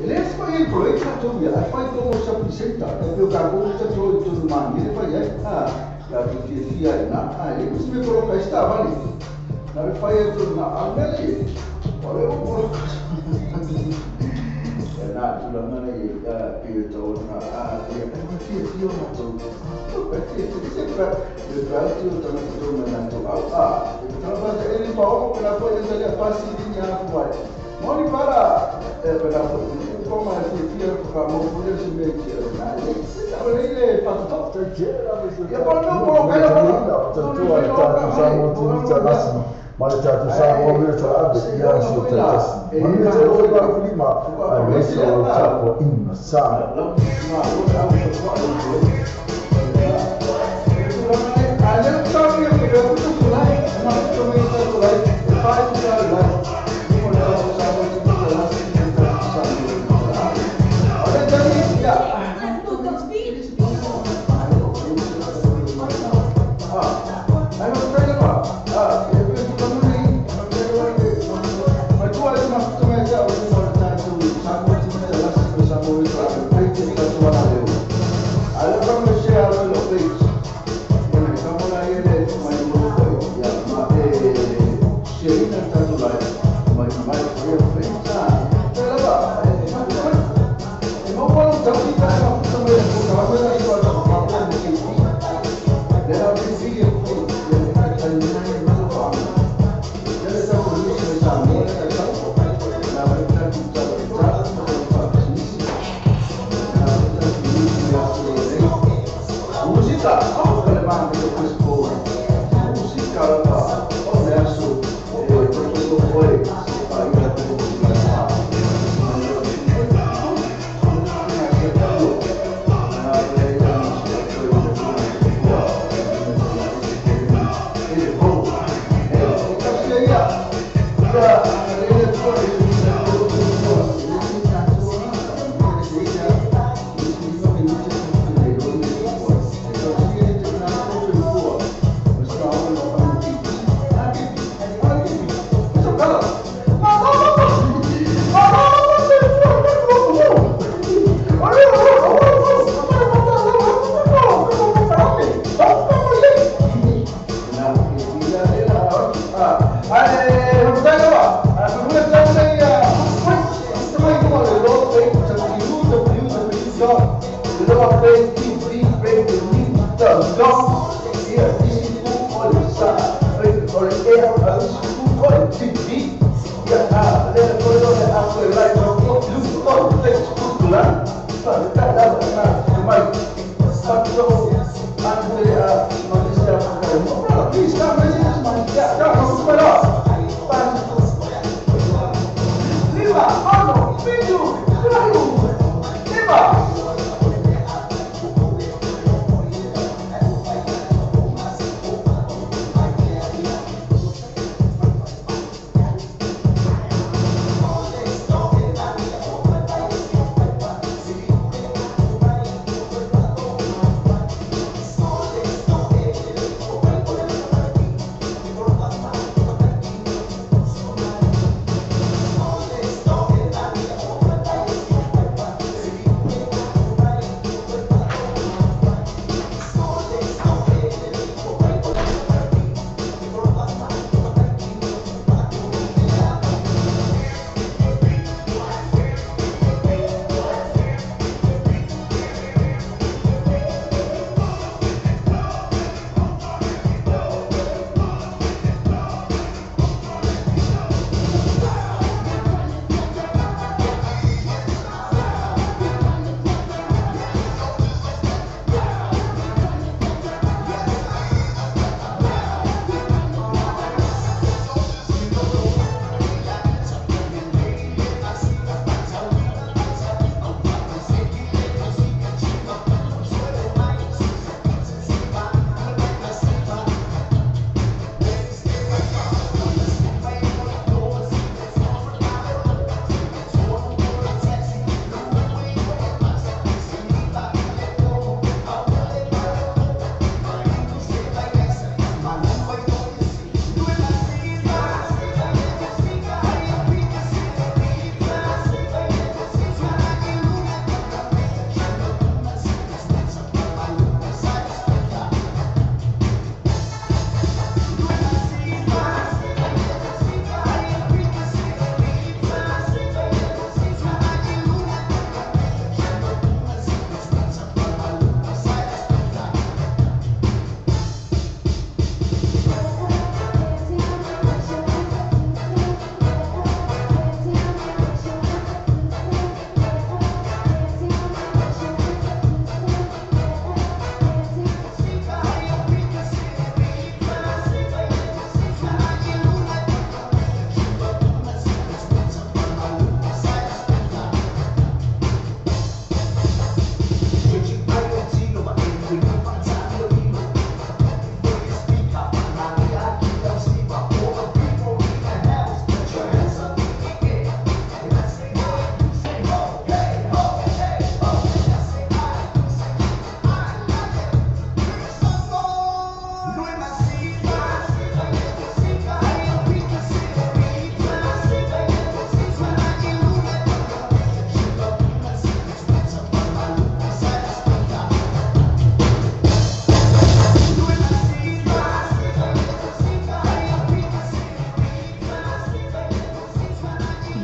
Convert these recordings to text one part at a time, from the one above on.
Le fai il progetto tu via, fai come shopping center, e più capo che tu tu mani, le fai ah, la tifia na, ah, e si me coloca stava lì. La fai tu na, almeno volevo coloca. Na tu la mano e più torna a e io non so. Perché sempre il braccio torna torna na tu. Ah, e tra l'altro il paolo per la poi delle passi di fuori. Moni para per la come si tira per mo si mette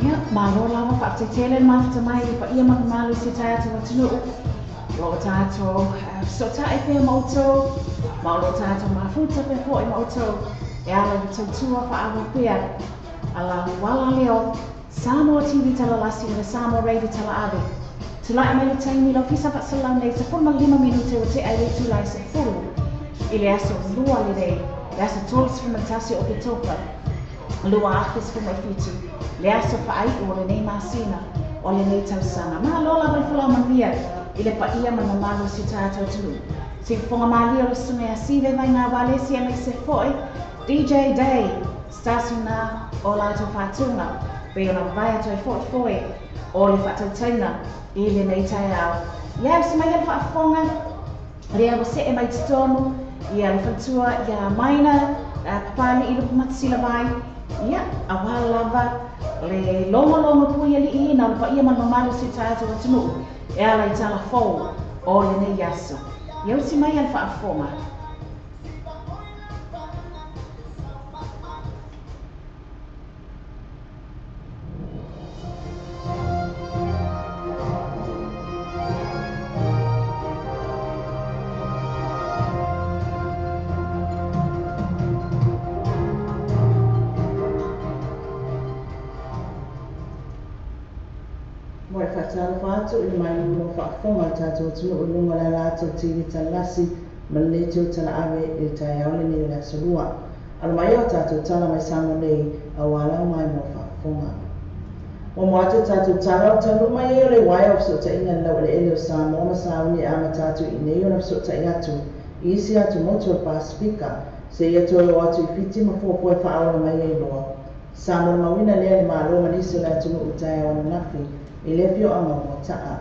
Ia, malo lava faafetai tele le mafuta mai i le paia ma le mamalu o si o tatou atunuu. O lo o tatou fesootai pea ma outou, ma o lo o tatou mafuta pea foi ma outou e ala i le tautua faaauau pea a la uala lea o Samoa TV Talalasi ma le Samoa Radio Talaave. Tulai mai le taimi i le Ofisa Faasalalau nei, 15 minute ua tea i le itula e 10 i le aso Lua lenei, le aso 31 o Oketopa 2017, le aso faaiu o lenei masina o lenei tausaga. Malo lava le folau manuia i le paia ma le mamalu o si o tatou atunuu. Siufofoga malie o le susuga ia Sive Vainā Walesi aemaise foi DJ Day, se tasi lena o latou faatuga pei ona vavae atu ai foi foe o le faatautaiga i lenei taeao. Ia, usi mai le faafofoga, lea ua see mai totonu ia le faletua ia Maina Papali'i Lupematasila ia, aua lava le logologo puialiiina o le paia ma le mamalu o si o tatou atunuu e ala i tala fou o lenei aso. Ia usi mai le faafofoga. Mo le faatalofa atu i le malulo faafofoga o le tatou atunuu i luga o le ala atu o le TV Talalasi ma le Leitio Talaave i le taeao lenei o le Aso Lua. Alo mai o tatou tala mai Samoa nei aua lau mai mo faafofoga. Muamua atu tatou tala o taunuu mai ai o le uaea o fesootaiga i le laueleele o Samoa ma sauni e amata atu i nei ona fesootai atu i isi atumotu o le Pasefika seia toe oo atu i Fiti ma fuafua e faaola mai ai loa. Sa molimauina lea e le Malo ma nisi o le atunuu i le taeao ananafi i le afioaga o Moataa.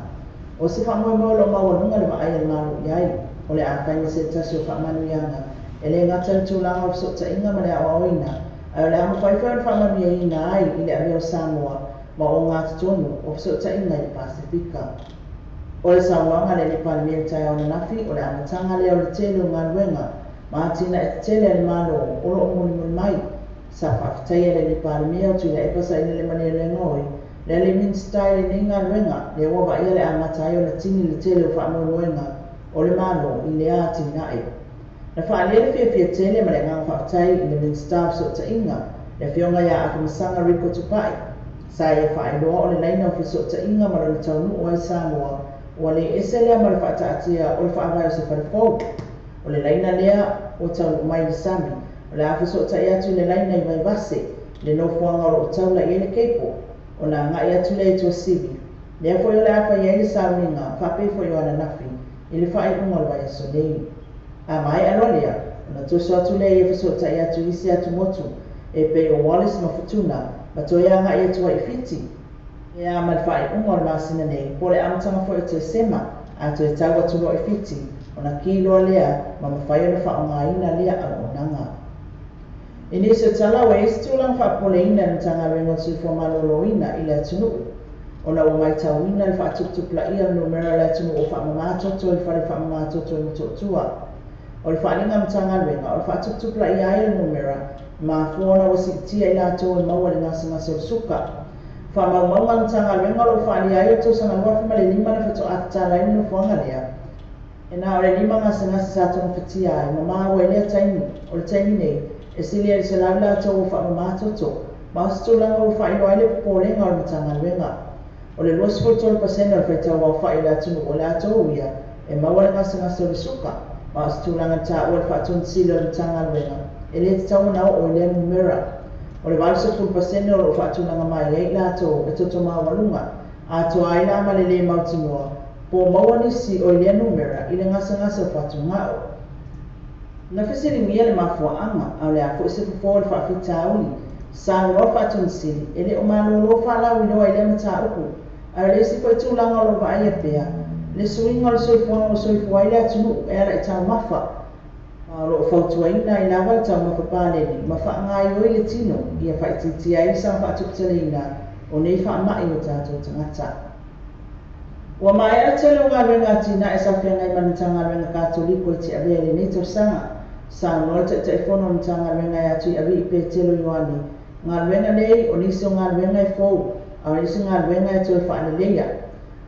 O se faamoemoe o lo o maualuga le vaai a le Malo i ai, o le a fai ma se tasi o faamanuiaga e le gata i le tulaga o fesootaiga ma le aoaoina, ae o le a mafai foi ona faamanuiaina ai i le avea o Samoa ma ogatotonu o fesootaiga i le Pasefika. O le saunoaga a le Palemia i le taeao ananafi, o le amataga lea o le tele o galuega ma atinae tetele a le Malo o lo o mulimuli mai. Sa faafetaia le Palemia o Tuilaepa Sailele Malielegaoi le alii Minisita i lenei galuega, lea ua vaaia le amata ai ona tini le tele o faamoemoega o le Malo i lea atinae. Na faaalia le fiafia tele ma le agaga faafetai i le Minisita o Fesootaiga, le afioga ia Afamasaga Rico Tupai. Sa ia faailoa o le laina o fesootaiga ma lona taunuu ai Samoa ua le ese lea ma le faataatia o le faavae o se fale fou. O le laina lea ua taunuu mai i le sami, o le a fesootai atu i le laina i Vaivase, le nofoaga o lo o taula i ai le cable, ona agai atu lea i Tuasivi. Lea foi o le a fai ai le sauniga faapei foi o ananafi i le faaiuga o le vaiaso nei. A maea loa lea, ona toso atu lea ia fesootai atu i isi atumotu e pei o Wallis ma Futuna ma toe agai atu ai i Fiti. Ia ma le faaiuga o le masina nei, po o le amataga foi o Tesema, a toe tau atu loa i Fiti, ona ki loa lea ma mafai ona faaaogaina lea auaunaga. I nisi o tala ua i ai se tulaga faapopoleina i le Matagaluega o le Soifua Maloloina i le atunuu, ona ua matauina le faatuputupulaia o le numera o le atunuu o faamama toto i le fale faamama toto i Motootua. O le faaaliga a le Matagaluega, o le faatuputupulaia ai o le numera, e mafua ona ua siitia i latou e maua i le gasegase o le suka. Faamaumauga a le Matagaluega o lo o faaalia ai o le tausaga 2005 na faatoa tatala ai le nofoaga lea, e na o le 5 gasegase sa togafitia ai ma maua i lea taimi. O le taimi nei, e silia i le 100 latou ua faamama toto, ma o se tulaga ua faailoa ai le popolega o le Matagaluega. O le 23% o le faitau aofai o le atunuu o latou ia e maua le gasegase o le suka, ma o se tulaga na taua e le Faatonisili o le Matagaluega e le tatau ona oo i lea numera. O le 80% o lo o faatulaga mai ai i latou e toto maualuga, atoa ai la ma le lē mautinoa po o maua nisi o i lea numera i le gasegase o fatugao. Na fesiligia le mafuaaga, a o le a foi se fofo o le faafitauli. Saunoa le Faatonisili, e le o malōlō faalauiloa i lea mataupu, ae o le isi foi tulaga o lo o vaaia pea le suiga o le soifuaga ua soifua ai le atunuu e ala i taumafa, ma o lo o fautuaina ai lava le taumafa paleni ma faagaoioi le tino ia faaitiitia ai le saga faatuputeleina o nei faamai o tatou tagata. Ua maea le tele o galuega atinae sa feagai ma le Matagaluega Katoliko i Tiavea i lenei tausaga. Saunoa le Taitaifono o le Matagaluega ia Tuiavii Petelo Ioane, galuega nei o nisi o galuega e fou, A o le isi galuega e toe faaleleia,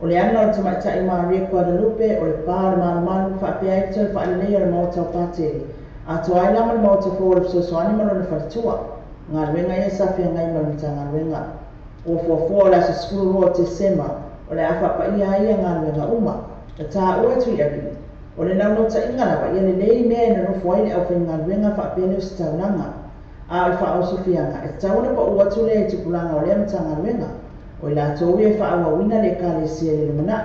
o le ana o le tamaitai Maria Guadalupe, o le pa o le malumalu faapea ai le toe faaleleia o le maota o Patele, atoa ai la ma le maota fou o le Fesoasoani ma lona faletua. Galuega ia sa feagai ma le Matagaluega. Ua fuafua o le aso 12 o Tesema o le a faapaia ai ia galuega uma. Na taua e Tuialii, o le naunautaiga lava ia lelei mea e nonofo ai le aufaigaluega faapea le ositaulaga. A o le faaosofiaga, e tatau ona pau atu lea i tupulaga o lea Matagaluega, o i latou ia e faaauauina le Ekalesia i le lumanai.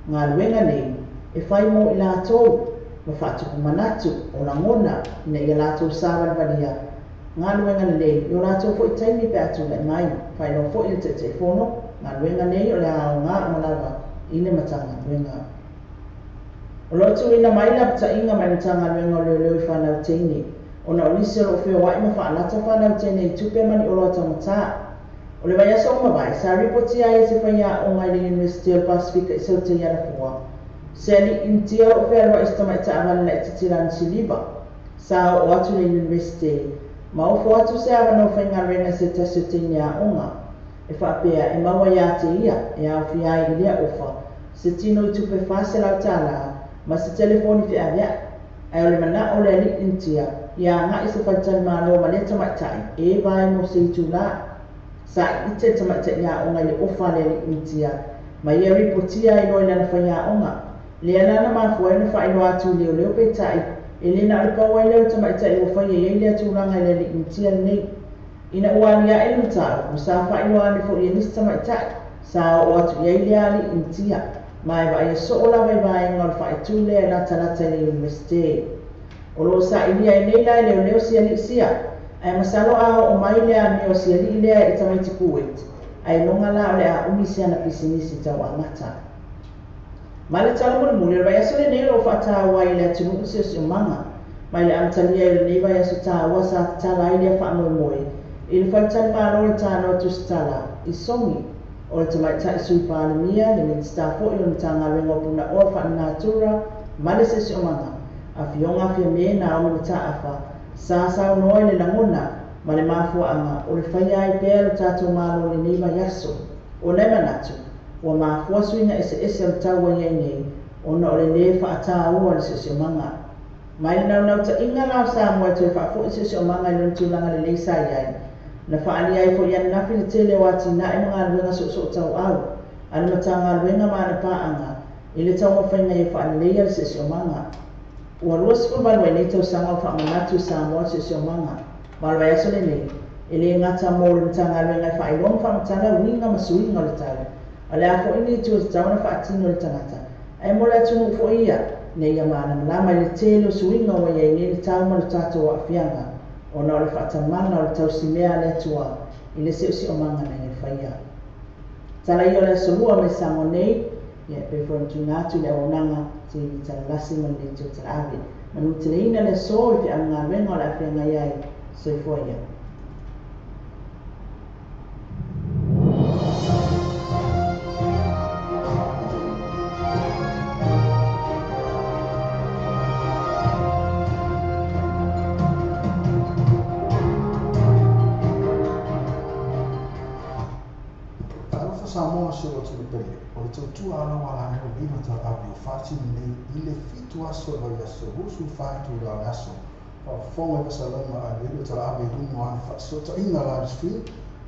Galuega nei e fai mo i latou ma faatupu manatu o lagona ina ia latou savalivalia galuega lelei i o latou foi taimi pe a tulai mai. Faailoa foi e le Taitaifono, galuega nei o le a aoga uma lava i le Matagaluega. O lo o tuuina mai lapataiga mai le Matagaluega o Leoleo i fanau teine, ona o nisi o lo o feoai ma faalata fanau teine i tupe ma ni oloa taugata. O le vaiaso ua mavae, sa ripotia ai e se faiaoga i le Iunivesite o le Pasefika i Saute i Alafua, se alii Initia o lo o fealuai i se tamai taavale laitiiti lanu siliva. Sa oo atu i le Iunivesite ma ofo atu se avanoa faigaluega i se tasi o teine aoga, e faapea e maua ia te ia, e aofia ai i lea ofa, se tino i tupe $400 ma se telefoni feaveai. Ae o le manao o le alii Initia, ia agai i se faletalimalo ma lea tamaitai, e vae mo se itulā. Sa iite le tamaitai aoga i le ofa a le alii Initia, ma ia ripotia ai loa i lana faiaoga. Lea la na mafua ai ona faailoa atu i leoleo peitai, e le na o le pau ai lea o le tamaitai ua faia i ai lea tulaga i le alii Initia lenei. Ina ua aliae le mataupu, sa faailoa ane foi e nisi tamaitai, sa oo atu i ai lea alii Initia, ma e vaaia soo lava i vaega o le faaitu lea e latalata i le Iunivesite. O lo o sailia ai nei la e leoleo si alii sia, ae masalo a oo mai le amio o si alii lea i tamaiti Kuwait, ailoga la o le a umi si ana pisinisi tauamata. Ma le tala mulimuli, o le vaiaso lenei o lo o faataua ai e le atunuu le siosiomaga. Mai le amatalia ai o lenei vaiaso taua sa tatala ai lea faamoemoe i le faletalimalo o le Tanoa Tusitala i Sogi, o le tamaitai Sui Palemia, le Minisita foi o le Matagaluega o Punaoa Faalenatura ma le Siosiomaga, Afioga Fiame Naomi Mataafa, sa saunoa i le lagona ma le mafuaaga o le faia ai pea e lo tatou Malo i lenei vaiaso. Ona e manatu, ua mafua suiga eseese o le tau ua i ai nei ona o le lē faataua o le siosiomaga. Mai le naunautaiga la o Samoa e toe faafoi siosiomaga i lona tulaga lelei sa i ai, na faaalia ai foi ananafi le tele o atinae ma galuega soosootauau a le Matagaluega ma ana paaga i le taumafaiga ia faaleleia le siosiomaga. Ua 28 ai nei tausaga o faamanatu i Samoa le siosiomaga, ma o le vaiaso lenei, e lē gata mo le Matagaluega e faailoa ma faamatala uiga ma suiga o le tau, a o le a foi ni itu e tatau ona faatino e le tagata, ae mo le atunuu foi ia, ina ia malamalama i le tele o suiga ua i ai nei le tau ma lo tatou aafiaga, ona o le faatamala o le tausimea a le Atua i le siosiomaga na ia faia. Tala ia o le aso Lua mai Samoa nei, ia e pei foi ona tuuina atu i le auaunaga TV Talalasi ma le Leitio Talaave. Manuteleina le aso i feau galuega o le a feagai ai. Soifua ia. Talofa Samoa si ou atunuu pele, o le tautua alaoa la leo lima talaave o faatino nei i le 7 aso o le vaiaso 24 itula o le aso. Faafofoga i faasalaga a le radio talaave i luga o ana faasootaiga live stream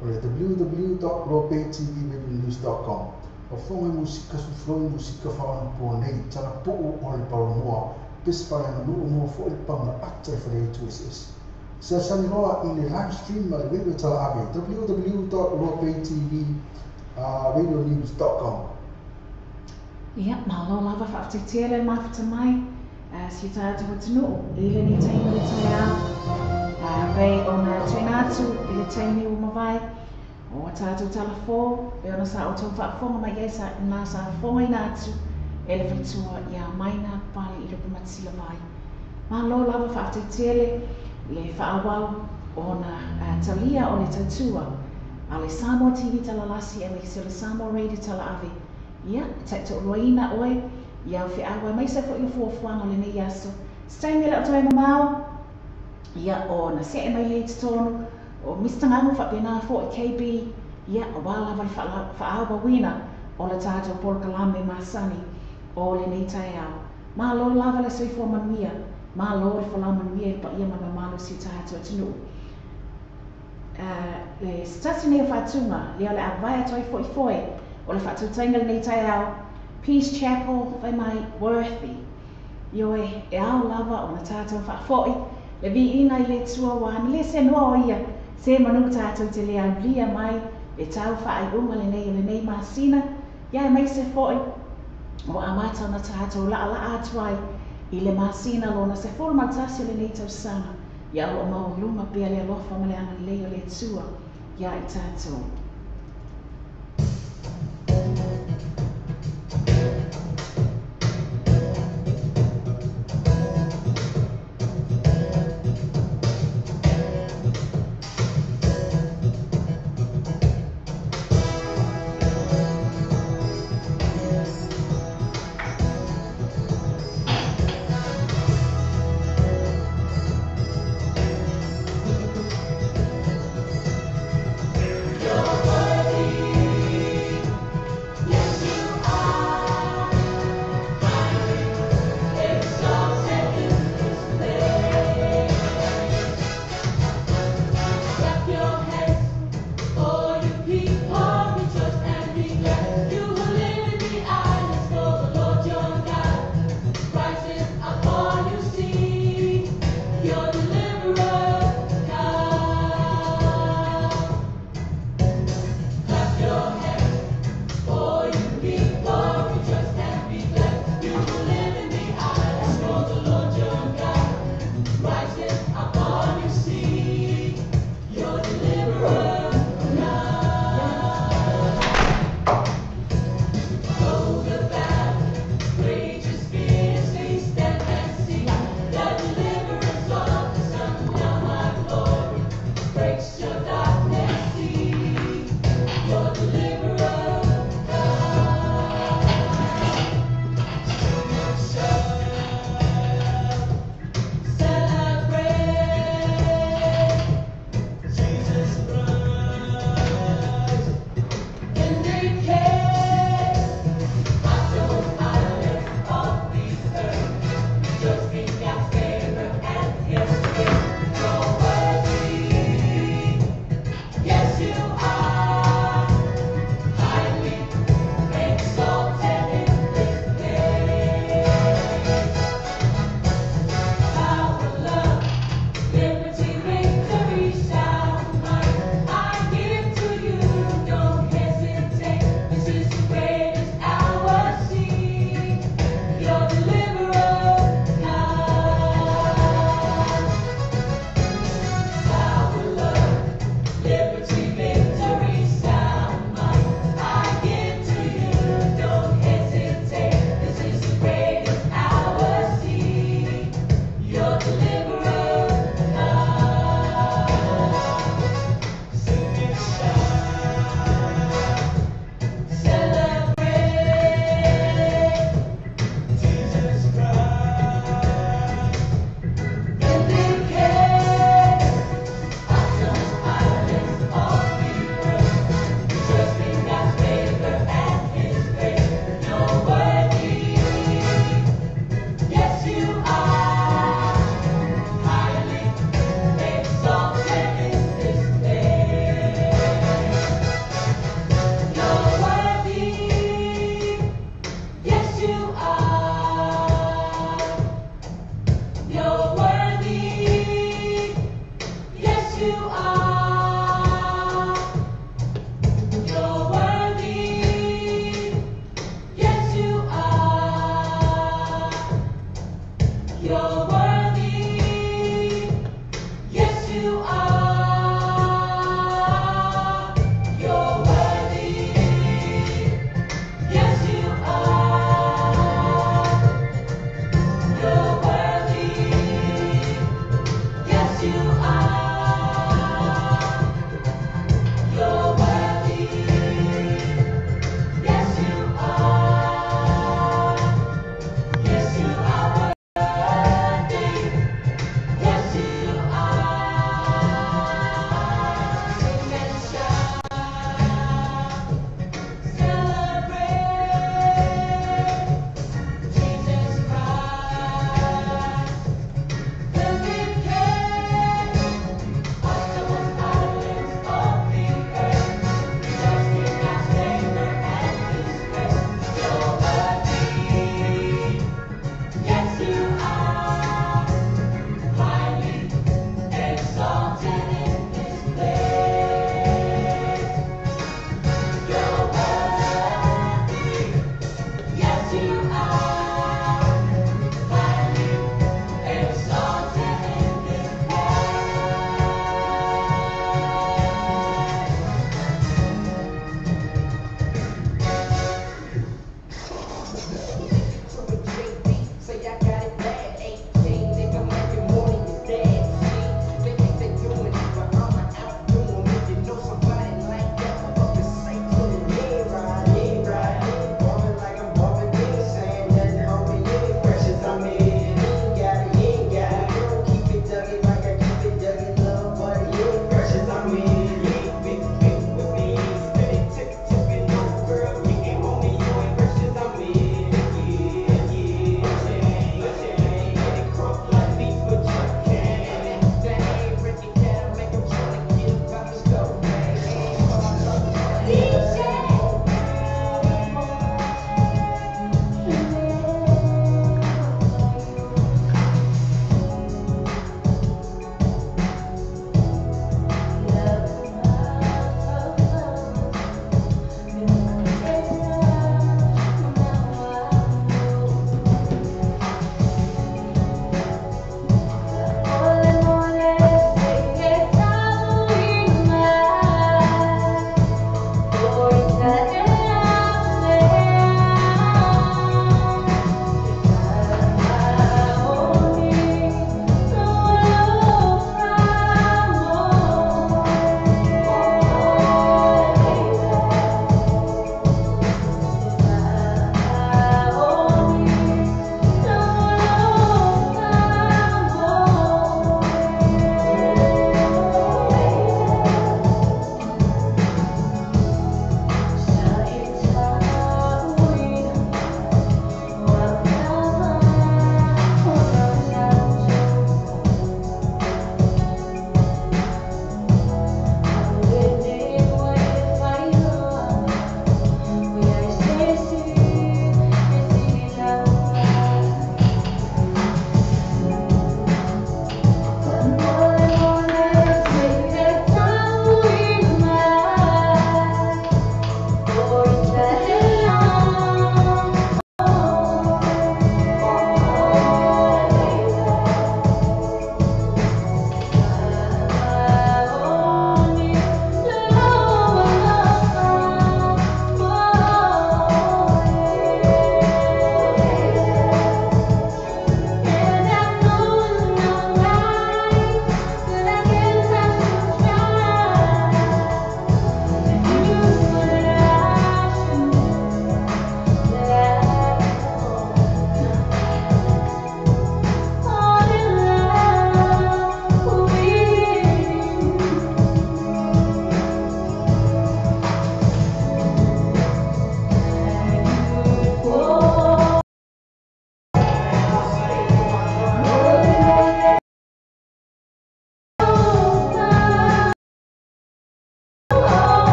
o le www.lopaytvradionews.com. Faafofoga i musika sufuloi musika faaonapoa nei, talapuu o le palomoa, pesi faaleaganuu moa foi le paga ata i faleaitu eseese. Seasani loa i le live stream a le radio talaave www.lopaytvradionews.com. Ia, malo lava faafetai tele le mafuta mai si o tatou atunuu i lenei taimi o le taeao. Pei ona tuuina atu i le taimi ua mavae o a tatou talafo, pei ona sa outou faafofoga mai ai sa na sa fofogaina atu e le faletua ia Maina Papalii Lupematasila-Vaai. Malo lava faafetai tele le faaauau ona talia o le tautua a le Samoa TV Talalasi aemaise o le Samoa Radio Talaave. Ia, e taitoaluaina oe i au feau aemaise foi o fuafuaga o lenei aso. Se taimi e le o toe mamao, ia, ona see mai lea i totonu o Mr Gago faapena foi KB Ia, auā lava le faaauauina o le tatou polokalame masani o lenei taeao. Malo lava le soifua manuia, malo le folau manuia i le paia ma le mamalu o si o tatou atunuu. Le se tasi nei o faatuga, lea o le a vae atu ai foi foe o le faatautaiga lenei taeao, Peace Chapel, fai mai, Worthy. Ioe, e ao lava ona tatou faafoi le viiga i le Atua ua ana le seanoa o ia, se manu tatou te le aulia mai le tau faaiuga lenei o lenei masina, ia aemaise foi ua amata ona tatou laalaa atu ai i le masina lona 11 o lenei tausaga, ia o lo o maualuga pea le alofa ma le agalelei o le Atua iā i tatou. You're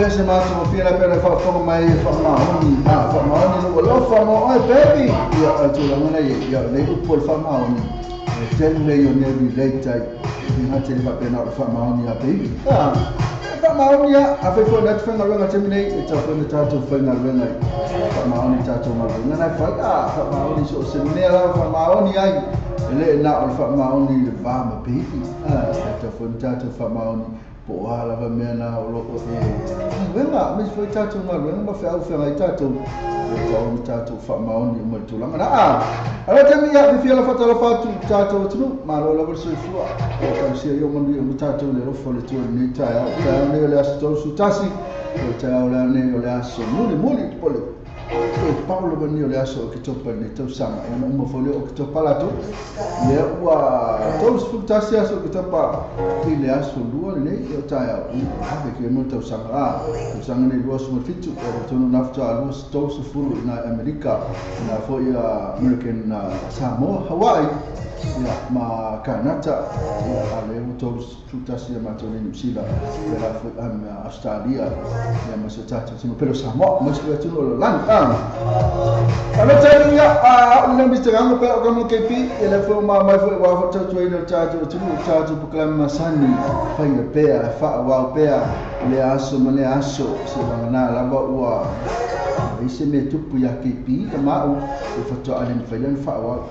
pea se mātou pia la pera whaafonga mai e whaamaoni. Whaamaoni no alofa mo oi baby. Ia a tūlanga nei, ia nei upu o le whaamaoni. E telu lei o ne relate ai. I ngā tele whapena o le whaamaoni a baby. Whaamaoni a, a whaifo na te whaingaruenga te minei, e tau whainga tātou whaingaruenga i. Whaamaoni tātou ngaruenga nai whai, whaamaoni so se mea la whaamaoni ai. E le nā o le whaamaoni le vā ma baby. E tau whainga tātou whaamaoni. Po o lava mea nā o loko e wenga, me foi tātou ngaruenga ma wheau whenga i tātou. E tau ni tātou whaamaoni o mai tūlanga nā. Ala te mea, whiwhia la whatala whātu tātou atunu, malo lava le soifua. O kausia i o manu i o tātou le rofo le tua nei tae au. Tae au nei o le aso tausu tasi, o tae au lea nei o le aso muli muli pole. E paulo mani o le aso o ki topa nei tausanga. E ana uma fole o ki topa lato. Ia ua tausu tasi aso o ki topa i le aso lua nei o tae au. Ave ki e mo tausanga. Tausanga nei 27 o tonu nafta a 20 i nā Amerika. Nā foi American Samoa, Hawaii. Ia ma Kanata. Ia a le o tausu tasi a mātou nei New Zealand. Pera foi Australia. Ia ma se tātou tino. Pero Samoa, ma se tino o le langi. Ano tēnei ia, o le Mr. Ganga pera o kamo KP, e le fo ma mai fo wa fo tau ina tātou tino tātou pukalama masani, whainga pea, wha wau pea, le aso ma le aso, se wangana lava ua, i se me tupu ia KP, ka mau, e whatoa ale mwhailan wha wau.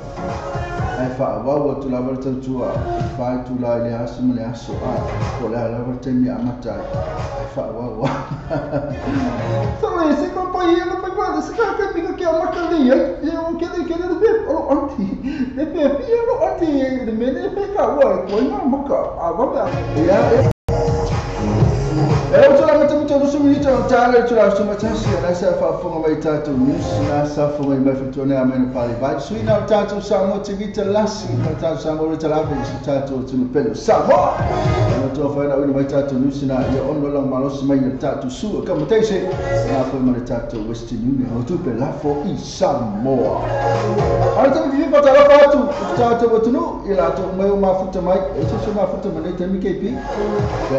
Ai wha wau atu lava le tautua, whai tu la i le aso ma le aso, ko le lava le taimi a matai, ai wha wau. Sorry, se ko pai e pai pa, se ka ka mi ka maka le ia, e o ke le ke le pe o anti, le pe pi o anti le mene pe ka wa ko ina maka a va ia. E o tala mata mata do sumi to tala to la suma tasi na sa fa fonga mai tātou news na sa fonga mai fotone a mena pali vai sui na tātou Samoa TV talasi na tātou Samoa talavi si tātou tunu pelo Samoa na to fa na mai tātou news na ia ono lang malosi mai na tātou su ka mataise na fa mai tātou Western Union o tu pela fo i Samoa. Ara te vi pa tala fatu tātou tunu i la to mai o mafuta mai e so mafuta mai te MKP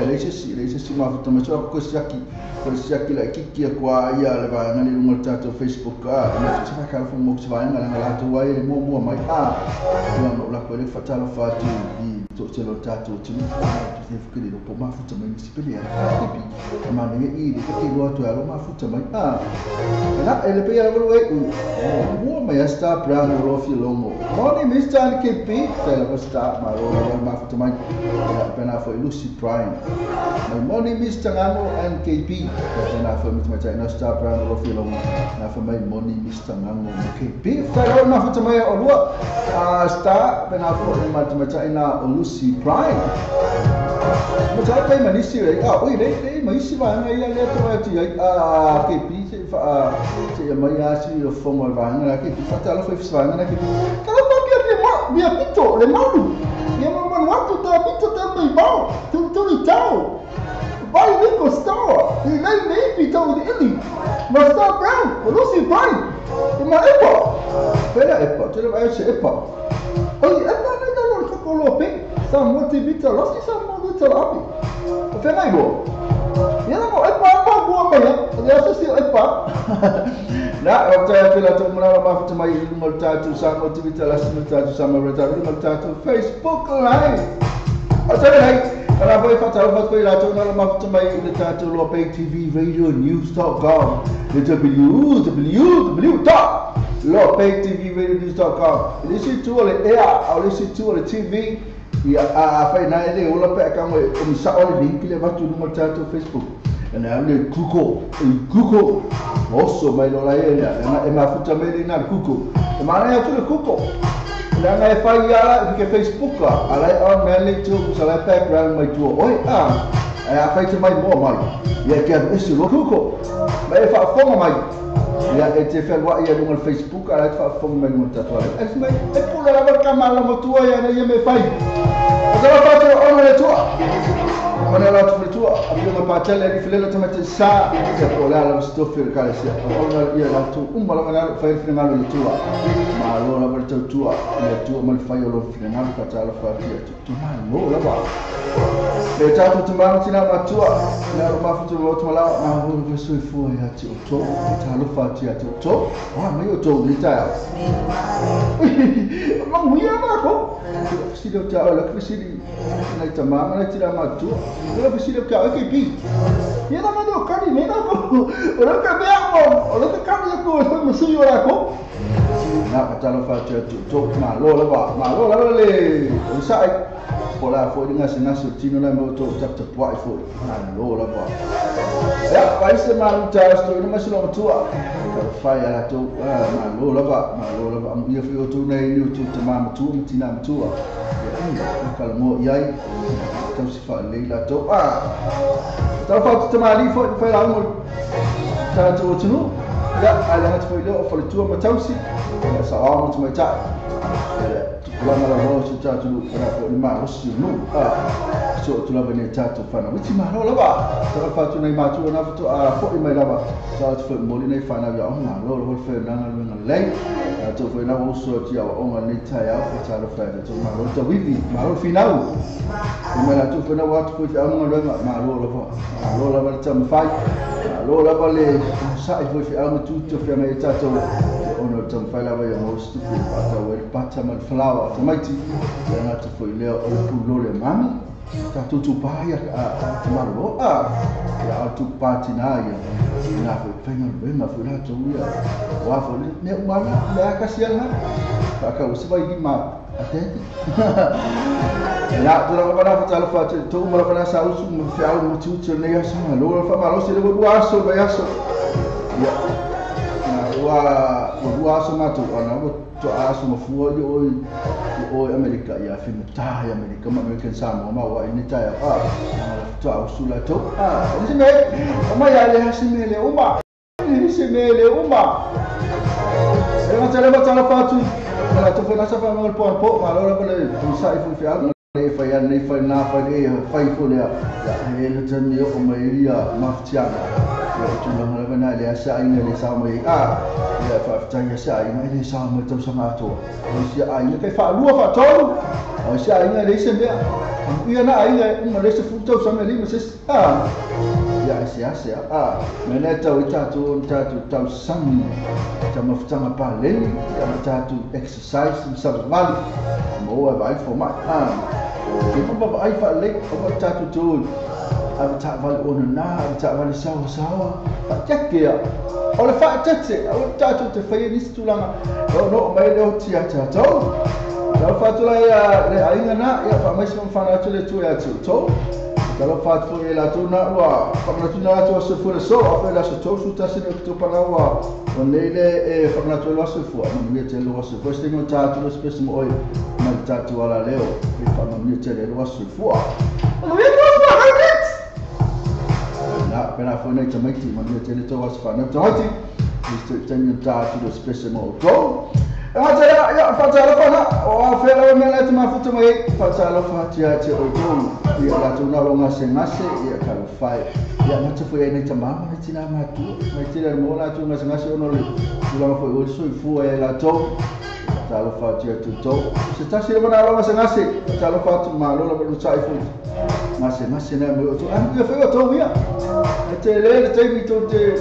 le se si mafuta mai so ko siaki ko siaki la kiki kwa ia le va ngani lunga tātou Facebook a na te fa ka fo mo se va ngala ngala to wai le mo mo mai a no la ko le fatalo fatu i to te lo tātou tunu te fukiri lo po mafuta mai si pele a KP ma ne i le ke lo to alo mafuta mai a na ele pe ala lo e mo mai sta brand lo fi longo moni Mr. KP te la sta ma lo mafuta mai pena fo Lucy Prime mai moni Mr. Ngano and KP pena fo mit mai na sta brand lo fi longo na fo mai moni Mr. Ngano KP fa lo mafuta mai o lua sta pena fo mai na Lucy Prime. Ma tā kai manisi rei, oi rei, rei, maisi vaanga ia lea tō atu ai, KP, se wha, se mai asi o whonga vaanga la KP, whata ala whai vaanga la KP. Ka la pa pia pia ma, pia pito, le malu, ia ma manu atu tā pito tā mai mau, tū tū ni tau, vai Nico Star, i lei nei pito i ili, ma Star Brown, o Lucy Prime, e ma epa, pera epa, tēnei vai se epa. Oi, epa nei tā lor whakoloa pe, Samoa TV talasi, Samoa TV talapi. O whengai roa. Ia na mo epa epa mua mai a, le aso si epa. Na, o tai atu la tō murara mafuta mai i lunga o tātou Samoa TV talasi ma tātou Samoa TV lunga o tātou Facebook Live. O tai nei, kana foi whatalo whatoi la tō nara mafuta mai i le tātou Loa Bay TV Radio News.com. Le www. Loa Bay TV Radio News.com. Le si tua le ea, au le si tua le TV. Ia a whai nā ele ola pea ka ngoi o misa ole link le watu lunga tātou Facebook. E nā le Google, e Google. Oso mai lola e e mafuta mai le nā Google. E mana atu le Google. Nā ngai whai ala i ke Facebook a, ala e on mea le tū, sa lai background mai tua. Oi, a e a whai te mai moa mai. Ia ke atu isi lo Google. Mai e whaafonga mai. Ia e te whenua ia lunga le Facebook ala e whaafonga mai lunga tātou ale. E mai, e pula lava ka mala matua ia na ia me whai. Tala fatu ona le tua. Mana la tu tua, a ma patele ni filela tamate sa, ia po la la stofi le kale sia. Ona ia la tu umma la mana fai fingal le tua. Ma lo la le tua, le tua ma fai lo fingal ka tala fatu tu ma lo la ba. Le tatu tu ma tina ma tua, la ma futu lo tu la ma ho so fu ia ti o to, tala fatu ia ti o to. Wa mai o to ni ta. Ma muia ma ko. Sili o ta la sili na ta mama na tira ma tu o sili o ka ke pi ia na ma do kani me na ko o lo ka be o lo ka kani ko o mo si ora ko na pa ta lo fa tu to ma lo la ba ma lo la le o sai po la fo dinga se na so tino na mo to tap tap wa fo ma lo la ba ya vai se ma ta sto no ma se lo tu ka fa ya la to ma lo la ba ma lo la ba ia fi o tu nei ni tu te ma tu tina ma tu ka mo iai tau se fa le la to a ta fa te ma li fo fa la mo ta tu tu ya ala na fo le o fa tu ma tau si sa a mo tu ma ta la ma la ro su ta tu fa fo ni ma ro si no a so tu la bene ta tu fa na ti ma ro la ba ta fa tu nei ma tu na tu a fo i mai la ba sa tu fo mo li nei fa na ya ma ro ro fa na na na le tu fo na o so ti o ma nei ta ya fa ta ro fa tu ma ro ta wivi ma ro final ma la tu fa na wa tu fo a mo ro ma ro la ba ma ro la ba ta ma fa ma ro la ba le sa i fo fi a mo tu tu fa mai ta tu ono ta fa la ba ya mo stu fa ta we pa ta ma flower ta mai ti ya na tu fo le o pu lo le mami ta tu tu pa ya a ta ma ro a ya tu pa ti na ya na fo fa na le ma fo la tu ya wa fo le ma na le ka si na ka ka o se vai ma até ya tu la ba na fa ta fa tu ma la sa usu mo fi au mo tu tu ne ya sa lo fa ma lo se le wa so ba ya so ya na wa wa so ma tu ana mo tu a so mo fu yo o Amerika ya fi ta ya Amerika ma American Samoa ma wa ni ta ya a tu a usu la to a ni me ma ya le ha si me le uma ni si me le uma e ma ta le ma ta la fa tu la tu fa na sa fa mo po po ma lo la le tu sa i fu fi a le fa ya nei fa na fa le fa i fu le ya e le ta ni o ma ia ma ftiana ya tu la la na le sa ina le sa mo a ya fa ta ya sa ina le sa mo tu sa ma to o si a ina fe fa lua fa to o si a ina le se me ia na ina ma le se fu tu sa me li ma se a ya se a se a me na ta ta tu ta tu ta sam ta ma ftanga pa le ya ta tu exercise sa mal mo a vai fo ma a ke pa pa ai fa le o ta tu tu a ta va o na ta va sa sa pa ta ke o le fa ta te o ta tu te fa ni stu la o no mai le o ti a ta to ta fa tu la ya le a ina na ya fa mai fa na tu le tu ya tu to ta lo fa tu le la tu na wa fa na tu na tu se fu le so a fa la so tu ta se tu pa na wa o le le e fa na tu lo se fu ma mi te lo se fu se no ta tu lo se mo oi ma ta tu ala leo e fa ma mi te le lo se fu o lo mi tu na pena fo nei tamaiti ma mi te le to was fa na tamaiti mi te ni ta tu lo se mo to a te ya fa ta la fa na o a fe la me la te ma fu te mai fa ta la fa ti a te o to ia la tu na longa se ngase ia ka fa ia ma te fu nei tama ma ti na ma tu ma ti le mo la tu ngase ngase ono le tu la fo o so fu e la to ta la fa ti tu to se ta se na longa se ngase ta la fa tu ma lo la lo sai fu ngase ngase na mo to a ia fe o to ia e te le te mi to te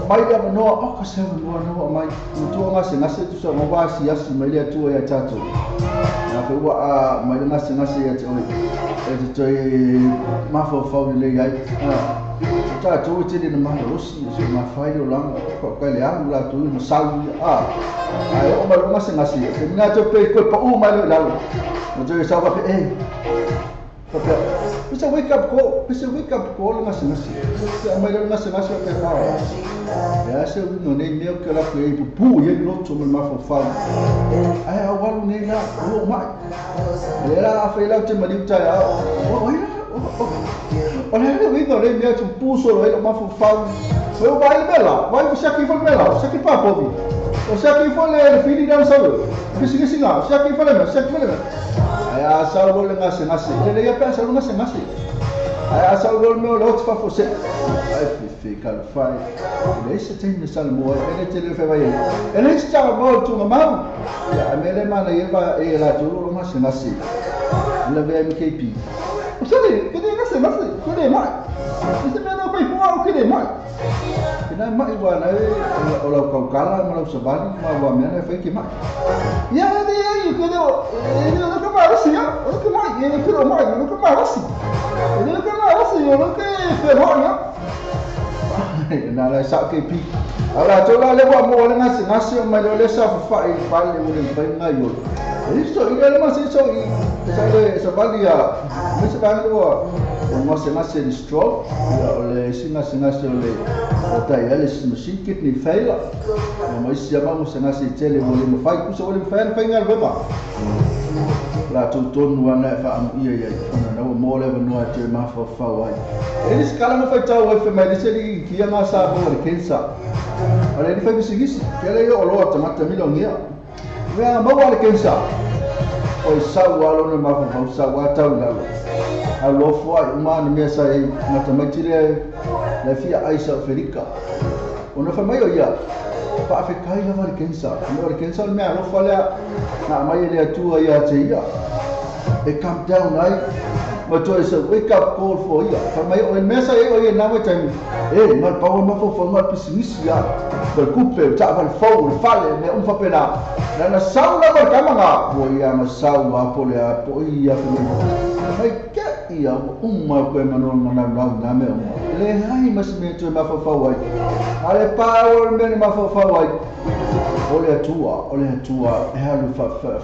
mai ia no o ka se no no mai tu ngase ngase tu sa mo ba si asi mai le tu ia tatu na fe wa a mai ngase ngase ia te oi e te toi ma fo fo le ia ta tu te le ma ro si so ma fa ile la ko ka le a la tu mo sa a ai o ma lo ngase ngase te na te pe ko pa u mai le la mo te sa va pe e pa It's a wake up call. It's a wake up call ngase ngase. Se mai le ngase ngase pe fa. Ya se no nei meo ke la pe pu ye no to ma fo fa. Ai a walu nei la o mai. Le la fe la te mali ta ya. O o o le le wi no le meo tu pu so le ma fo fa. O vai bela, vai você aqui foi bela, você aqui pa po. O siaki fo le fili na sau. Kisi nga, siaki fo le me, siaki fo le me. Ai a sau lo le ngase ngase. Le le ia pe sau ngase ngase. Ai a sau lo me lo tfa fo se. Ai fi ka fai. Le se te ni sal mo e le te le fe vai. E le se ta mo tu ma. Ya me le mana ia va e la tu lo ngase ngase. La ve MKP. O se le, ke le ngase ngase, ke le mai. Se me no pai fo o ke le mai. Ina mai wa na o lau kaukala ma lau sabali ma wa mea na whai ki mai. Ia e le ai ke leo, e leo ka marasi ia, o ke mai, e ke mai, o ke marasi. E leo ka marasi, o ke whenua ia. Na la sa ke pi. Ala tō la le wa mo le ngasi ngasi o mai le sa whai pale o le whai ngai o. E so i le masi so i sa le sabali ia, me se vanga o ngasi ngasi ni stroke, o le si ngasi ngasi o le dialysis machine kidney failure. O mai sia ma ngasi ngasi tele o le mawhai kusa o le mawhai whai ngai wema. La tō tonu ana e whaamu ia ia ona na ua mō lewa noa te mawhawhau ai. E ni skala mo whai tau ai whai mai le seli ki kia ngā sā mō le kensa. A le ni whai pisigisi, kia le o loa tamata mila ngia. Mea maua le kensa. O i sau alo na mawhawhau sau a tau lalo. A lofo ai umana mea sa e matamaiti le le fia ai sa Ferika. O na whai mai o ia, paawhekai lava le kensa. O le kensa o le mea alofa lea, nā mai e le atua ia te ia. E come down ai, ma toe sa wake up call for ia. Whai mai o e mea sa e o ia nā wai taimi. E, ngā paua mawhawhau ngā pisimisi ia. Ngā kupe, o taa wale fau, le fale, mea umwhapena. Nā sau lava le kamanga. Ua ia ma sau a pole a po ia whai. Mai ke ia uma koe manoa manau nau nā mea uma. Le hai masi mea toe mawhawhau ai. A le pā o le mea ni mawhawhau ai. O le atua, e halu whawhawh.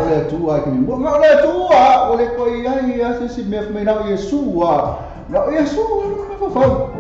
O le atua ki ni mua. O le atua, o le koe ai a se si mea whamai nau Yesu a. Nau Yesu, mawhawhau.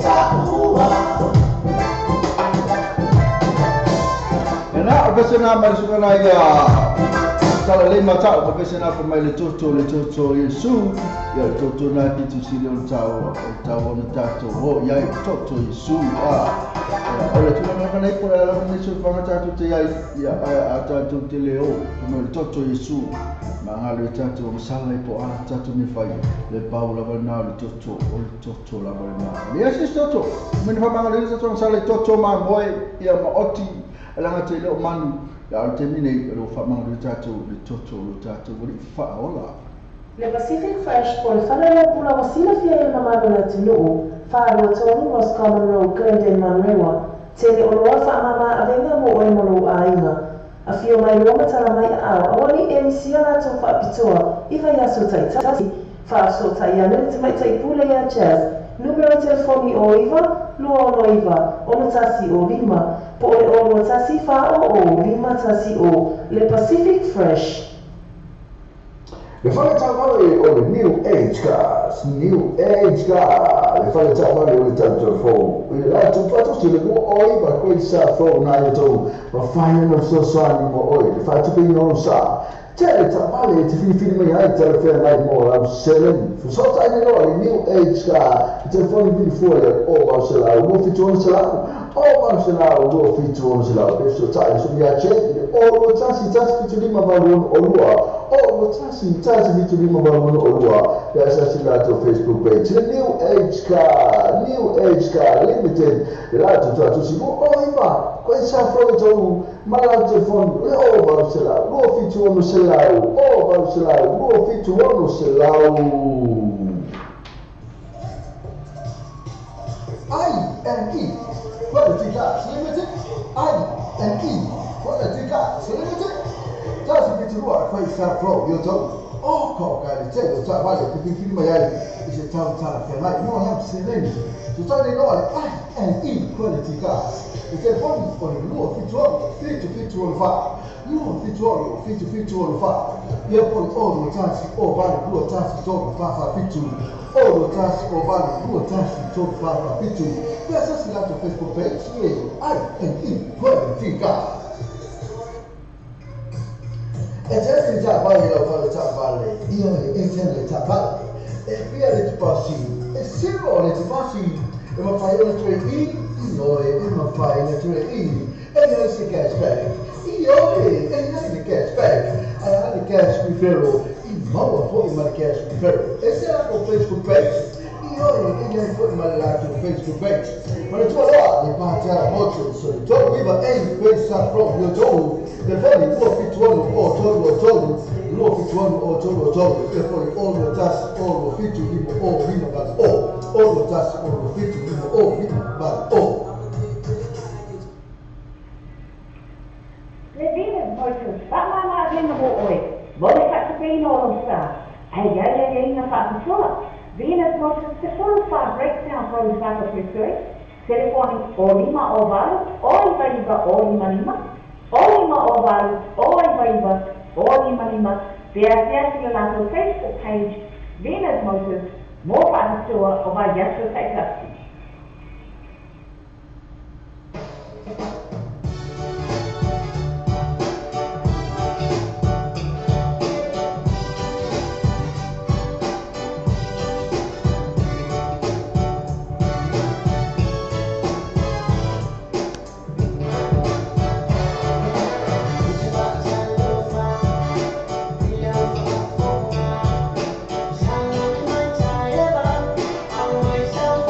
taua. Na o pese na mai suka na ia tala le mata o pese na mai le toto Yesu ia le toto na ki tu sile o tau na tato o ia toto Yesu a o le tuna na nei po la ni su fa tato te ia ia a tato te le o no le toto Yesu ma le tato o sala po a tato ni fai le pau la na le toto o le toto la na le si toto men fa ma le toto sala toto ma moe ia ma oti alanga te leo manu ia te mine lo fa manu tato le toto lo tato o le fa ola. Le Pacific Fresh po le fale pula wasila fia e mamalu le atunuu whārua tonu Roscommon Road Glendale Manurewa tele o loa whaamama avenga mo oe mo lou āinga a fio mai loa matala mai a ao awani e misia latou whaapitoa i vai aso taitasi whaaso tai ane le tamaitai pule ia Jazz numero telefoni o 9 2 9 6 1 5 po o le 6 1 4 o 5 1 o le Pacific Fresh. Le fale taavale o le New Age Cars, New Age Car, le fale taavale o le tatou fou. I le latou faatosi le mua oi ma koe sa fou nai o tou, ma whai ana fesoasoani mo oe, le faatupeina o sa. Tele taavale e te filifili mai ai tala whea mo lau seleni. Fesoatai loa le New Age Car, le telefoni vili fua le o mau selau, 276 selau, o mau selau, 276 selau. Pe fesoatai le sumia che, i le o 1 1 7 5 8 6 2. O 1 1 7 5 8 6 2. Pe asasi latou Facebook page. Le New Age Car, New Age Car Limited. Le latou tuatusi mo o iwa. Koe sa fou tau ma lau telefoni le o mau selau, 276 selau, o mau selau, 276 selau. I&E Quality Cars Limited, I&E Quality Cars Limited. Tasi piturua koe sa fou yo tau. O ko ka le te o ta vale te pipili mai ai i se tau tala whengai mo lau seleni. So tau nei loa le I&E Quality Cars. Le telefoni o le 2 7 7 7 4 2 7 7 7 4 ia po le 0 1 0 8 2 1 3 4 4 7 0 1 0 8 2 1 3 4 4 7. Pe asasi latou Facebook page le I&E Quality Cars. E tele le taavale lau fale taavale, ia e tele le taavale, e pia le tupasi, e siro le tupasi, e mawhai ona ture i, ioe, e mawhai ona ture i, e iai se cashback, ioe, e iai le cashback, a ia le cash referral, i maua foi ma le cash referral. E se lako Facebook page, ioe, e iai foi ma le latou Facebook page. Ma le tua loa, le pātera moto, so le tolu iwa e pesa from yo tolu, telefoni 2 7 1 o 3 3 2 7 1 o 3 3, telefoni 0 1 0 7 5 o 5 8 o, 0 1 0 7 5 o 5 8 o. Le Venus Motors, whaamama avenga mo oe, mo le whaatupeina o lou sa, ai ai ai ai nga whaapitoa. Venus Motors, te full fa breakdown for le whakapusui, telefoni o 5 o 8 o 9 9 o 5 5, o 5 o 8 o 9 9 o 5 5, pe asiasi le latou Facebook page, Venus Motors, mo whaapitoa o vai aso taitasi. Myself,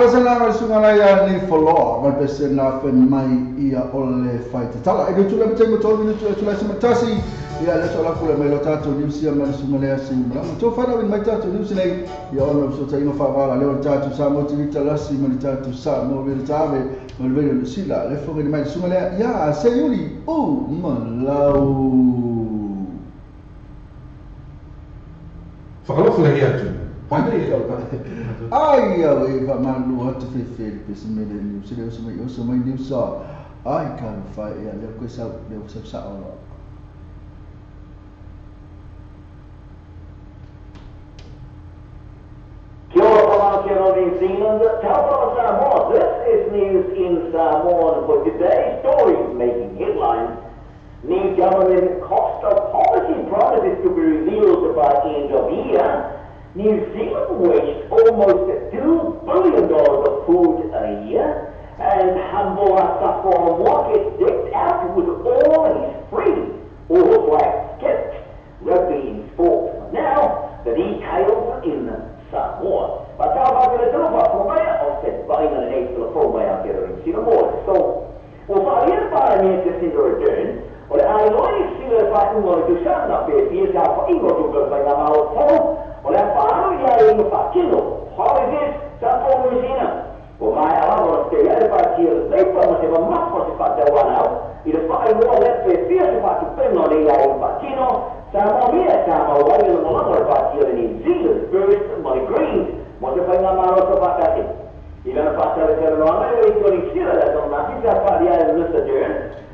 La sunga la ia ni foloa ma pese na fe mai ia ole fai tatala e tu le tengo to ni tu la sima tasi ia le so la kula mai lo tato ni sia ma sunga le asi ma to fa na mai tato ni sile ia ona so ta ino fa vala le tato sa mo ti talasi ma tato sa mo le tave ma le le sila le fo ni mai sunga le ia se yuli o ma lau Whakalofa le atu. Ai au e wha atu whewheri pesi mele niu se leo mai oso mai niu sa ai ka whai ea leo koe sau leo sau sa ora. Kia ora from Aotearoa New Zealand, Taupo Samoa. This is news in Samoan for today. Stories making headlines. New government cost of policy promises to be revealed by end of year. New Zealand wastes almost $2 billion of food a year, and Humble Samoa gets decked out with all his free All Blacks kit. Rugby in sport. Now, the details in Samoa. But so, o le whāru ia e inga whakino, holidays, sa tō New O mai alawa o te iare whātia le leipa ma te mamafa te whātauana au, i le whaingoa le pe fia se whātupenga le ia inga whakino, sa mō mea tā mauai le molanga le whātia le New Zealand First Money Greens, mo te whainga maro sa whātati. I lana whātara te ranoanga e i tō Sila le tō nāti sa whāria le Mr. Dern,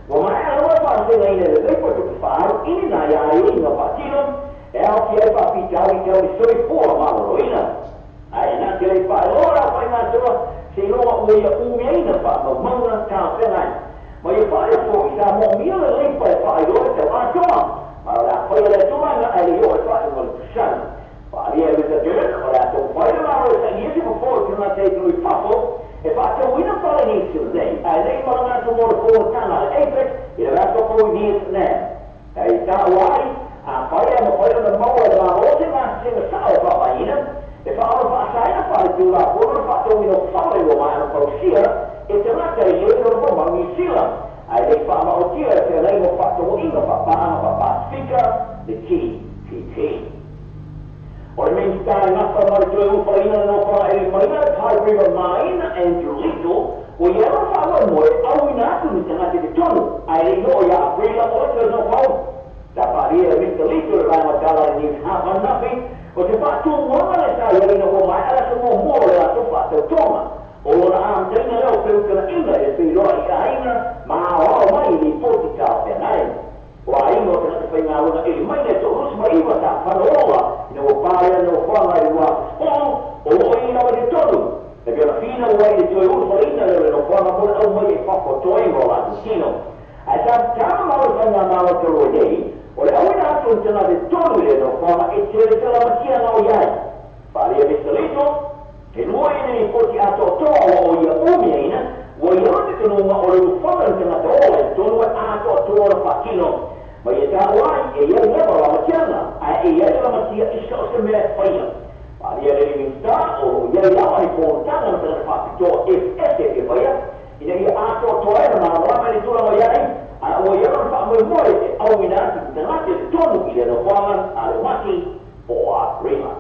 o mai alawa whātenga ina le leipa te whāru ini nā ia inga whakino, e au ki ai whapitau i tau i soifua maloroina. Ai nā te rei whaelora whai ngā tua, se iloa ua ia umiaina wha maumauna tā whengai. Ma ia whaea fo i tā mō mia le leipa e whaeroa te wātoa, ma o la whaia le tumanga ai le ioa e whae mo le tusana. Whaaria e Mr. Dern, o la tō whaea maro e sa iesi mo fō te ngā te tui pafo, e whaatauina whare ni sila nei, ai nei mara ngā tō mō le kōrotanga le APEC i le rato kō i Vietnam. Hei tā wai, a whaia mo whaia na maua e mā o te ngā singa sao e whapaina, e whaara whaasaina whare tū rā kōrero whaatauina whare o mai ana pausia, e te ngata e le no mo mangi sila. Ai lei whaamaotia e te lei mo whaatauina whapaanga whapasifika le TPP. O le Minista e ngawha mara tue uwhaina no wha e maina Tai River Mine Andrew Little, o ia no whaamau moe au ina atu ni tangata te tonu, ai lei no ia Aprila o le tau no whau. Ta paria e Mr. Little e raima tala e News Half on Nothing, o te whaatūnganga le tā ia ina o mai ala sa mō mō le ato whaatautonga. O lona āmtaina leo peukana ina e whiroa i aina, ma ao mai i pōti tā whenai. O a inga o te ngata whai ngā runa e mai nei tō rusma iwa tā whanaola, ina o pārea no whanga i wā spō, o o ina wa te tonu. E pia whina ua i te toi urfa ina leo le no whanga mō au mai e whakotoe mō lātou kino. Ai tā tāma mauri whai ngā māro te roe nei, o le awina atu ni tana te tonu le no whanga e te re tala matia ngau iai. Whaaria Mr. Little, te lua ina ni poti ato toa o o ia umia ina, ua ia rote te nunga o le uwhanga ni tangata ola e tonu e ato toa na whakino. Ma ia tā wai e ia leva la matianga, a e ia la matia iska o se mea e whaia. Whaaria le Minista o ia lawa ni pōntanga na tangata whapitoa FS e whaia, ina ia ato toa e na mana ni tūranga iai, a ua ia rona whaamoemoe e auina atu ki tangata te tonu i le no whanga a le mati o a rima.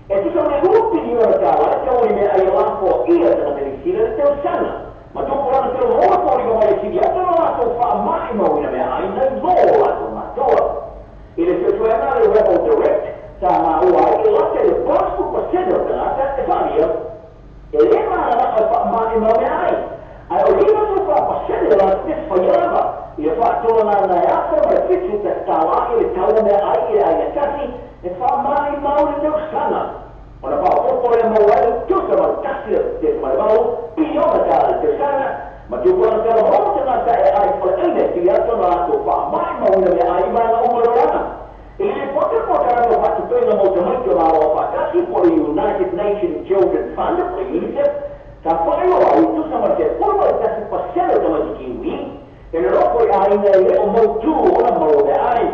E tusa o le rupi ni ora tāwa e te ori mea ai lafo ia tangata ni sila le teo sana. Ma tō porana te roa ora pōri mai e siri atu na lātou whaamai mau ina mea ai nei lō lātou mātoa. I le tuatuena le Rebel Direct, tā ngā ua ai e late le 80% o tangata e wharia, e le mana e whaamai mau mea ai. Ai o lima tō whaapasene o lātou te whaiarava, i le whaatoa ngā nai afa ma le whitu te tālā i le taua mea ai i le aina tasi, e whaamai mau le tau sana. O na whaapopore mau ai tusa ma tasi te wharewaru, piliona tā le tau sana, ma tūpuna te roho te ngata e ai whaleine ki ato nā tō whaamai mau ina mea ai maanga umaroranga. I le pote pōtara no whatupenga mō te maito rā o whakasi po le United Nations Children's Fund, po le UNICEF, tā whaeroa i tusa ma te purwa i tasi pasero te maiti kiwi, e le roko i aina e leo mautū o na maro mea ai.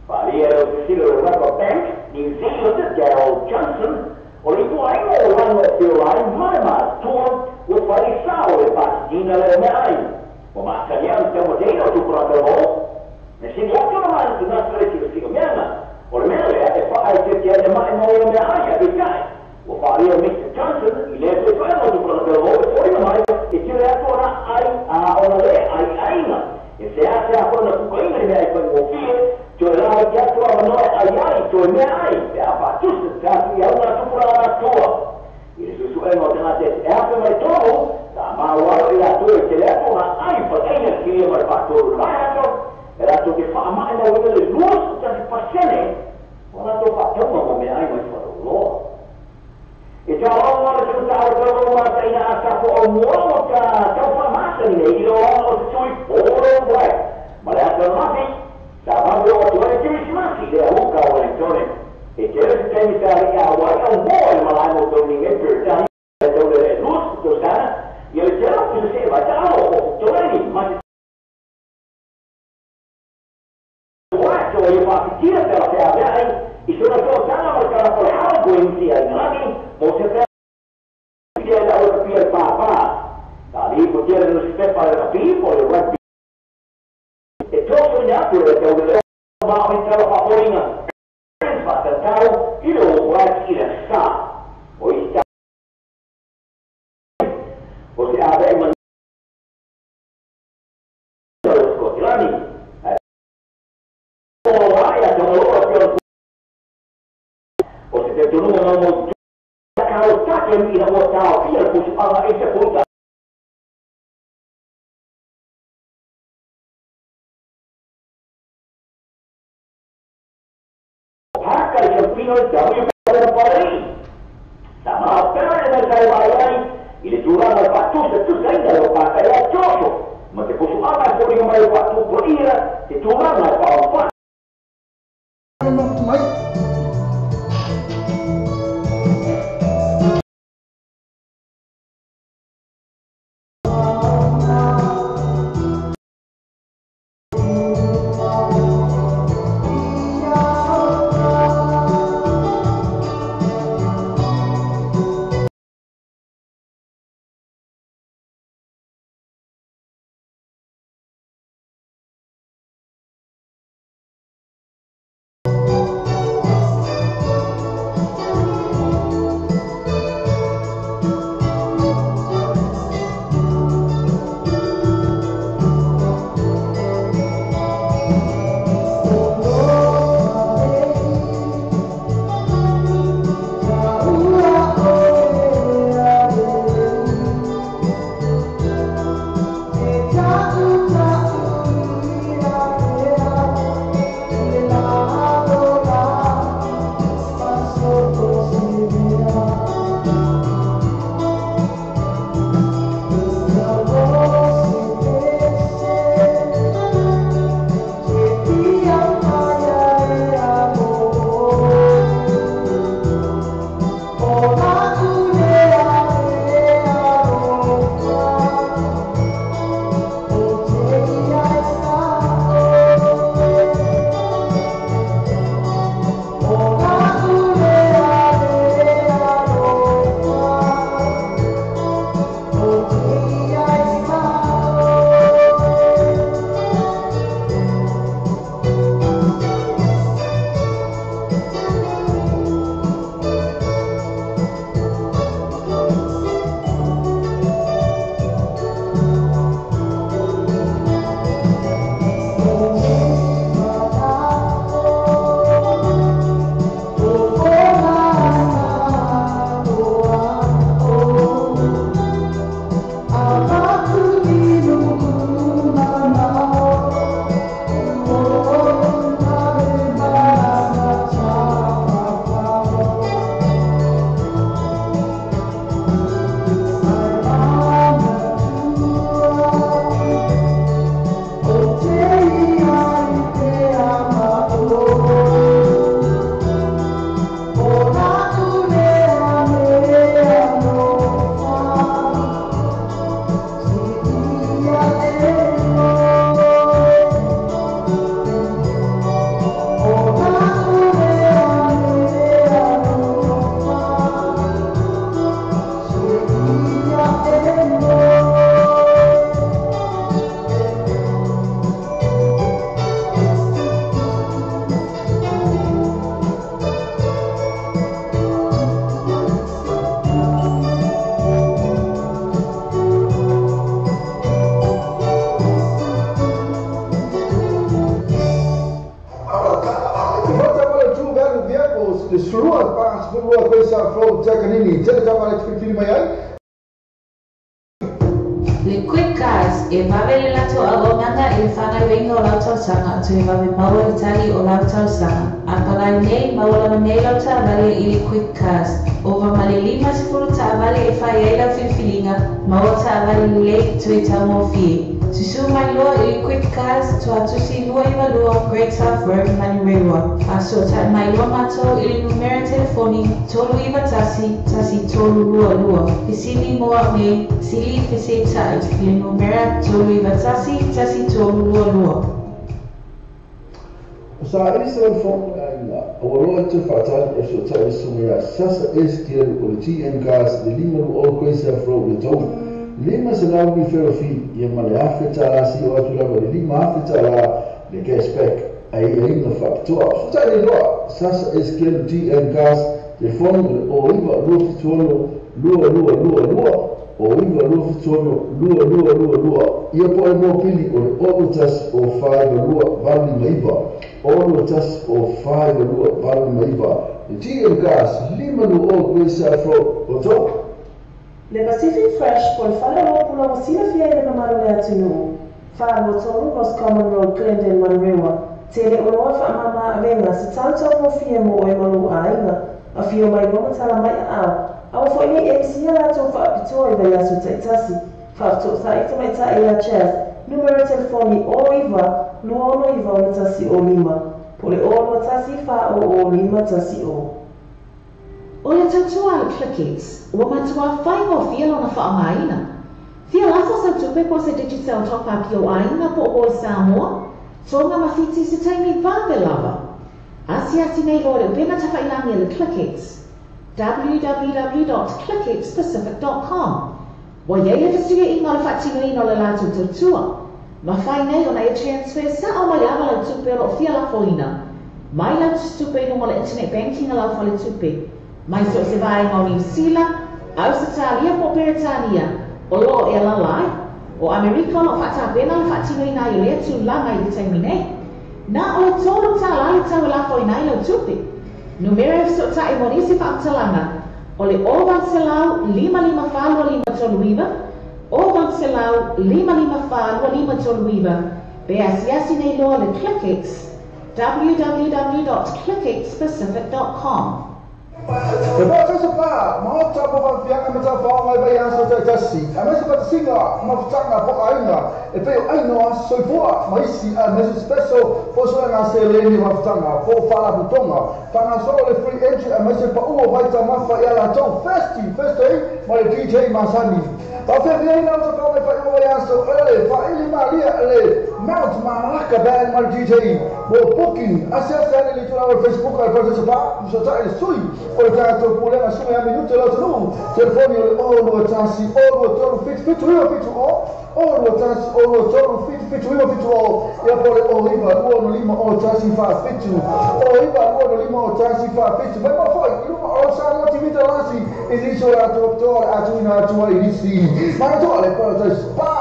Whaaria e o te sila o Rubber Bank, New Zealand, Daryl Johnson, o le tua ingo o lano e whio ai mai mā Faamae mau ina mea ai a peitai. Ua faalia Mr. Johnson i lea suesuega o tupulaga talavou e foliga mai e tele atu ona ai a ona lē aiaiga e seasea foi ona pukaina i mea ai faigofie toe laiti atu avanoa e ai ai toe mea ai pe a faatusa tatuiauga a tupulaga atoa. I le suesuega o tagata e afe mai tolu sa maualo i latou e tele atu ona ai faaina kilia ma le faatolu le vaiaso e latou te faamae mauina le 21% o latou faatauga mo meaai mai faleoloa. E taoga le tau tau ma ina a sa o mo ka tau fa masa ni nei i o se tui polo black. Ma le asa mafi, sa vave o tu ai Kirisimasi le huka o Wellingtone. E tele se taimi sa i a wai au mo le malai mo tau ninge per tani e tau le luz to sana i le tele o se vai ta o toleni ma se Wato e whakatira te la te avea ai i sona tō tanga ma kara ko le hau ko inti ai ngani mo se te pia la o pia pāpā. Ta li po tira no se pepa le kapi po le rugby. E tō ina atu e tau le ma o i tala whaporinga. Whakatau i le o i le sa. O i ta. O se avea i man o Skotlani. O se te tununga mo kao take ina ua taofia le pusuaga e se puta. Haka i champino le tau i pare pare. Sa maa pere le sai vai ai i le tulaga le faatusa tusaina le paka ia choso. Ma te pusuaga e foliga mai o faatupu ira te tulaga e whaopaa. Mai. Rebels, le Surua, Pa, Surua, Great South Road, Takanini, Tele Tavale, Fili Mai ai. Le Quick Cars e vave le lato auaunaga i le fagaoioiga o lau tausaga toe vave maua le tali o lau tausaga. A pagai nei maua lava nei lau taavale i le Quick Cars. Ova ma le 50 taavale e fai ai lau filifiliga, maua taavale lelei toe taugofie. Susū mai loa i le Quick Cars Tuatusi 292 Great South Road, Manurewa. Faasootai mai loa matou i le numera telefoni 391 1322. Fesili mo au nei, sili fesetai i le numera 391 1322. Sa ili se fono le aiga, ua loa te faatali e fesoatai le susuga ia Sasa S. Kelu o le TM Cars le 520 Great South Road le tolu. 500 referral fee ia ma le $1,000 si o atu lava le $5,000 le cashback ai aiga faapitoa. Fesoatai le loa Sasa S. Kelu TM Cars telefoni o le 09 276 2222 o 9 276 2222 ia po o le mopili o le 6 1 o 5 2 8 5 6 1 o 5 2 8 5 le TM Cars 520 Great South Road o tau. Le Pacific Fresh po le fale o pula ua silafia i le mamalu o le atunuu. 423 Roscommon Road, Glendale, Manurewa. Tele oloa faamama avega se tautaugofie mo oe ma lou aiga. Afio mai loa ma tala mai aao. Aua foi nei e misia latou faapitoa i vaiaso taitasi. Faafetoosai tamaitai ia Chaz. Numera telefoni o 9 269 1 05. Po le o 21 4 o 5 1 o. O le tautua a le ClickX, ua matuā faigofie lona faaaogaina. Fia lafo sau tupe po o se Digicel top up i ou aiga po o i Samoa, Tonga ma Fiti se taimi vave lava. Asiasi nei loa i le upega tafailagi a le ClickX, www.clickxpacific.com. Ua i ai le fesuiaiga o le faatinoina o le latou tautua. Mafai nei ona e transfer sao mai lava lau tupe o loo fia lafoina. Mai lau tusitupe i luga o le internet banking a lau faletupe. Mai so o se vaega o Niu Sila, Ausetalia po o Peretania, o loo e alaala ai. O Amerika o loo faatapena le faatinoina ai o lea tulaga i le taimi nei. Na o le $3 le tau e lafoina ai lau tupe. Numera e fesootai mo nisi faamatalaga o le o 800 554 2539 o 800 554 2539 pe asiasi nei loa le ClickX www.clickxpacific.com. E pa sa pa, maota po pa fianga ma ta fa mai vai aso ta tasi. A mesa pa singa ma futanga po ainga. E pe ai no aso soifua ma isi a mesa special po so nga se le ni ma futanga po fala butonga. Fanga so le free entry a mesa pa uo vai ta mafa ia la to festi first day ma le DJ Masani. Pa fe via ina ta fa mai fa vai aso ele fa ili malia le Mount Malaka Band ma DJ. Mo booking asiasi le tula Facebook al pa sa pa so ta le sui o le tatou pulega suga ia minute le atunuu telefoni o le 0 2 1 0 2 3 7 7 9 7 o 0 2 1 0 2 3 7 7 9 7 o ia po le 0 9 2 6 5 o 1 4 7 0 9 2 6 5 o 1 4 7 mai ma foi i luma o sa mo tivita lasi e liso latou toa le atuina atua i lisi mana le Paradise Spa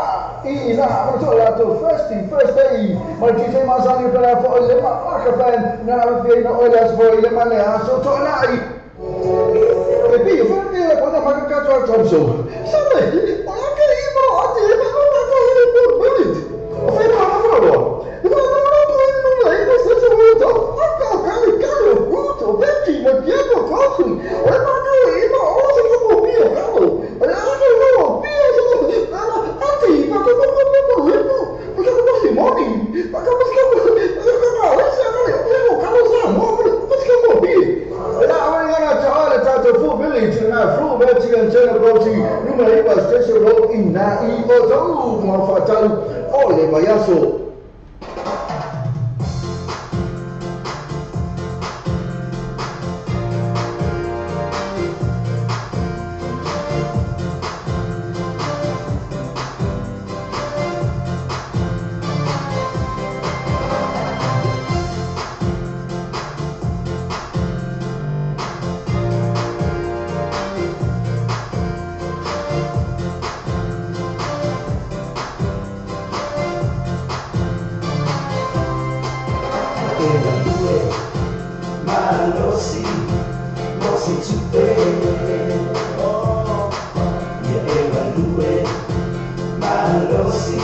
i ina mana toa latou first day ma DJ Masani pela fo le ma aka fan na na fi na o le aso i le ma le aso toanai. E pi, fa me la quando ma cazzo al Thompson. Sabe, o la che io ma ti ma non ma ko le por minute. O fai ma ma lo. No no no no no no no se se mo to. Ma ka ka bruto, vecchi, ma pieno cazzo. O ma che io o se ko pio, cavolo. O la che no, pio se no. Ati, ma ko ko ko ko ko. Ma ko ko si moni. Ma ko ko ko ko ko se no cavolo sa mo. Ma ko ko pi. La na ta ta full village na full village and channel boti numero 9 station road in na i o tau ma fatal o le vaiaso. se tupe. Ia e galue malosi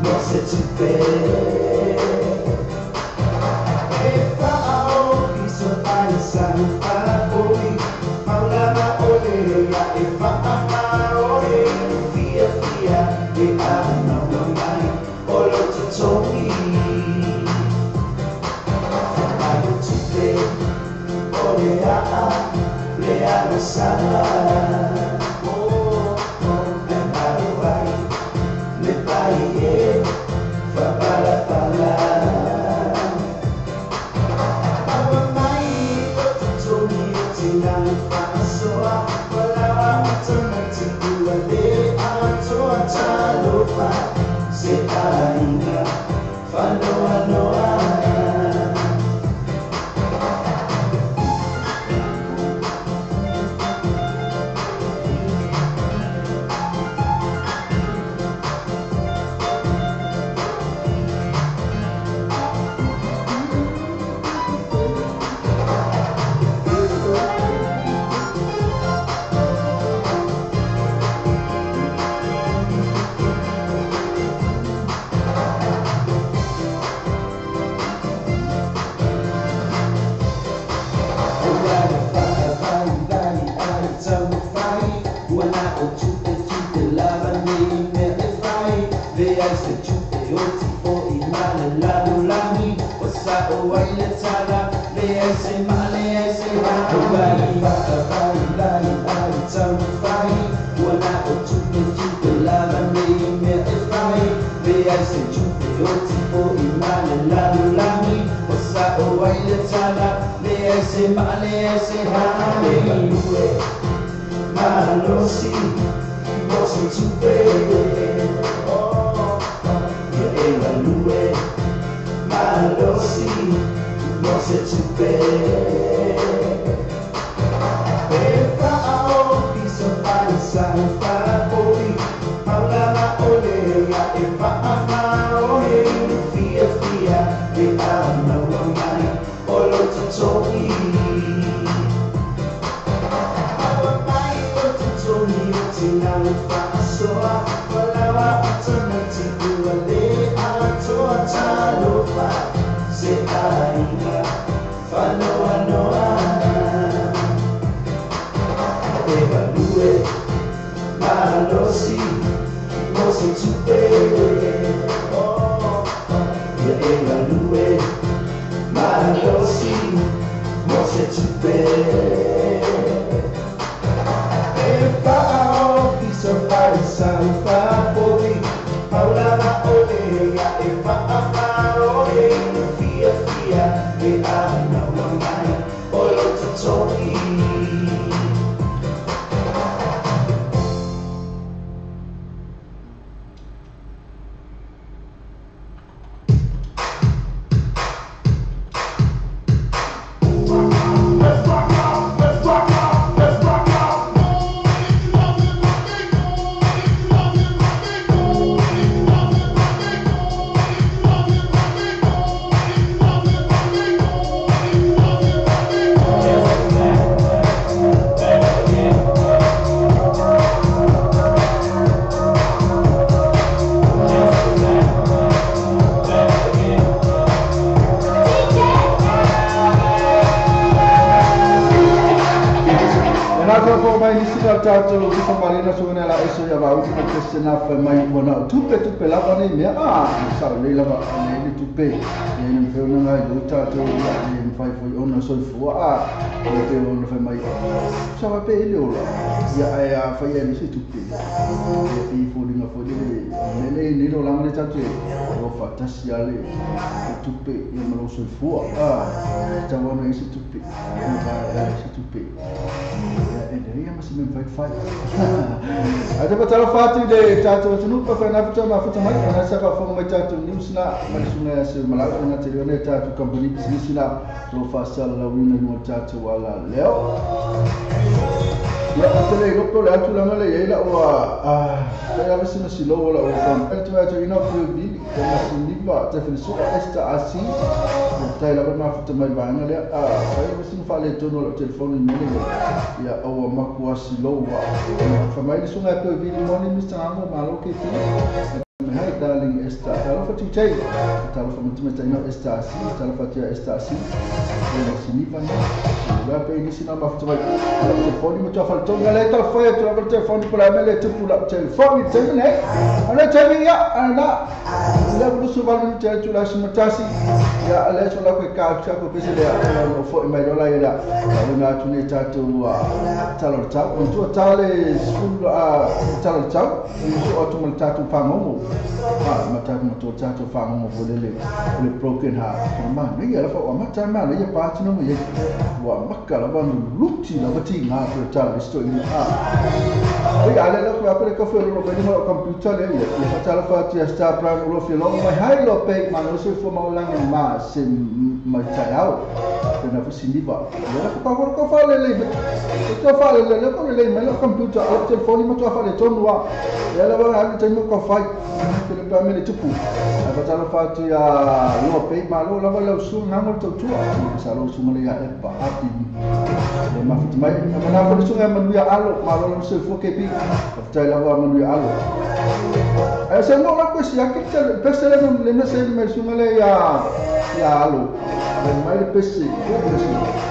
mo se tupe. E fa'ao piso ai sa fa'apoi maulama ole ia e fa'amao e fia fia e a maua mai o lo totogi. Fa'ai o tupe o le a'a le alosaga e malo ai le pai e fa'apalapala. Maua mai o totogi o tina e fa'asoa Walawa o tamaiti ua le atoa talofa se aiga fa'anoanoa. Malosi mo se tupe. Ia e galue malosi mo se tupe. E fa'ao piso pai sa fa'apoi maulama ole ia e fa'amao e fia fia e a maua mai o lo totogi. Maua mai o totogi o tina e fa'asoa Walawa o tamaiti ua le atoa talofa se aiga fa'anoanoa. E galue malosi mo se tupe. Ia e galue malosi mo se tupe. E fa'ao piso pai sa fa'apoi maulama ole ia e fa'amao e fia fia e a maua mai o lo totogi. Tatou ki whamarena so la eso ya ba uti ko na fa mai wana tupe tupe lava nei mea a sa le lava le tupe e ni fe ona ngai lo tatou ya ni fai foi ona so fua a o te ona fa mai sa va pe le ola ya ai a fai ni se tupe e fi fo linga fo le le ni lo langa le tatou o fa tasi ale tupe ya ma lo so fua a ta wana se tupe ya se tupe ya mas me vai fai. Ate patala fati le tatou tunu pa fa na futa ma futa mai na sa ka fo mai tatou news na malisuna ya se malawi na te le tatou company business na lo fa sala wina no tatou ala leo. Ia tele i lopo le atu langa le ia la ua a ya vesi na silo la ua kon el tu atu ina pu vili te na siniva te fili su esta asi tai la ma futa mai vanga le a ai vesi na fale tono la telefoni mele ia aua makua silo wa fa mai le sunga pu vili moni Mr. Amo malo ke ti Hi darling Esther, talofa TJ, talofa mutumeta ina Esther asi, talofa tia Esther asi, ina siniva ni, la pe ni sina mafuta mai, telefoni mo tafal tonga le talofa ya talofa telefoni pula mele tupu la telefoni temne, ana temi ya ana la blusu valu te tu la simatasi, ya ale so la ko ka ka ko pese le no fo mai lola ya la na tu ne tatu talo tau, tu tale school talo tau, tu atu mal tatu pangomo. Mata mo tato whangongo fo lele le broken heart. Ma nei ala fa mata ma le pa tino mo ye. Wa maka la va luti la va ti nga ko ta le sto ni a. Oi ale la ko ko ko fo lo ba ni mo computer le ye. Fa ta la fa ti sta brown lo fi lo mai hai lo pe ma no se fo ma la ma se ma ta au. Pe na fo siniva. Le ko ko ko fa le le. Ko fa le le ko le ma lo computer o telefoni mo to fa le tonu wa. Ya la va ha te mo ko fa te le pa me le tupu. A fa ta la fa ti a lo pe ma lo la va lo su nga mo to tu. Sa lo su mo le ya e pa api. Le ma fu mai ma na fo su nga ma ya alo ma lo se fo ke bi. Fa ta la va ma ya alo. A se mo la ko si a ke te pe se le le na se me su le ya ya alo. Le mai le pe se ko se.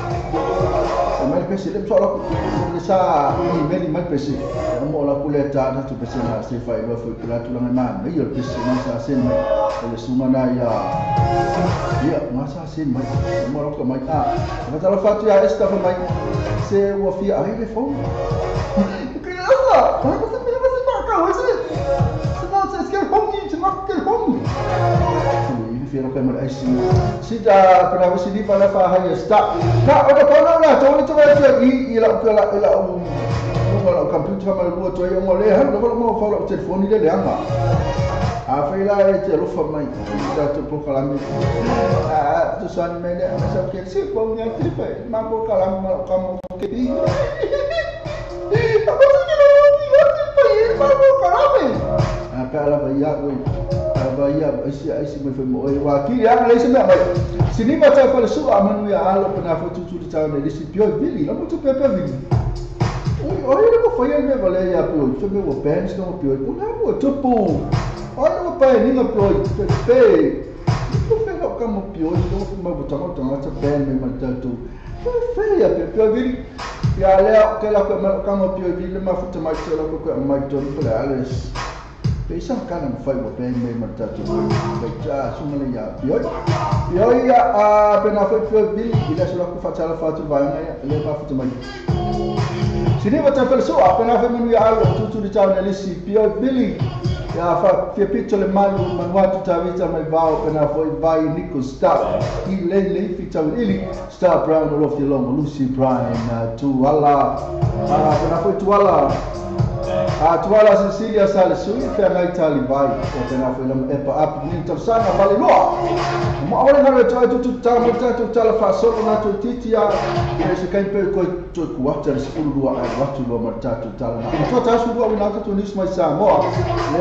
Mai le pese le so la le sa ni meli mai pese mo la kuleta na tu pese na se fa ilo fo kula tu la ma me yo pese na sa se mai le suma na ya ya ma sa se mai mo la ko mai a ma ta la fa tu ya esta fa mai se wo fi a le fo que la ko se me va se pa ka ho se se va se ke hom ni se ma ke hom ni fi lo ke mo ai si si ta pena wo si di fa la fa ha ya sta na o ko na na to to i i la la la la computer ma lo to yo mo le ha lo mo fa lo telefoni le le anga a fa ila e te lo fa mai ta to po kala mi a to san me le a sa ke si po nya ti fa ma po kala ma ka mo ke bi a ko si lo ni lo ti fa i ma po kala mi a ka la va ya we va ya si si me fa mo e wa ki ya le se me mai siniva ta fa le su a manu ya alo pena fo tu tu ta le si pio vili la mo tu pepe vili. Oi oi le mo fa ya me vale ya pio tu me wo bench no pio o na mo tu pu. Oi mo pa ni no pio pe pe. Tu fe no ka mo pio no ma bo ta ta ta ben me ma ta tu. Fe ya pe pio vili. Ya le ke la ko ma ka mo pio vili ma fu ta ma la ko ko ma to le ales. Pesa kana mo fai mo ben me ma ta tu. Pe ta su ma le ya pio. Pio ya a pena foi pio vili ila so la ko fa ta la fa tu va na le ma fu ta ma. Siniva ta fel so apena fe manu ya alo tutu di tau nelisi pio bili ya fa fia pito le malu manuatu tavita mai vao pena foi vai Nico Star i le le fi tau ili Star Brown lo fi longo Lucy Bryan tuala pena foi tuala tuala Cecilia Salesu fe ngai tali vai pena foi lam epa ap ni tafsana vale loa mo awale na to tu ta mo ta tu tala fa solo na tu titia e se kai pe ko to ku ata se ulu lua ai watu lua ma ta tu tala na to ta su lua na tu nis mai sa mo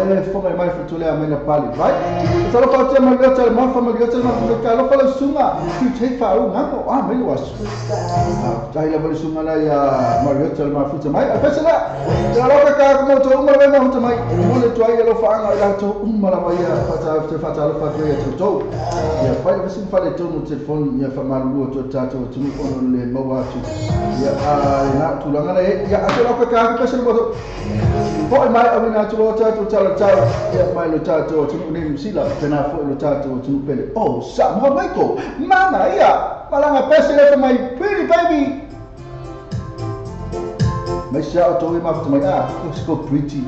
le fo mai mai fu le amena pali vai to lo fa te ma le ta ma fa ma le ta ma fa ka lo fa le sunga tu te fa u na ko a me lo asu ta ila le sunga la ya ma le ta ma fu te mai a pese la te lo ka ka mo to uma le ma fu te mai mo le to ai lo fa nga la to uma la vai fa ta te fa ta lo fa te to to ya fa le sin fa le to no telefoni ya fa ma lu to ta to tu ono le ma wa tu ya a na tu la ngana ya a to lo ka ka pese mo to po mai a na tu lo ta tu ta lo ta ya mai lo ta to tu ni sila pena fo lo ta to tu pele oh sa mo mai ko mama ya malanga pese le fa mai pretty baby mai sa to we ma fu mai a ko pretty.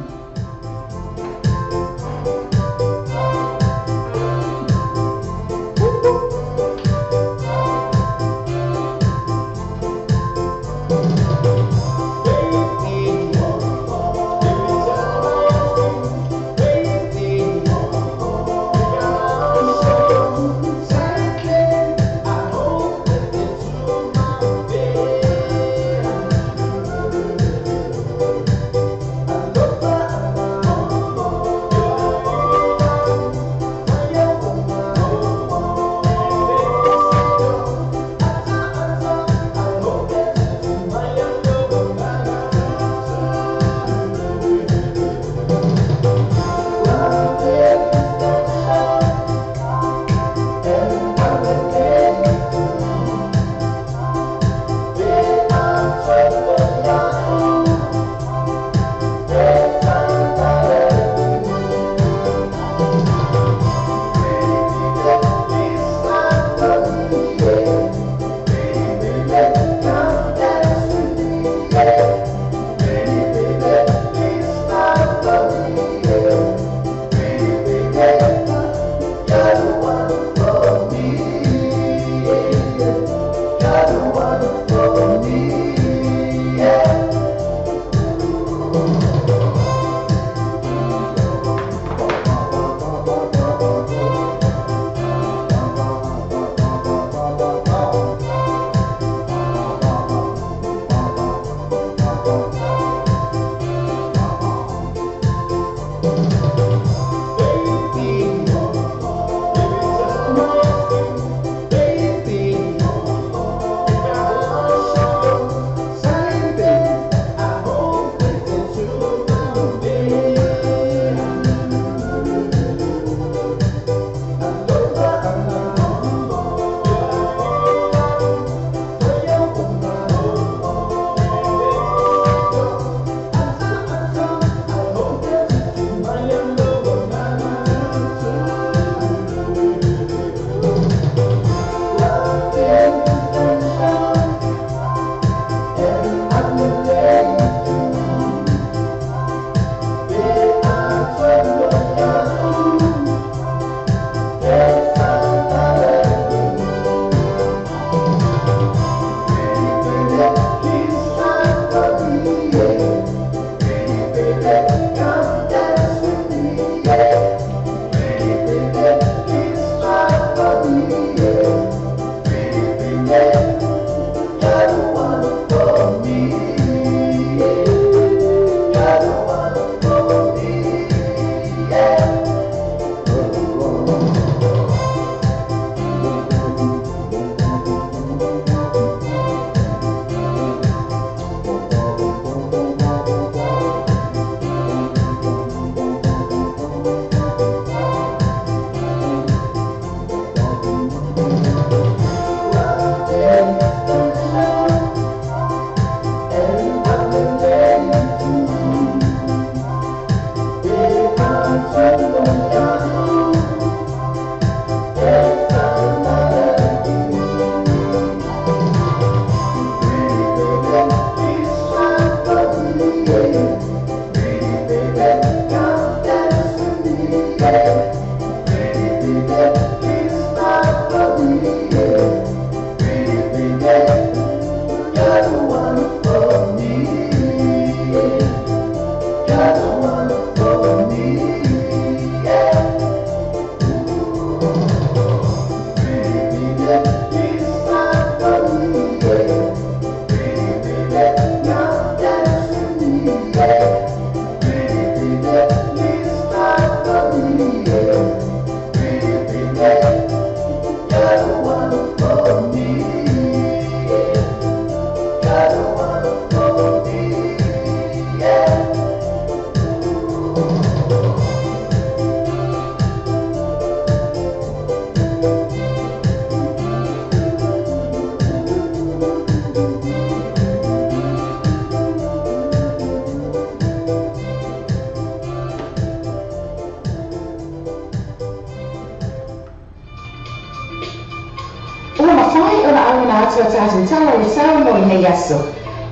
I don't wanna fall me, yeah.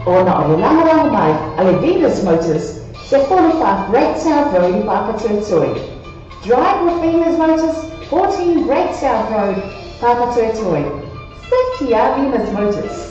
Ona o le lagolago mai a le Venus Motors se 45 Great South Road i Papatoetoe. Drive with Venus Motors, 14 Great South Road, Papatoetoe. Sekia Venus Motors.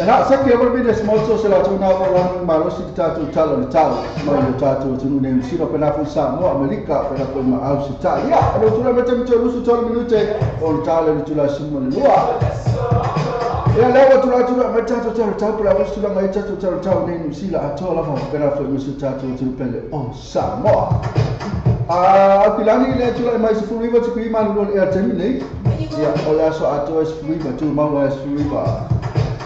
Na saki o be small so se la tuna o la malo si tatu talo le talo mai le tatu tunu ne sino pena fu sa mo Amerika pena fu ma au si ta ya o tuna mete mete lusu tolo minute o talo le tula simo le lua ya le o tula tula mete tatu talo talo la o tula mai tatu talo talo ne sila atoa la fa pena fu mi si tatu tunu pele o sa mo a pilani le tula mai si fu riva ti kui malu le termine ya o la so atoa si fu riva tu ma si fu riva.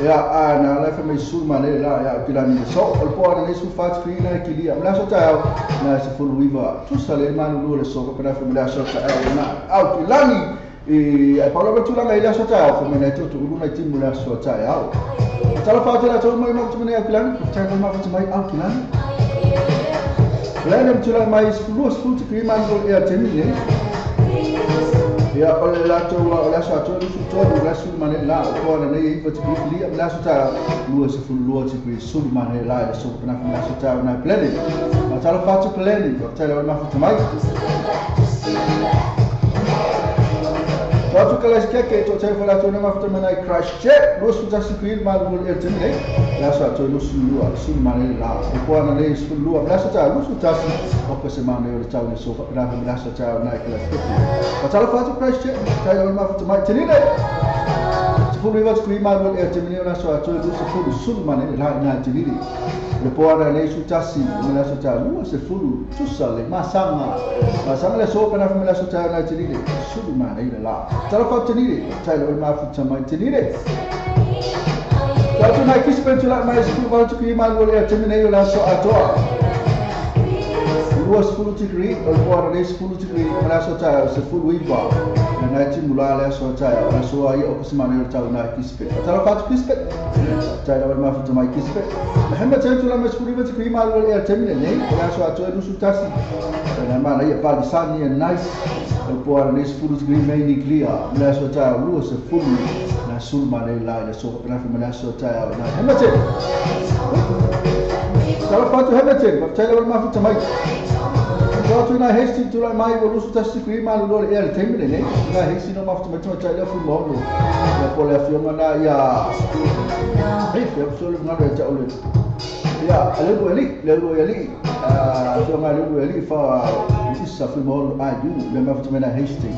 Ya na la fa mai sul mane la ya pilani so o po na le su fat fi na kilia mla so ta na se fu riva tu sale manu lo le so ko pena fa mla so ta na au pilani e ai paulo ba tula ngai la so ta ko mena to tu na ti mula so ta ya ta la fa ta la to mai mo tu mena pilani ta ko ma tu mai au pilani la nem tula mai fu ti ki man go e termine ya o la to o la so to su to la su mane la ko na nei va ti li la so ta lu se fu lu ti ki su mane la so na la so ta na pleni ma ta la fa tu pleni ko ta la ma fu mai Watu kala ke to te fala to na ma fu mai crash che lu su ta si ki ma lu e termine la so to lu su lu su mane la ko na nei su lu la so ta lu su ta si o ko se mane o ta le so na la so ta na kala ke ma ta la fa tu crash che ta la ma fu mai termine fu riva tu ma lu e termine la so to lu su fu su mane la na termine le po na nei su ta si la so ta lu se fu tu sale ma sanga le so pa na la so ta na termine su mane la ta la fa termine ta la ma fu ta mai termine ta tu na kispen tu la mai su va tu ki ma lu e termine la so atoa lu se fu ti kri o po na nei fu ti kri la so ta se fu riva na ti mula la so ta la so ai o ko se mane ta na kispe ta la fa tu kispe ta la ma fu ta mai kispe Muhammad ta tu la ma su riva ti kri ma lu e termine nei la so atoa lu su tasi na ma na ia pa di sani e nice o po na nei fu ti kri mai ni clear la so ta lu se fu na sul mane la le so na fu la so ta na Muhammad ta la fa tu Hamilton ma ta la ma fu ta mai tu na hesti tu la mai o lu su tasi kri ma lu e le termine nei na hesti no ma fu ta ta la fu mo lu la po la fioma na ya ei fi absolu na le ta o le ya ale lu eli le lu eli a fioma le lu eli fa isa fu mo lu a ju le ma fu ta na hesti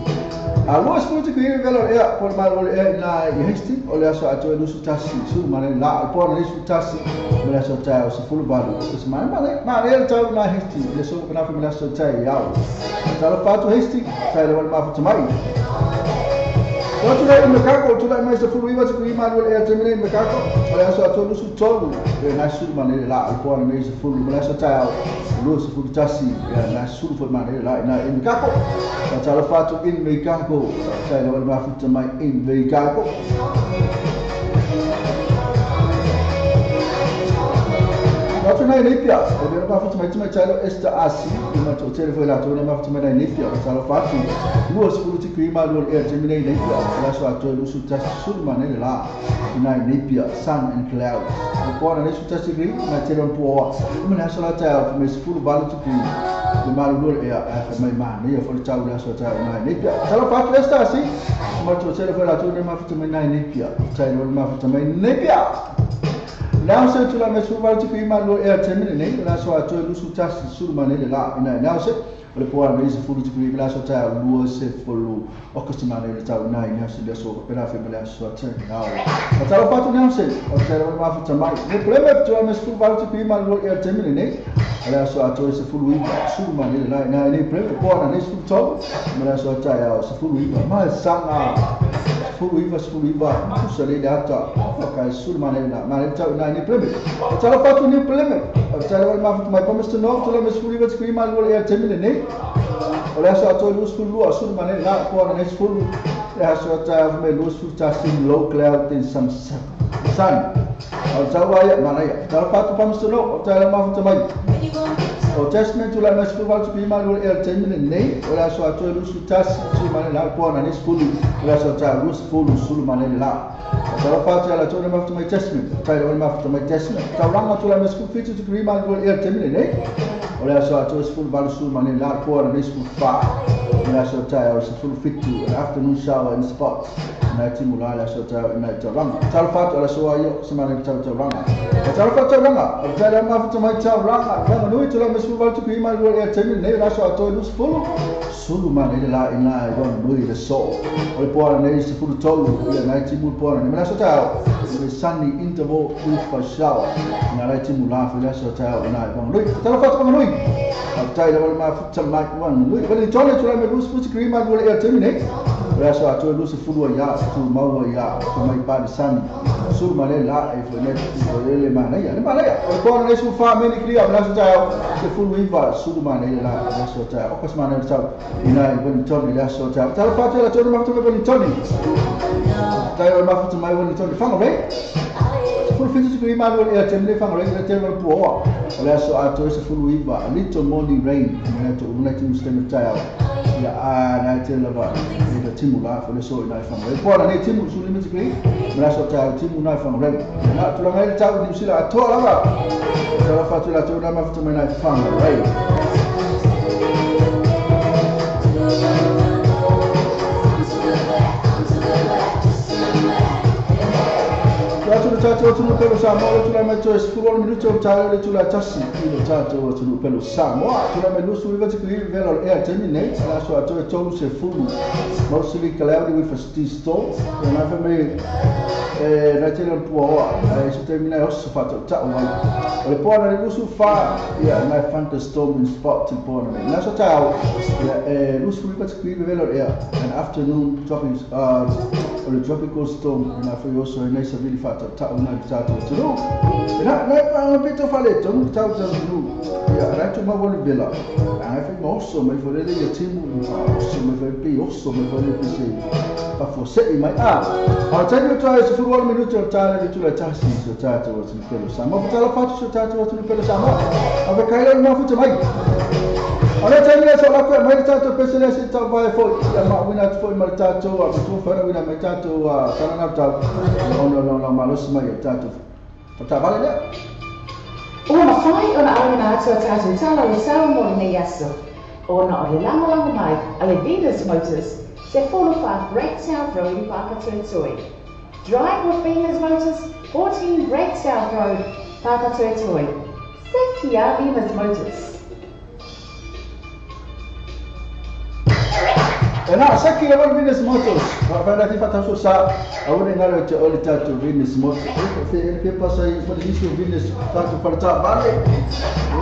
a lu su ti kri velo e por ma lu e na hesti o le so a to lu su tasi su ma le la po na su tasi me la so ta o se fu ba lu se ma ma le ta na hesti le so na fu me la so ta ya ta la fa tu hesti ta le ma fu ta mai tu la me kako tu la mai se fu riva ti kri ma lu e termine me kako o le so a to lu su to lu na su ma le la po na se fu me la so ta lu se fu tasi na su fu ma le la na in kako ta la fa tu in me kako ta la ma fu ta mai in me kako Watu na Nepia, o le ma fu ta mai ta lo esta asi, ma to tele foi la to na ma fu ta mai Nepia, ta lo fa tu. Lu se fu ti kri ma lu e termine Nepia, la so a to lu su ta su ma ne la na Nepia sun and clouds. O po na su ta si kri ma tele on po. Ma na so la ta me se fu ba lu ti kri. Le ma lu e a mai ma ne fo ta la so ta na Nepia. Ta lo fa tu esta asi, ma to tele foi la to na ma fu ta mai Nepia, ta lo ma fu ta mai Nepia. Now se tu la me su va ti kri ma lu e termine nei la so a to lu su ta su ma ne la na now se O le poa nei se fulu tikui la so ta lua se fulu o customer nei le tau nai nei se le so pela fe mele so te nao. O talo fatu nei se o te le ma futa mai. Ne problema tu me fulu valu tikui ma lo e temine nei. Ala so ato se fulu i su ma nei la nei nei problema poa nei se to mele so ta ya se fulu i ma sanga fulu iva kusa le ata ka sul ma nei la ma le tau nei problema. O talo fatu nei problema. O talo ma futa mai pa no tu le me fulu iva tikui ma lo e temine nei. O le aso atoa 22 sulu mane la po na sulu le aso ta me lusu ta sim low cloud in some sun o tau ai mana ya ta pa tu pa no o ta la ma futa mai o testament tu la me sulu val tu ma lo el temine nei o le aso atoa lusu ta sim mane la po na sulu o le aso ta lusu sulu mane la o ta pa tu la tu ma futa mai testament ta la ma futa mai testament ta ranga tu la me sulu fitu tu ma lo el temine nei o le aso atoa sulu val sulu mane la po na sulu fa o le aso ta o sulu fitu an afternoon shower in spots na timu la aso ta na ta ranga tal fatu ala so ayo se mane ta ta ranga tal fatu ranga o ta la ma futa mai ta ranga ranga nui tu la me sulu val tu ma lo el temine nei la aso atoa sulu sulu mane la ina i wan nui le so o le poa nei se fulu tolu ia nai timu poa nei me aso ta le sunny interval with a shower na lai timu la fu le aso ta ina i wan nui tal fatu ranga nui o ta la ma futa mai wan nui vale tole tu la me lusu futa kri ma lo el temine le aso atoa lusu fulu ia tu maua ia tu mai pa de sani sulu mane la e fo ne le mana ia le mana ia o poa nei su fa meni kri o le aso ta se fulu iva sulu mane la le aso ta o kos mane ta ina i wani toni le aso ta talo fatu la tonu ma futa mai wani toni ta ma futa mai wani toni fanga rei fulu fitu tu kri ma lo e temine fanga rei le temine puoa o le aso atoa se fulu iva a little morning rain me to una timu steme ta ia a na te lava e timu la fo le so ina fanga rei poa nei timu su limit kri me aso ta timu na fanga rei na tulanga ile tau ni sila atoa lava talo fatu la tonu ma futa mai na fanga rei. Tatu tunu pelo Samoa tula mai to sfuro minuto tala le tula tasi ilo tatu tunu pelo Samoa tula mai lusu iva tikri velo e terminate la so ato tolu se fulu mostly cloudy with a storm na fa me na tele puoa se termina osso fato ta o le poa na lusu fa ia na thunderstorm in spot to poa na la so tau ia lusu iva tikri velo e an afternoon tropics or a tropical storm na fa yo so na sa vili fato ta na ta to no na na pito faleto no ta ta no ia ra tu ma vole bela a fa mo so me fo le ia timu so me fa pe so me fo le pe se pa fo se mai a a ta ni to se furu minuto ta le tu la ta si so ta to so pelo sa ma ta la fa so ta to pelo sa ma a ve kai le ma fu te mai Ora tēnei so la koe mai tātou pesele se tau vai fo ia ma wina fo mai tātou a tu whara wina mai tātou a tarana tau ono no no malosi mai tātou patavale le O ma whai ona awina atu a tātou tala o sao mo nei aso. Ona o le langa mai a le Venus Motors se 45 Great South Road i Papatoetoe. Drive with Venus Motors, 14 Great South Road, Papatoetoe. Sekia Venus Motors. Ena saki la Venus Motors. Fa la ti fata so sa aure ngalo te ole tatu Venus Motors. Fe pe pasa i fa di Venus tatu farta vale.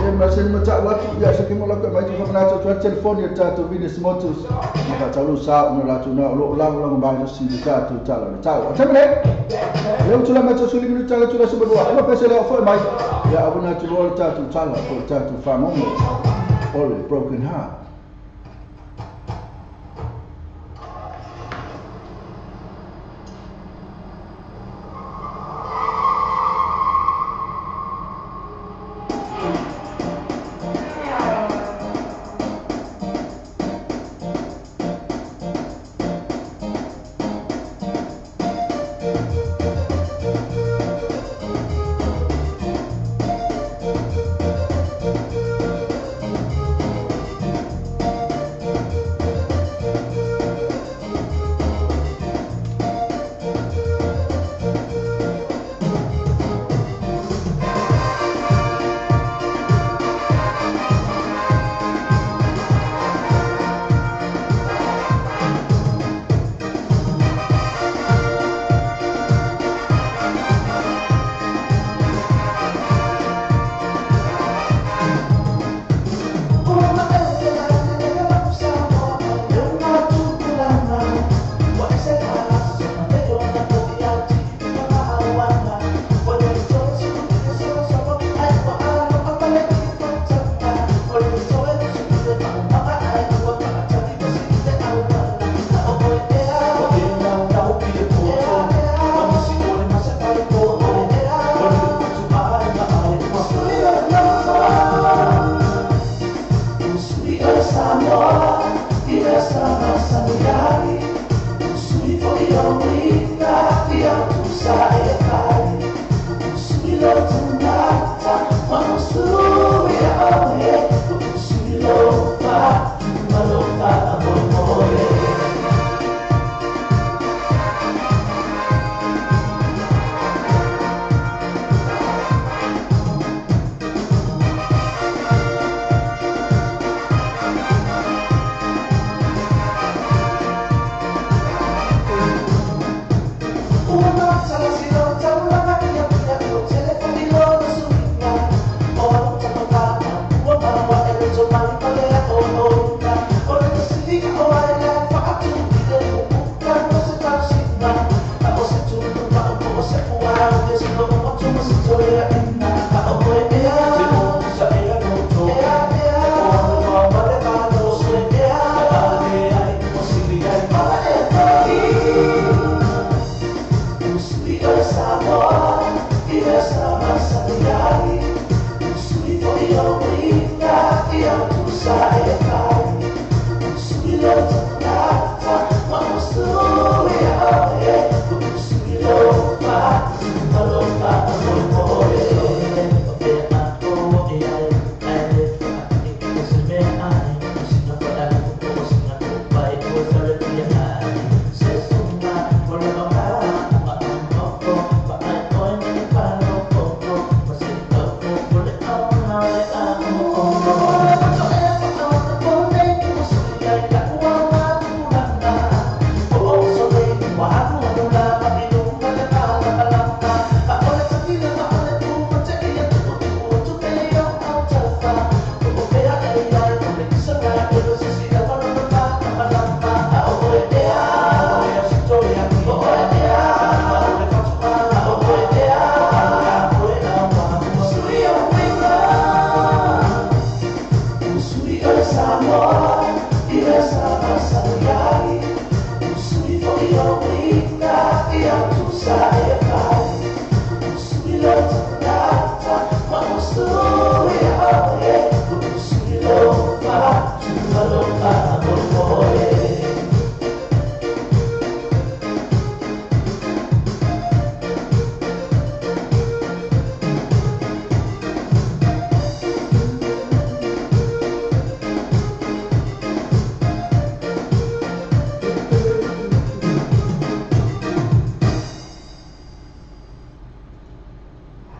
E ma se ma ta wa ya se ke mo la ko mai tu fa na to telefone tatu Venus Motors. Ma fa talu sa no la tu na lo la lo ba no si tatu tala tau. Atemle. Le tu la ma to suli minuta la tu la so bo. Ma pese le fo mai. Ya abuna tu lo tatu tala ko tatu fa mo. Ole broken heart.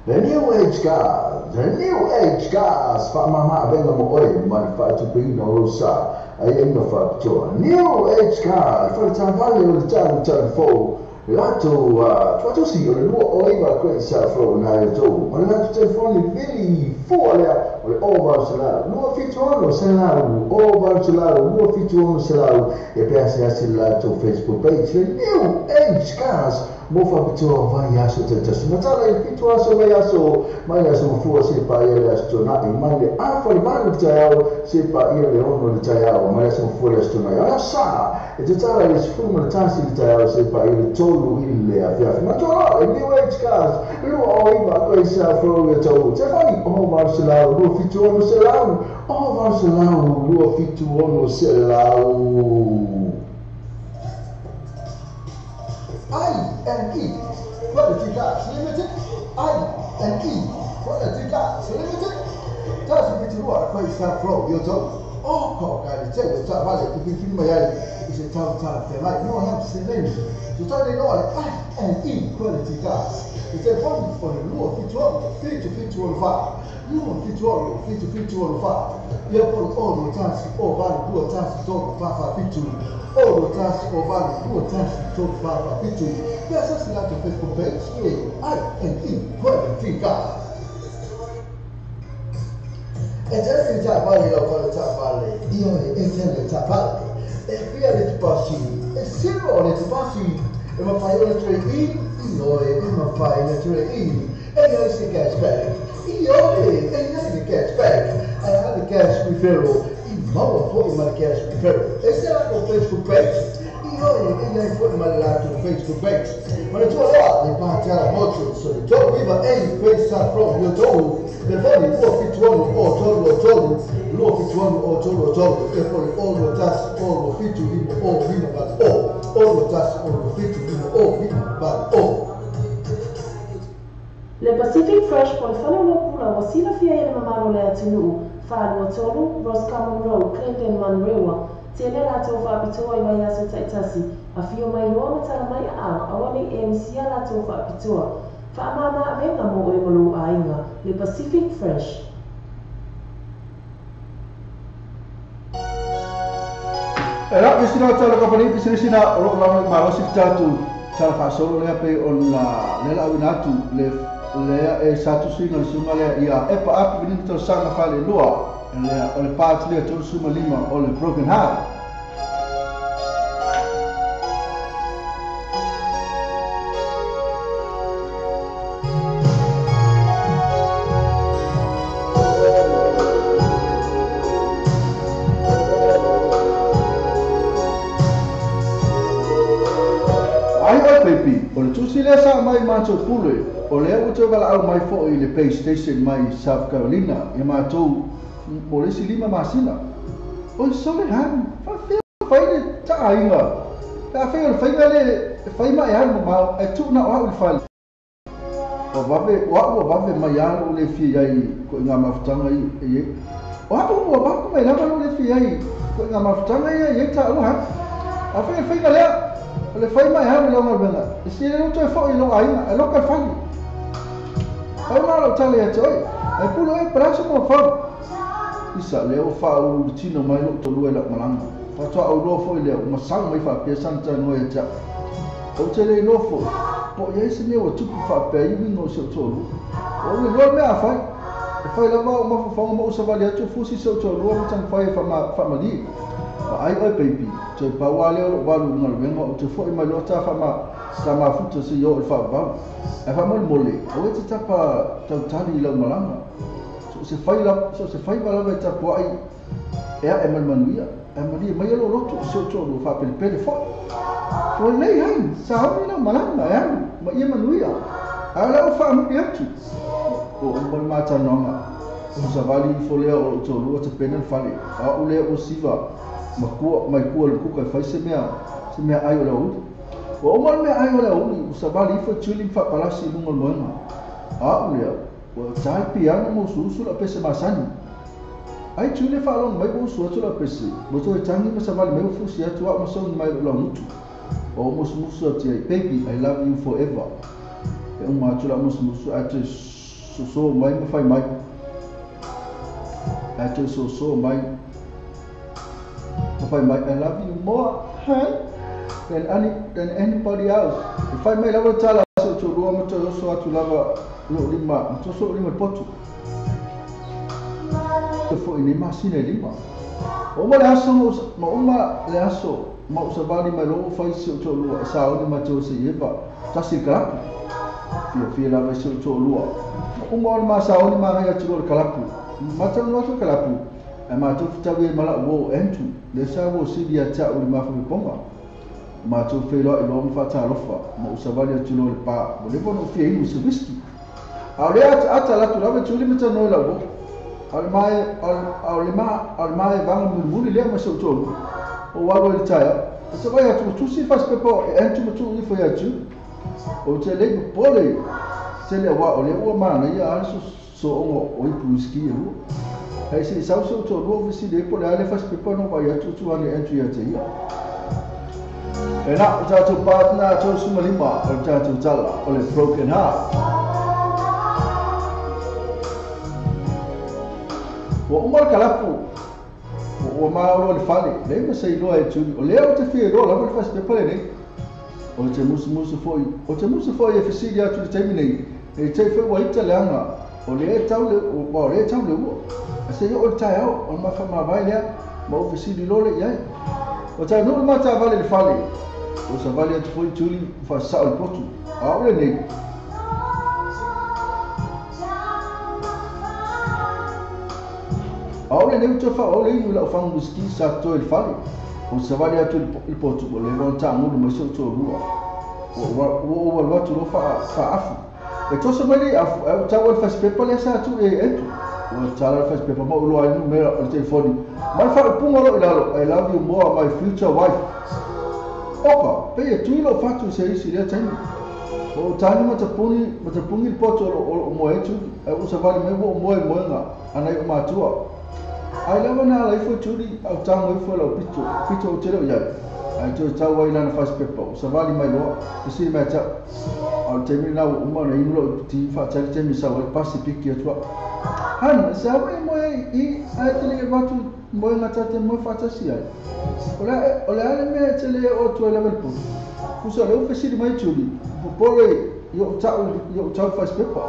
The New Age Cars, The New Age Cars, whaamama awenga mo oe, ma le whaatupeina o sa, ai inga whaapitoa. New Age Cars, whaatavale o le tālu tālu fō, lato tuatosi o le lua o iwa koe sa flow nā e tō. Ma le lato telefoni vili fua lea, o le o valu selau, 276 selau, o valu selau, 276 selau, e pea se ase lato Facebook page, The New Age Cars, mo whapitoa vai aso te tasu. Matala i fitu aso vai aso, mai aso mafua se pa ia le aso tōnai, mai le awha le malu te taiao, se pa ia le ono le taiao, mai aso mafua le aso tōnai. Ala sa, e te tala i sefulu ma le tasi le taiao, se pa ia le tolu i le awhiawhi. Matua, e New Age Cars, lua o iwa koe sa flow ia tau. Te whai, o valu selau, 276 selau, o valu selau, 276 selau. I&E Quality Cars Limited, I&E Quality Cars Limited. Tasi pitirua koe sa flow yo tau. O ko ka le te ta vale ku pipi mai ai i se tau tala te mai no ha se nei. So tau le no I&E Quality Cars. E te foni o le lua fitu fitu fitu o fa. Lua fitu fitu fitu o fa. Ia por o no tasi o vale dua tasi tolu fa fa fitu. O no tasi o vale dua tasi tolu fa fa fitu. Pesa se lato Facebook page I&E Quality Cars. E te le ta vale la vale ta vale. Io e te le ta vale. E fia le te pasi. E siro le te pasi. E ma fai le tre i. Io e ma fai le tre i. E io se cash back. Io e le cash back. E ha le cash referral. I ma foi ma cash referral. E se la Facebook page. Io e le foi ma la Facebook page. Ma le tua là le pa ta moto so le to viva e questa from your toe. Le foni o fituano o tolu tolu, lo fituano o tolu tolu, e poi o lo tas o lo fitu limo o limo bat o lo tas o lo fitu limo o limo bat o. Le Pacific Fresh po le fale lo pula wa silafia i le mamalo le atunuu, whaalua tolu, Roscommon Road, Clinton Manrewa, te le latou whaapitoa i vai aso taitasi, a fio mai loa matala mai a au, awa nei e misia latou whaapitoa. Whaamama awenga mo oe malo ainga, le Pacific Fresh. E la pisina tala kapani pisina o lo lama malosi tatu tala fasolo le pe on la le la winatu le le e satu singa sunga le ia e pa api ni to sanga fale lua le o le part le to suma lima o le broken heart. O le tusi lea sa mai matou pule O lea ua toe valaau mai foʻi le pay station mai South Carolina ia matou mo le isi 5 masina. Oi sole han, faafefea ona fai le taaiga pe afai o le faiga lea e fai ma e alu mamao ae tuu na o au i le fale. Ua vave, o au ua vave mai lava lou le fia i ai i koʻiga mafutaga ia e i ai. O au ua vave mai lava lou le fia i ai i koʻiga mafutaga ia e i ai taua han. Afai o le faiga lea, o le fai ma e alu i lau galuega, e sili ai lou toe foʻi i lou aiga ae loka le fale. Pau na o lau tala ia te oe, ae pule oe po o le a se mafaufau. Isa, lea ua faaulu le tino mai lou toalua i lau malaga. Faatoa ou iloa foi lea ua masau mai faapea sana talanoa ia te au. Ou te le iloa foi, po o i ai se mea ua tupu faapea i uiga o si ou toalua. Ua ou iloa le mea a fai. E fai lava ou mafaufauga ma ou savali atu fusi si ou toalua ma taumafai e faamalie. Vaai oe baby, toe pau lava lea o lou alu i le galuega ou te foi mai loa ta mafuta seia oo i le faavavau. Ae faamolemole, aua e te tapa tautali i lau malaga. So o se faiva lava e tapuai e ae ma le manuia, ae malie maia lou loto i si ou toalua faapelepele foi. Ua lelei ai, sauni lau malaga e alu ma ia manuia, ae o le a ou faamuli atu. Ua uma le matalanoaga, ua savali ifo lea o lou toalua tapena le fale, o au lea ua siva makua mai kua i le kuka e fai se mea ai o le aoauli. Ua uma le mea ai o le aoauli, ua savali ifo e tuli ma faapalasi i luga o le moega. O au lea, ua ta le piano ma usuusu lau pese masani. Ai tuli e faalogo mai ua usu atu lau pese, ua toe tagi ma savali mai ua fusi atu au ma sauni mai lou laugutu. Ua ou musumusu atu ai, baby, I love you forever. E uma atu lau musumusu ae toe soso mai ma fai mai. Ae toe soso mai ma fai mai, I love you more, hun, than anybody else. E fai mai lava le tala a si ou toalua ma toe oso atu lava lou lima, ma toso lou lima i le potu. Toe foi nei masina e 5. Ua uma le aso ma uma le aso ma ou savali mai loa ua fai si ou toalua e sauni matou se i eva tasi i le kalapu. Fiafia lava i si ou toalua. Ma uma o le ma sauni ma agai atu loa i le kalapu. Ma talanoa atu i le kalapu, ae matou fetaui ai ma lau uo o Andrew, lea sa uo sili ia te au i le mafapepoga. Matou feiloai loa ma faatalofa, ma ou savali atu loa i le pa, ua leva ona ou fia inu i se whisky. A o lea ataata alu atu lava e tuli ma talanoa i lau uo. A o le maevaga mulimuli lea ma si ou toalua. Ou alu ai i le taeao. E te vaai atu ua tusi le fasipepa e Andrew ma tuu ifo ia Julie. Ou te le i popole tele aua o lea ua manaia lava le sosooga o ipu whisky e lua. Ae se i sau si ou toalua ou fesili ai po o le a le fasipepa na ou vaai atu ua tuu ane e Andrew ia te ia. E na o tatou partner 35 o le tatou tala o le Broken Heart. Ua uma le kalapu, ua maolo i le fale, leai ma se iloa e Julie, o lea ou te fia iloa lava le fasipepa lenei. O te musumusu foi, o te musu foi e fesili atu i le taimi nei, e te i foi ua ita leaga, o lea e tau le, ua o lea e tau le ua. Ae se i oo i le taeao, o le mafamavae lea, ma ou fesili loa lea i ai. Ua taunuu le mataavale i le fale, ua savali atu foi Julie ua faasasao i le potu, a o au lenei. A o lenei ua toe faaauau le inu i lau fagu whisky sa totoe i le fale. Ou te savali atu i le potu ua leva ona taagulu mai si ou toalua. Ua ou alu atu loa faaafu. E toso mai le afu ae ua tau ai le fasipepa lea sa tuu i ai e Andrew. Ua tala le fasipepa ma ou iloa ai le numera o le telefoni ma le faaupuga o loo i lalo, I love you more my future wife. Oka, pei e tui lou fatu i se isi i lea taimi. Ua ou tagi ma tapugi le poto o loo moe ai Julie, ae ua ou savali mai ua ou moe i moega a nai ou matua. Ai lava na ala ifo e Julie a ou tago ifo i lau pito, pito ou te le o i ai. Ae toe tau ai lana fasipepa, ua savali mai loa, fesili mai ia te au. A o le taimi lena ua uma ona inu lou ti faatali taimi e sau ai le pasi piki atu au. Han, e se au e moe ai i ae te le i alu atu i moega ta te moe faatasi ai. O le a le mea e te le oo atu ai lava i le potu? Pusa o lea ua fesili mai Julie, popole i ou tau i ou tau fasipepa.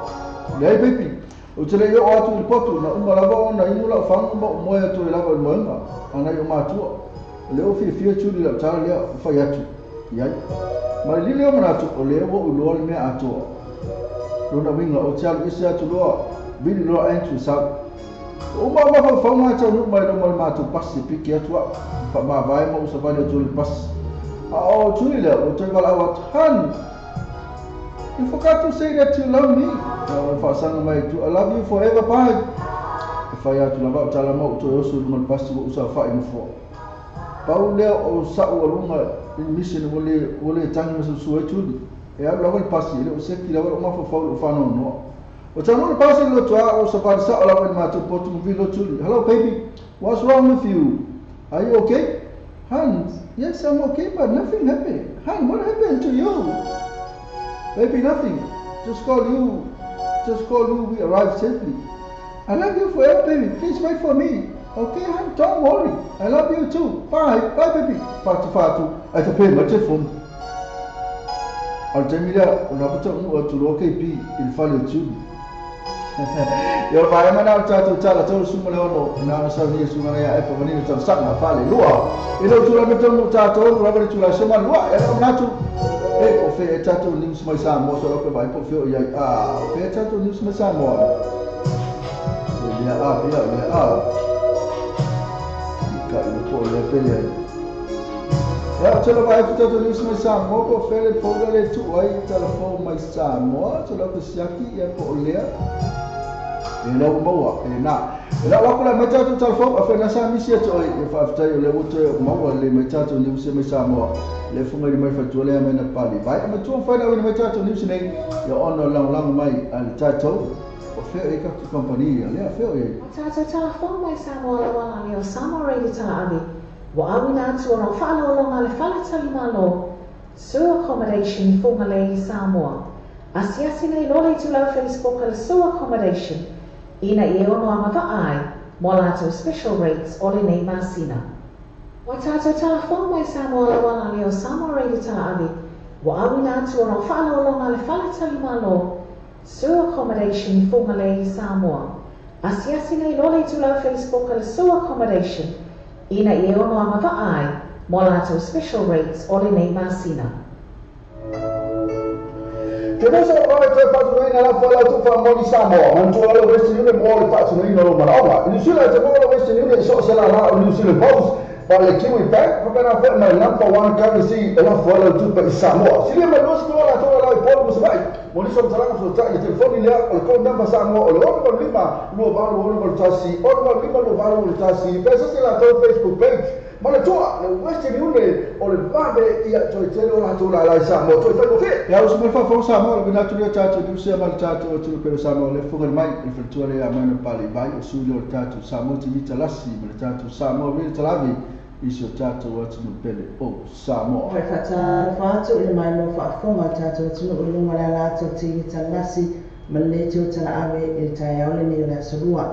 Leai baby, ou te le i oo atu i le potu, na uma lava ona inu lau fagu ma ou moe atu ai lava i le moega a nai ou matua. O lea ua fiafia Julie i lau tala lea ua fai atu i ai. Ma le lili o manatu, o lea ua ou iloa le mea atoa. Lona uiga, ou te alu ese atu loa, vili loa Andrew sau. Ua uma o mafaufauga e taunuu mai luma o le matou pasi e piki atu au, faamavae ma ou savali atu i le pasi. A o Julie lea, ua toe valaau atu, Han! You forgot to say that you love me. O le faasaga mai tu, I love you forever, bye. E fai atu lava au tala ma ou toe oso i luga o le pasi ua ou saofa'i i nofoa. Pau lea o sa'u aluga i le mission ua le ua le tagi ma susu ai Tuli. E alu lava le pasi, e le o seki lava lo'u mafaufau i lo'u faanoanoa. Ua taunuu le pasi i le lotoa, ua savali sa'o lava i le matou potu ma vili loa Tuli. Hello baby, what's wrong with you? Are you okay? Hun, yes I'm okay but nothing happened. Hun, what happened to you? Baby, nothing. Just call you, just call you, we arrived safely. I love you forever, baby. Please wait for me. Okay, hun, don't worry. I love you too. Bye, bye baby. Fatu fatu, ae tape mai le telefoni. A o le taimi lea, o lena faatoa unu atu loa KB i le fale o Julie. Ia o le vaega lena o le tatou tala 36, na ona saunia sugaga ia Epa Vanilla tausaga faalelua. I lou tulai mai tonu o tatou, ua lava le itula e soma lua, e le manatu, e po o fea e tatou news mai Samoa, so lau pe vaai po o fea o i ai. A, o fea e tatou news mai Samoa? E lea a, pea, lea a. I ka i po o lea pele ai. Ia, o te lava ai tatou news mai Samoa, po o fea le folder le tuu ai tala fou mai Samoa, so lau pe siaki, ia po o lea. E lau maua, e nā. E lau aku la mai tatou tala fou, a whena sa misi atu oi, e whaaftai o le uto e maua le mai tatou news mai Samoa. Le funga i mai whatua lea mai na pali. Vai, a matua whaina mai tatou news nei, ia ona langolango mai a le tatou, o fea e katu company ia, lea fea e. O tatou tala fou mai Samoa laua la leo Samoa Radio Tala Ave, ua auina atu ona o faalogologa a le fale talimalo, Sur Accommodation i Fugalei i Samoa. Asiasi nei loa le itulau Facebook a le Sur Accommodation ina ia ono agava'a ai mo a latou special rates o lenei masina. Ua tatou tala fou mai Samoa laua la leo Samoa Radio Tala Ave, ua auina atu ona o faalogologa a le fale talimalo, Sur Accommodation i Fugalei i Samoa. Asiasi nei loa le itulau Facebook a le Sur Accommodation ina ia ono agava'a ai mo a latou special rates o lenei masina. Ke mosa o vave toe faatunoina la foe lau tufa moni Samoa. Manatua lau Western Union mo le faatunoina o lou manaoga. I New Zealand te maua lau Western Union i so o se lala o New Zealand Post, pa le Kiwi Bank, faapena foi ma le number one currency e lafo ai lau tupe i Samoa. Silia mai 20 latou la lau i Upolu ma Savaii. Mo nisi o matalaga fesootai i telefoni lea o le code number Samoa o le 685 2861 685 2861 pe sese latou Facebook page. Manatua, le Western Union o le vave ia toe tele o latou lala i Samoa toe faigofie. Ia usu mai faafofoga Samoa, le manatu lea tatou niusia ma le tatou atunuu pele o Samoa le fofoga mai i le faletua lea mai na pale vai o sui lea o le tatou Samoa TV Talasi ma le tatou Samoa Radio Talavi i si o tatou atunuu pele o Samoa. Fai faatalofa atu i le maimoa faafofoga o le tatou atunuu i luga o le ala atu o TV Talasi ma le leitio talaave i le taeao lenei o le aso Lua.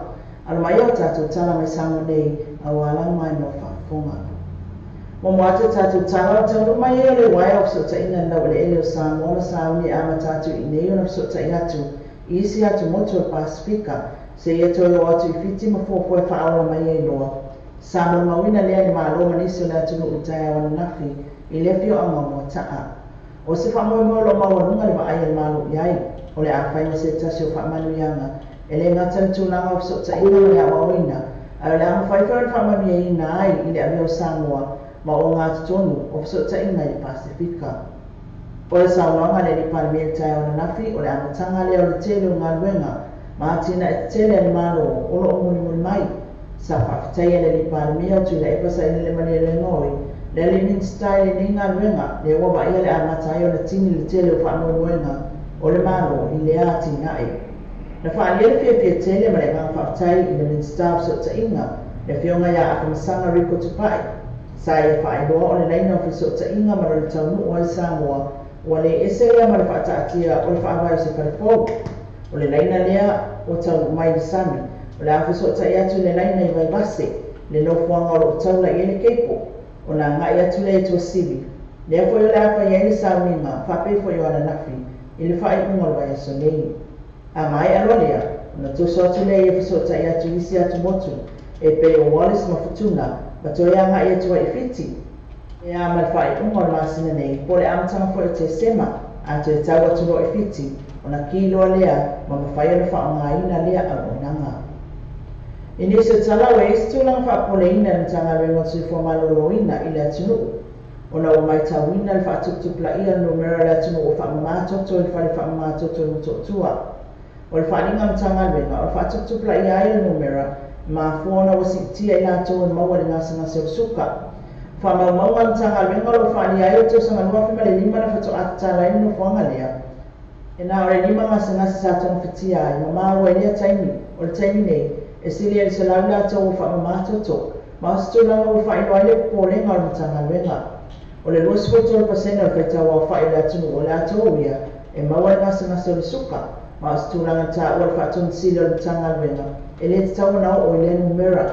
Alo mai o tatou tala mai Samoa nei auā lau maimoa faafofoga. Momo atu tatou tala o taunuu mai ai o le uaea o fesootaiga i le laueleele o Samoa na sauni e amata atu i nei ona fesootai atu i isi atumotu o le Pasefika seia toe oo atu i Fiti ma fuafua e faaola mai ai loa. Sa molimauina lea e le Malo ma nisi o le atunuu i le taeao ananafi i le afioaga o Moata'a. O se faamoemoe o loo maualuga le vaai a le Malo i ai, o le a fai ma se tasi o faamanuiaga e le gata i le tulaga o fesootaiga ma le aoaoina, ae o le a mafai foi ona faamanuiaina ai i le avea o Samoa ma ogatotonu o fesootaiga i le Pasefika. O le saunoaga a le Alii Palemia i le taeao ananafi, o le amataga lea o le tele o galuega ma atinae tetele a le Malo o loo mulimuli mai. Sa faafetaia le Alii Palemia o Tuilaepa Sailele Malielegaoi, le alii Minisita i lenei galuega, lea ua vaaia le amata ai ona tini le tele o faamoemoega o le Malo i lea atinae. Na faaalia le fiafia tele ma le agaga faafetai i le Minisita o Fesootaiga, le Afioga ia Afamasaga Rico Tupai. Sa ia faailoa o le laina o fesootaiga ma lona taunuu ai i Samoa, ua le ese lea ma le faataatia o le faavae o se fale fou. O le laina lea ua taunuu mai i le sami, o le a fesootai atu i le laina i Vaivase, le nofoaga o loo taula i ai le keipo, ona agai atu lea i Tuasivi. Lea foi o le a fai ai le sauniga faapea foi o ananafi i le faaiuga o le vaiaso nei. A maea loa lea, ona toso atu lea ia fesootai atu i isi atumotu e pei o Wallis ma Futuna ma toe agai atu ai i Fiti. E a ma le faaiuga o le masina nei po o le amataga foi o Tesema, a toe tau atu loa i Fiti, ona kī loa lea ma mafai ona faaaogaina lea auaunaga. I nisi o tala ua i ai se tulaga faapopoleina i le Matagaluega o le Soifua Maloloina i le atunuu. Ona ua matauina le faatuputupulaia o le numera o le atunuu ua faamama toto i le fale faamama toto i Motootua. O le faaaliga a le Matagaluega, o le faatuputupulaia ai o le numera, e mafua ona ua siitia i latou e maua i le gasegase o le suka. O faamaumauga a le Matagaluega o lo o faaalia ai o le tausaga 2005 na faatoa tatala ai le nofoaga lea, e na o le 5 gasegase sa togafitia ai ma maua i lea taimi. O le taimi nei, e sili i le 100 latou ua faamama toto, ma o se tulaga ua faailoa ai le popolega o le Matagaluega. O le 23% o le faitauaofai o le atunuu o latou ia e maua i le gasegase o le suka, ma o se tulaga na taua e le Faatonisili o le Matagaluega e le tatau ona oo i lea numera.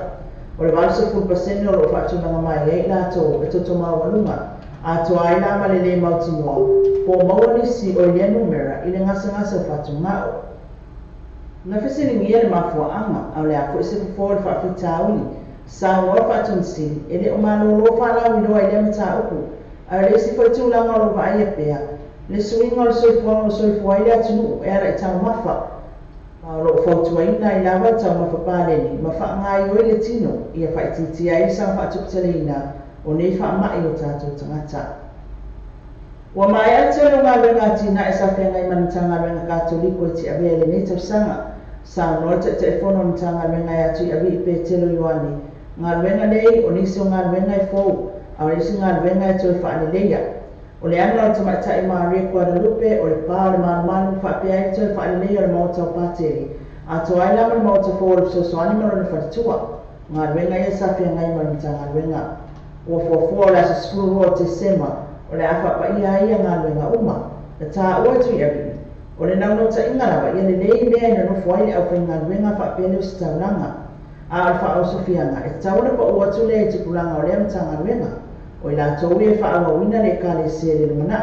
O le 80% o lo o faatulaga mai ai i latou e toto maualuga, atoa ai la ma le lē mautinoa po o maua nisi o i lea numera i le gasegase o fatugao. Na fesiligia le mafuaaga, a o le a foi se fofo o le faafitauli, saunoa le Faatonisili e le o malōlō faalauiloa i lea mataupu, ae o le isi foi tulaga o lo o vaaia pea le suiga o le soifuaga ua soifua ai le atunuu e ala i taumafa, ma o lo o fautuaina ai lava le taumafa paleni ma faagaoioi le tino ia faaitiitia ai le saga faatuputeleina o nei faamai o tatou tagata. Ua maea le tele o galuega atinae sa feagai ma le Matagaluega Katoliko i Tiavea i lenei tausaga. Saunoa le Taitaifono o le Matagaluega ia Tuiavii Petelo Ioane, galuega nei o nisi o galuega e fou, a o le isi galuega e toe faaleleia. O le ana o le tamaitai Maria Guadalupe, o le pa o le malumalu faapea ai le toe faaleleia o le maota o Patele, atoa ai la ma le maota fou o le Fesoasoani ma lona faletua. O galuega ia sa feagai ma le Matagaluega. Ua fuafua o le aso 12 o Tesema o le a faapaia ai ia galuega uma. Na taua e Tuiavii, o le naunautaiga lava ia lelei mea e nonofo ai le aufaigaluega faapea le ositaulaga. A o le faaosofiaga, e tatau ona pau atu lea i tupulaga o lea Matagaluega. O i latou ia e faaauauina le Ekalesia i le lumanai.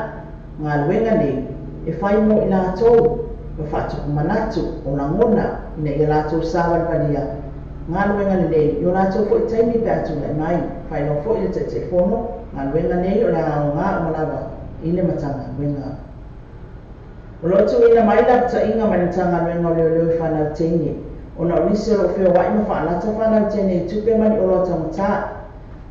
Galuega nei e fai mo i latou ma faatupu manatu o lagona ina ia latou savalivalia galuega lelei i o latou foi taimi pe a tulai mai. Faailoa foi le Taitaifono, galuega nei o le a aoga uma lava i le Matagaluega. O lo o tuuina mai lapataiga mai le Matagaluega o Leoleo i fanau teine, ona o nisi o lo o feoai ma faalata fanau teine i tupe ma ni oloa taugata.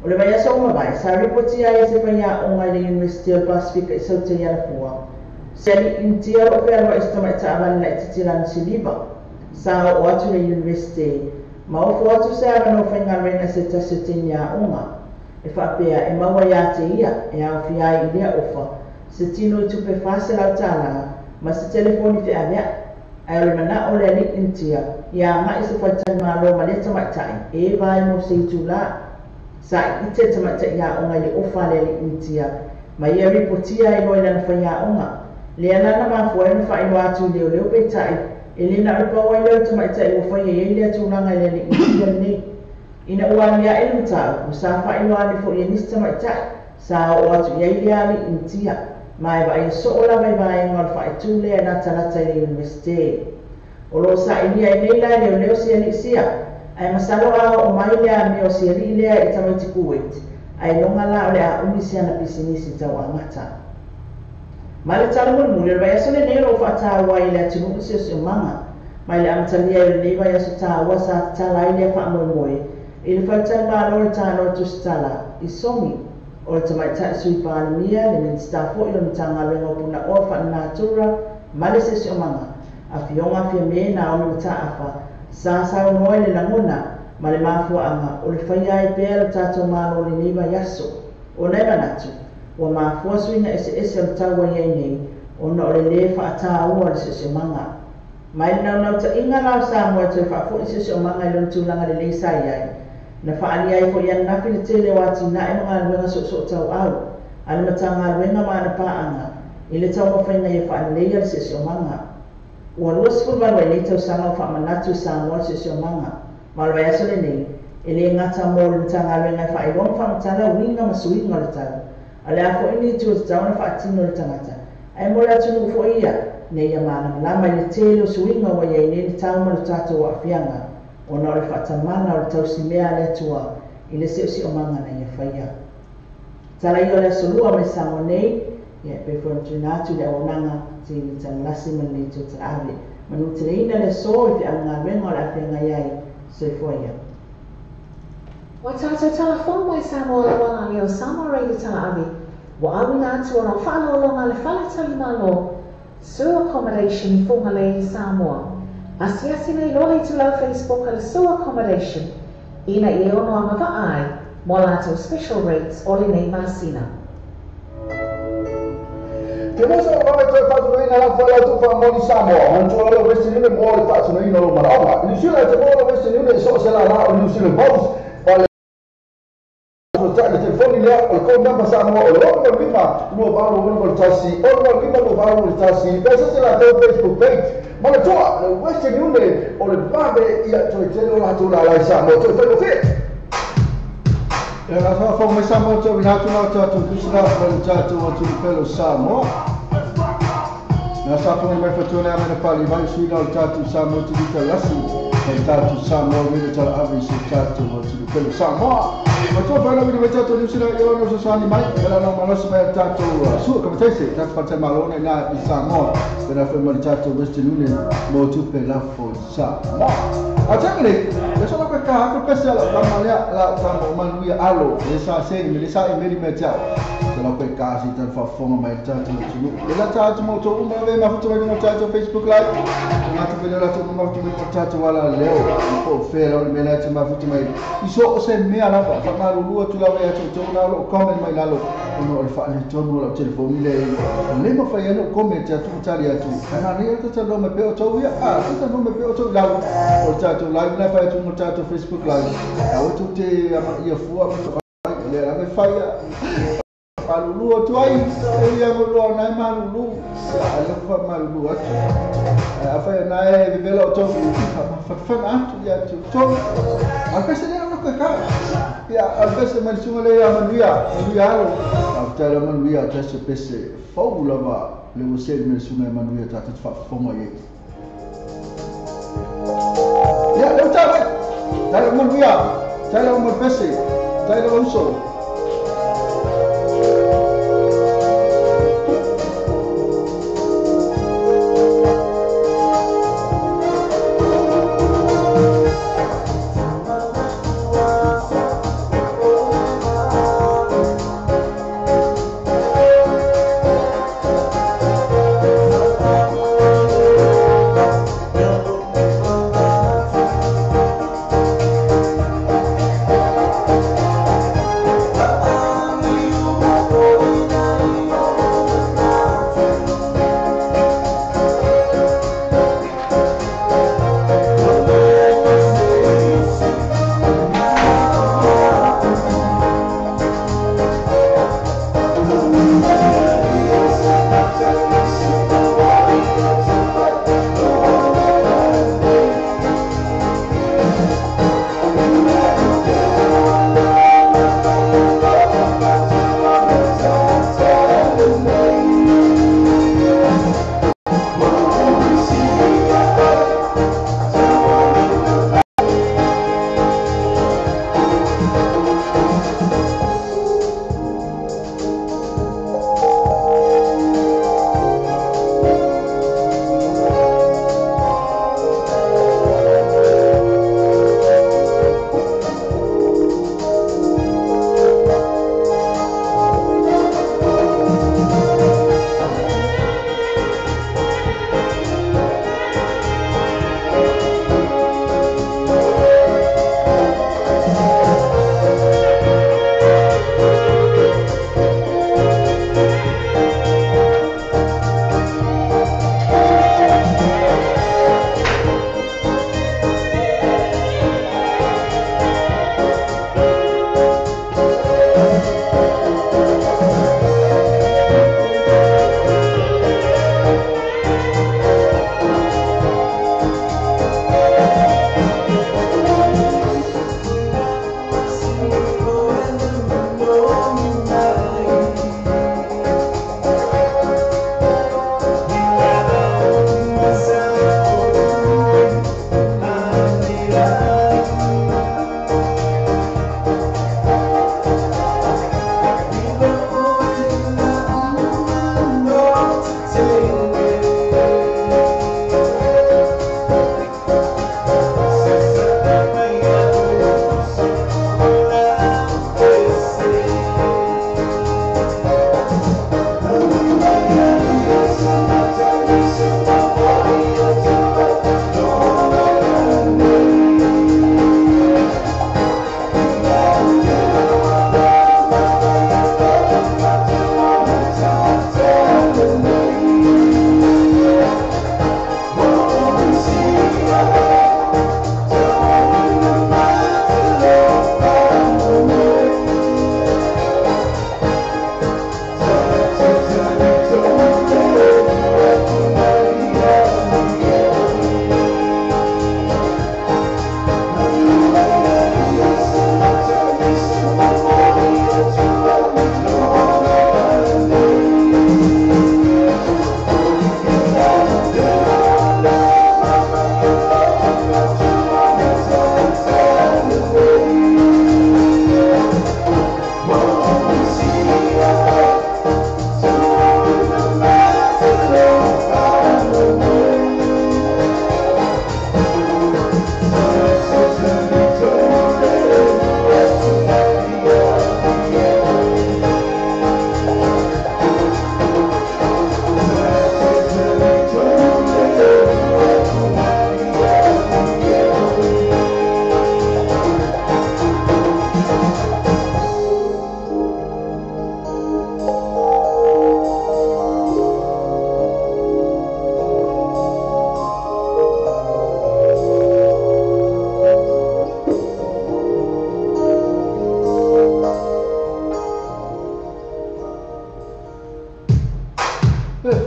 O le vaiaso ua mavae, sa ripotia ai e se faiaoga i le Iunivesite o le Pasefika i Saute i Alafua, se alii Initia o lo o fealuai i se tamai taavale laitiiti lana siliva. Sa oo atu i le Iunivesite, ma ofo atu se avanoa faigaluega i se tasi o teine aoga. E faapea e maua ia te ia, e aofia ai i lea ofa, se tino i tupe $400 ma se telefoni feaveai. Ae o le manao o le alii Initia, ia agai se faletalimalo ma lea tamaitai, e vae mo se itulā. Sa iite le tamaitai aoga i le ofa a le alii Initia, ma ia ripotia ai loa i lana faiaoga. Lea la na mafua ai ona faailoa atu i leoleo peitai, e le na o le pau ai lea o le tamaitai ua faia i ai lea tulaga i le alii Initia lenei. Ina ua aliae le mataupu, sa faailoa ane foi e nisi tamaitai, sa oo atu i ai lea alii Initia, ma e vaaia soo lava i vaega o le faaitu lea e latalata i le Iunivesite. O lo o sailia ai nei la e leoleo si alii sia, ae masalo a oo mai le amio o si alii lea i tamaiti Kuwait, ailoga la o le a umi si ana pisinisi tauamata. Ma le tala mulimuli, o le vaiaso lenei o lo o faataua ai e le atunuu le siosiomaga. Mai le amatalia ai o lenei vaiaso taua sa tatala ai lea faamoemoe i le faletalimalo o le tanoa tusitala i Sogi, o le tamaitai Sui Palemia, le Minisita foi o le Matagaluega o Punaoa Faalenatura ma le Siosiomaga, Afioga Fiame Naomi Mataafa, sa saunoa i le lagona ma le mafuaaga o le faia ai pea e lo tatou Malo i lenei vaiaso. Ona e manatu, ua mafua suiga eseese o le tau ua i ai nei ona o le lē faataua o le siosiomaga. Mai le naunautaiga la o Samoa e toe faafoi siosiomaga i lona tulaga lelei sa i ai, na faaalia ai foi ananafi le tele o atinae ma galuega soosootauau a le Matagaluega ma ana paaga i le taumafaiga ia faaleleia le siosiomaga. Ua 28 ai nei tausaga o faamanatu i Samoa le siosiomaga, ma o le vaiaso lenei, e lē gata mo le Matagaluega e faailoa ma faamatala uiga ma suiga o le tau, a o le a foi ni itu e tatau ona faatino e le tagata, ae mo le atunuu foi ia, ina ia malamalama i le tele o suiga ua i ai nei le tau ma lo tatou aafiaga, ona o le faatamala o le tausimea a le Atua i le siosiomaga na ia faia. Tala ia o le aso lua mai Samoa nei, ia e pei foi ona tuuina atu i le auaunaga TV Talalasi ma lenei itu talaave. Manuteleina le aso i feau galuega o le a feagai ai. Soifua ia. Ua tatou tala fou mai Samoa lava la leo Samoa Radio Talaave. Ua auina atu ona o faaaloaloga a le Faletalimalo Sue Accommodation i Fugalei i Samoa. Asiasi nei loa le itulau Facebook a le Sue Accommodation ina ia e ono agavaa ai mo a latou special rates o lenei masina. Te musa o vave toe faatinoina lafo e lau tuufaamoni Samoa, manatua lava le Western Union mo le faatinoina o lou manaoga. I New Zealand, te maua le Western Union i so o se lālā o New Zealand Post, ma le tai le telefoni lea o le code number Samoa o le 685 2881 685 2881 pe se se latou Facebook page. Manatua, le Western Union o le vave ia toe tele o latou lālā i Samoa toe faigofie. Ia la faafofoga mai Samoa te auina atu na o tatou tusina mai le tatou atunuu pele o Samoa. Na sa fonga mai fatua le amena pali mai suina o le tatou Samoa TV talasi mai le tatou Samoa Radio tala ave i se tatou atunuu pele o Samoa. Matua whainau i mai tatou New Zealand i ono sosani mai, e la nau malosi mai le tatou sua kamataise, tatou whantai malo na ina i Samoa, pe na whai mai le tatou Western Union mo tupe lafo i Samoa. A tanga nei, le sola koe ka hako pese ala tama lea la tama o manuia alo, le sa seni me le sa i meri mea tiao. Te lau koe ka si tanu whaafonga mai le tatou atunuu. Le la tatou mo tō uma ve mafuta mai lunga o tatou Facebook Live. Ngāti pele o latou uma mafuta mai lunga o tatou ala leo. I po o whea lau le mea lea te mafuta mai. I so o se mea lava, whakamaruru atu lava ia tō tō nā lo comment mai lalo. Ono o le whaane tonu o lau telefoni le le mawhai anu comment atu tali atu. Ana nei o tata no me pe o tau ia, a tata no me pe o tau lalo. O le tatou live na whai atu mo tatou Facebook Live. A o tau te ama ia fua ma le lava whai malulu atu ai, e ia mo loa nai malulu, a le fa malulu atu. A whai nai vevela o tau, whawhana atu ia atu tau. A pese lea ona koe ka. Ia, a pese mai sunga le ia manuia, manuia alo. A whataira manuia, tasi pese fau lava le o seli me sunga e manuia tātou te whaafonga i e. Ia, leo tā mai. Taila manuia, taila o pese, taila uso.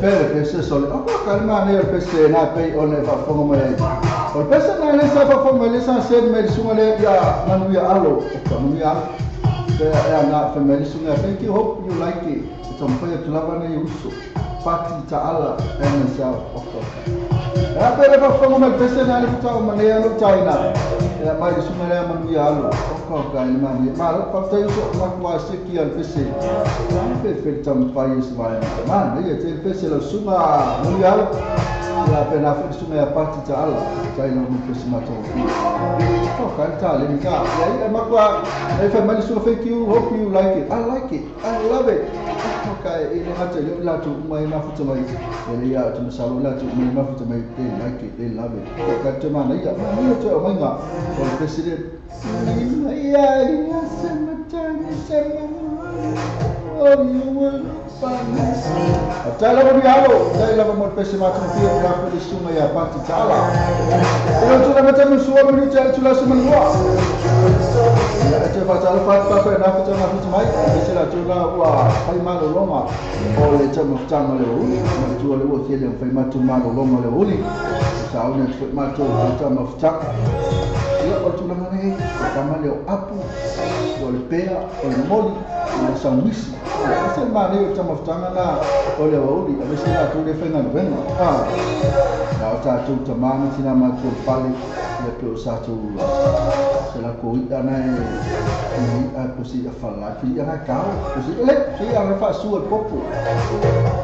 pele pese sole. O ka le mane o pese na pe o le fa fongo mai. O pese na le sa fa fongo mai le sa se mai sunga le ya manu ya alo. O ka manu ya. Pe ya na fa mai sunga. Thank you, hope you like it. It's on fire to lava na uso. Pati ta ala e sa o ka. Ya pele fa fongo mai pese na le ta o mane alo China. Ya mai sunga le manu ya alo. O ka le mane. Ma lo pa te uso ma kwa se ki al pese. Pe fe tam fire se vai. Ma ne te pese la sunga manu ya alo. La pena fe sunga ya pati ta ala. China mo pese ma to. O ka ta le ka. Ya ma kwa e fa mai sunga thank you, hope you like it. I like it. I love it. Okay, e le hata le la tu mai ma futa mai. E le ya tu masalo la tu mai ma futa mai. They like it, they love it. Ka te mana ia, ma ia te mai nga. O president. Ya ya se ma tani se ma. Oh you will find me. Tala mo dialo, tala mo pese ma tu ti la pe sunga ya pati tala. E tu na mata mi suwa mi tu la suma lua. Ya te fa tala fa fa fa na futa ma futa mai. E se la tu la wa fai ma lo longa. O le tama tama le uli, ma tu le o le fai ma tu ma lo longa le uli. Sa o ne fai ma tu tama futa. Ya o tu la mane, tama le apu, o le pea, o le moli, o le sanguisi. Se mane o tama futanga na o le uli, a vese la tu le fai na venga. Ah. Na o ta tu tamana tina ma tu fale le pe o sa tu se la ko ita na e a posi a fala fi a ka posi le fi a fa su al popo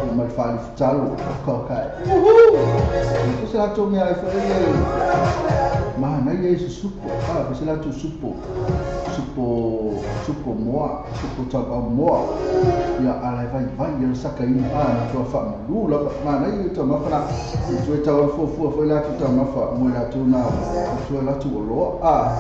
e mal fa futalo ko kai. Uhu. Se la tu me ai fa le ma na ye su supo. Ah, se la tu supo. Supo supo moa, supo tapa moa. Ya ala vai vai ya saka ina a tu fa malu la ma na ye tu ma fa tu ta fo fo fo la tu ta ma fa mo la tu na tu la tu lo a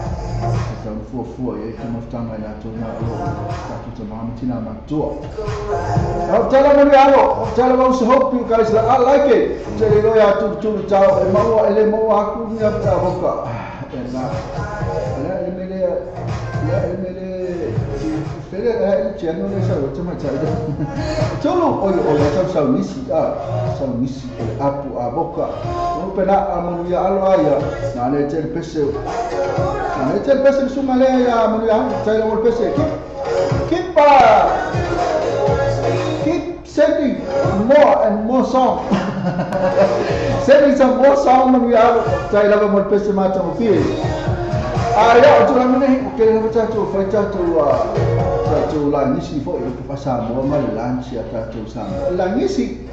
ta fo fo ye tu ma fa ma la tu na lo ta tu ta ma tina ma tu. O tala mo alo, tala mo so hope you guys I like it. Te lo ya tu tu ta e ma o ele mo a ku ni a ta hoka. E na la emele ya emele fere e chano le sa o ma cha. Tolo o o la sa misi a sa misi o apu a boka. O pena a manu ya alo ya na le te pese. Na le te pese suma le ya manu ya cha le pese. Keep keep sending more and more song. Sending some more song manu ya cha le mo pese ma ta mo fi. Ah ya tu la mene o ke le ta tu fa ta tu a tu la nisi fo e pa sa mo ma lunch ya ta tu sa la nisi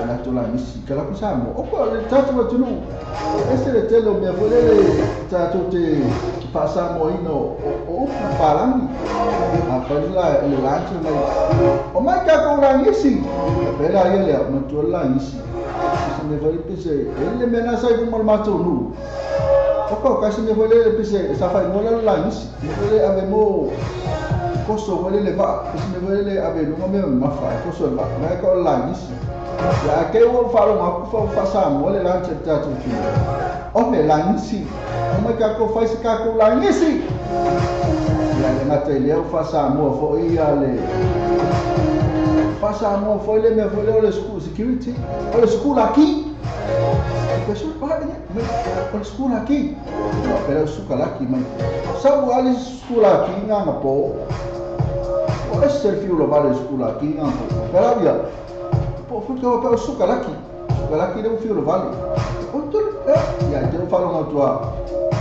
la tu la nisi ka la sa mo o ko le ta tu tu no ese le telo me fo le ta tu te pa sa mo ino o pa la ni a fa la le lunch mai o mai ka ko la nisi pe la ye le mo tu la nisi se me va pese ele me na sai mo ma tu no o ka se me vole pese sa fa mo la la nisi me vole ave mo koso vole le va se me vole le ave no me ma fa koso va na ko la nisi ya ke o fa lo ma fa fa sa mo le la che ta tu tu o me la nisi o ma ka ko fa se ka ko la nisi ya le na te le fa sa mo fo ia le fa sa mo fo le me vole o le school security o le school aqui. Pessoa para o school aqui. Pero school aqui, mas sabe ali school aqui na po. O esse serviço lo vale school aqui na po. Pero ya. Po foi que o school aqui. School aqui deu fio lo vale. O tu ya eu falo na tua.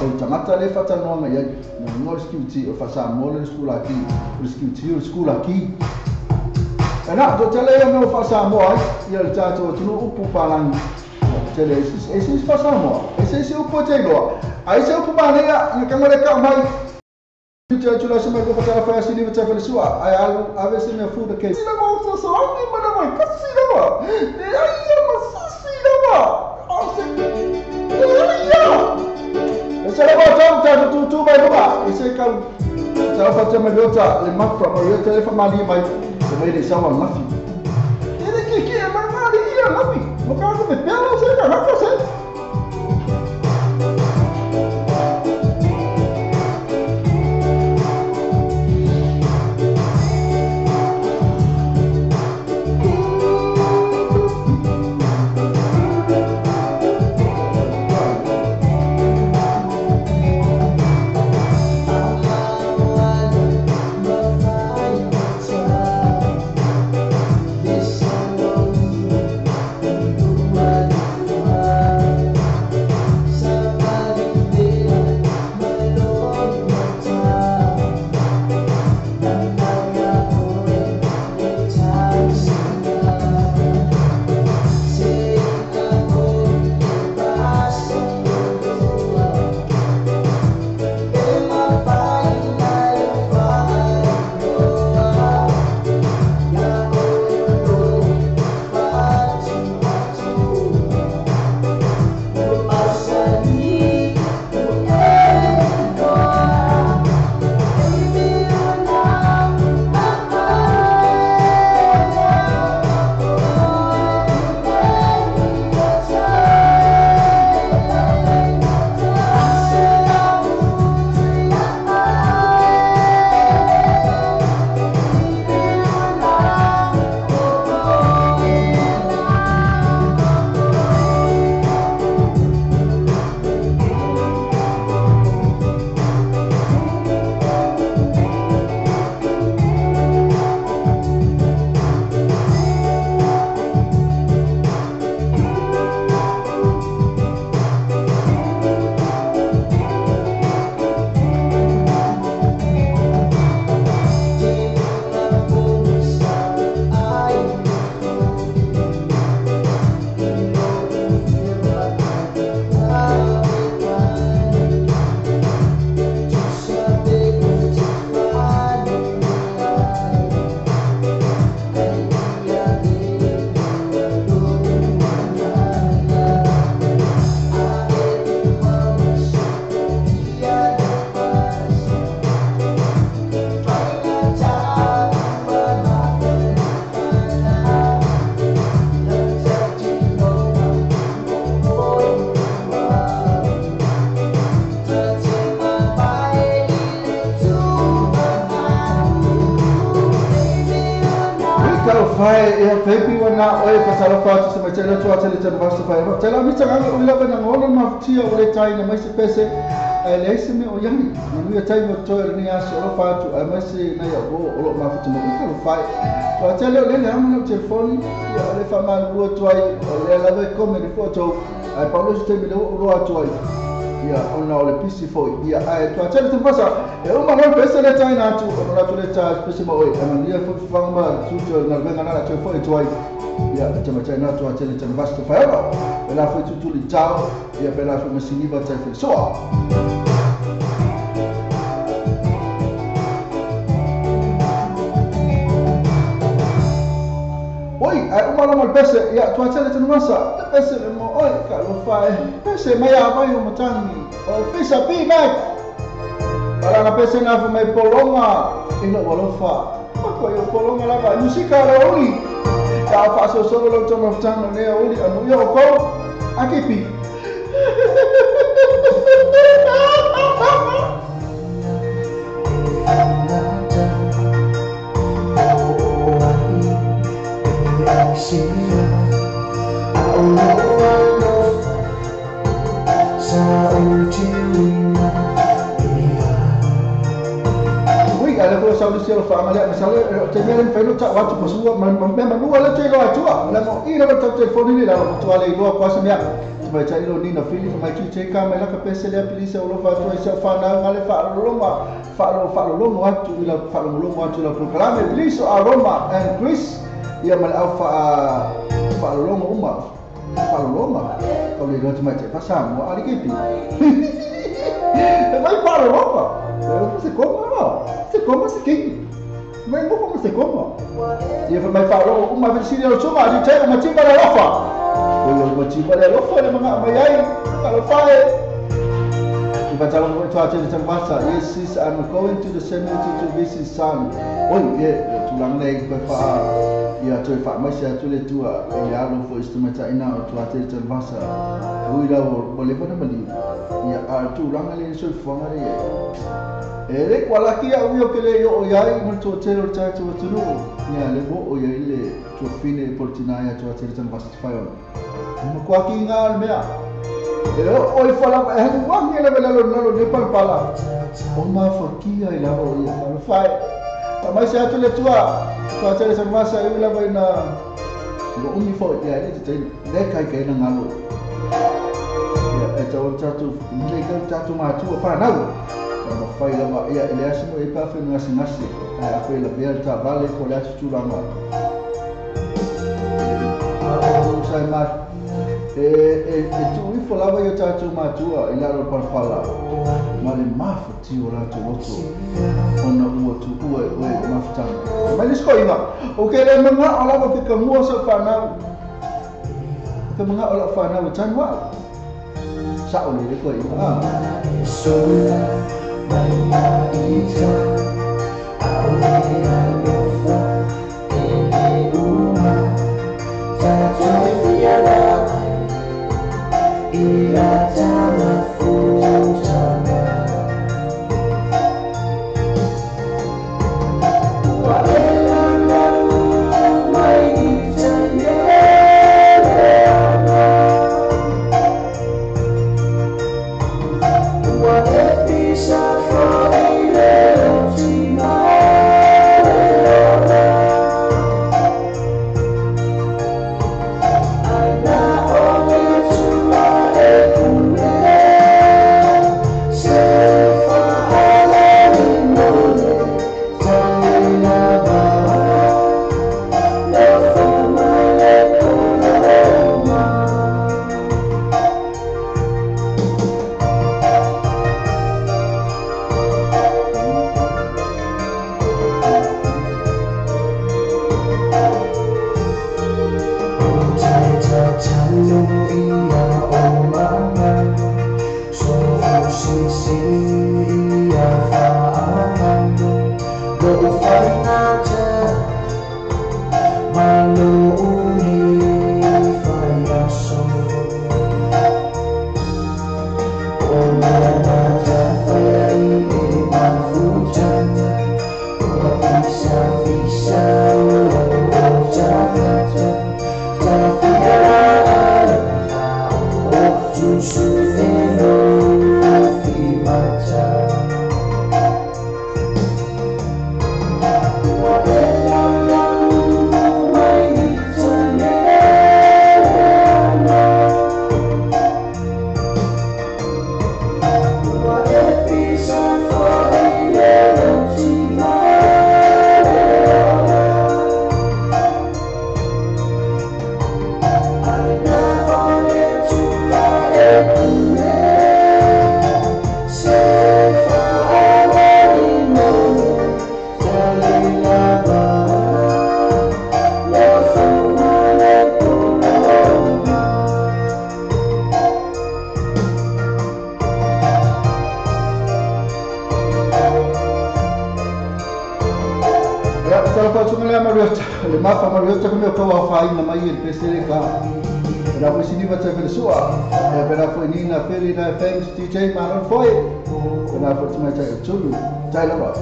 O tamata le fata no ya no security o faça mo school aqui. O security o school aqui. Ana to tele no faça mo ai ya ta to tu upu palang. Esse faça mo. Esse o potego. Aí se o maneira, e que moleca mai. Tu la sema ko patara fa sini ta fa sua. Ai a ver se me fuda que. Se não mo so ni mana mo kasi não. Ai ma si não. O se. Ai Esse é o ta tu tu vai lugar. Esse ka ta fa ta me lota le mafra mo yo te fa mali mai. Vai deixar uma mafi. Ele que é mais mali ia mafi. O cara me pela você vai fazer. Vai ia pepi wana oe patala fatu se mai tele tua tele tele vasta vai. Tele mi tanga o lava na ngona mafutia o le tai na mai se pese le se me o yani. Manu tai mo to ni aso o fatu a mai se na ia o lo mafutu mo ka fai. Tua tele le le amana telefoni ia le fa ma lu tua o le lava come le foto. Ai Paulo se me lo lo tua. Ia ona o le pisi foi ia ai tua tele te fasa e uma no pese le tai na tu o la tu le tai pese mo e amania foi fanga tu tu na venga na tu foi tu ai ia te ma tai na tua tele te vasto fa ero e la foi tu tu li tao ia pe la foi masini ba tai foi soa oi ai uma la mal pese ia tua tele te masa te pese le mo oi ka lo fa pese mai a mai o matangi o pisa pi mak para la pese na mai polonga e lo lo fa ko yo polonga la ba musika la oi ka fa so solo lo tomo tang ne oi anu yo ko akipi Mas como se como? E vai falar uma vez se eu chama, a gente é uma timba da lofa. Uma timba da lofa, ele manga mai ai, ela faz. E vai falar muito a gente passa. Yes, sis, I'm going to the cemetery to visit son. Oi, é, tu lang nei vai falar. E a tu fa mas a tu le tua, e a lo foi instrumenta ina tu a te passa. Ui lá o le fona mali. E a tu lang le so fanga le. Ele qual aqui a o que le o iai no to tele o tatu o tulu ia le bo o iai le to fine portinaia to tele tan basta fai o no kwa ki ngal mea ele o i fala e wa ngi le le lo ne pal pala o ma fakia i la o ia no fai ma se atu le tua to tele tan basta i la vai na lo umi fo ia le te le kai kai na ngalo ia e to tatu le ka tatu ma tu pa nau fai lava ia ele asimo e pa fe ngasi ngasi a fe la bel ta vale ko la tu la ma o sai ma e tu i fo lava ia ta tu ma tua ila ro pa pala ma le ma fo ti o la tu loto ona ua tu ua e ma fo tanga ma le sko ina o ke le manga o lava ke ka mua sa fa na ke manga o la fa na o tan wa sa o le ko ina Bisa, bisa, tala fatu ngale Mariota le mafa Mariota ko me ko wa fa ina mai e pese ka na foi sini va te sua e pena foi nina feli na famous DJ Manon foi pena foi mai tai tulu tai lava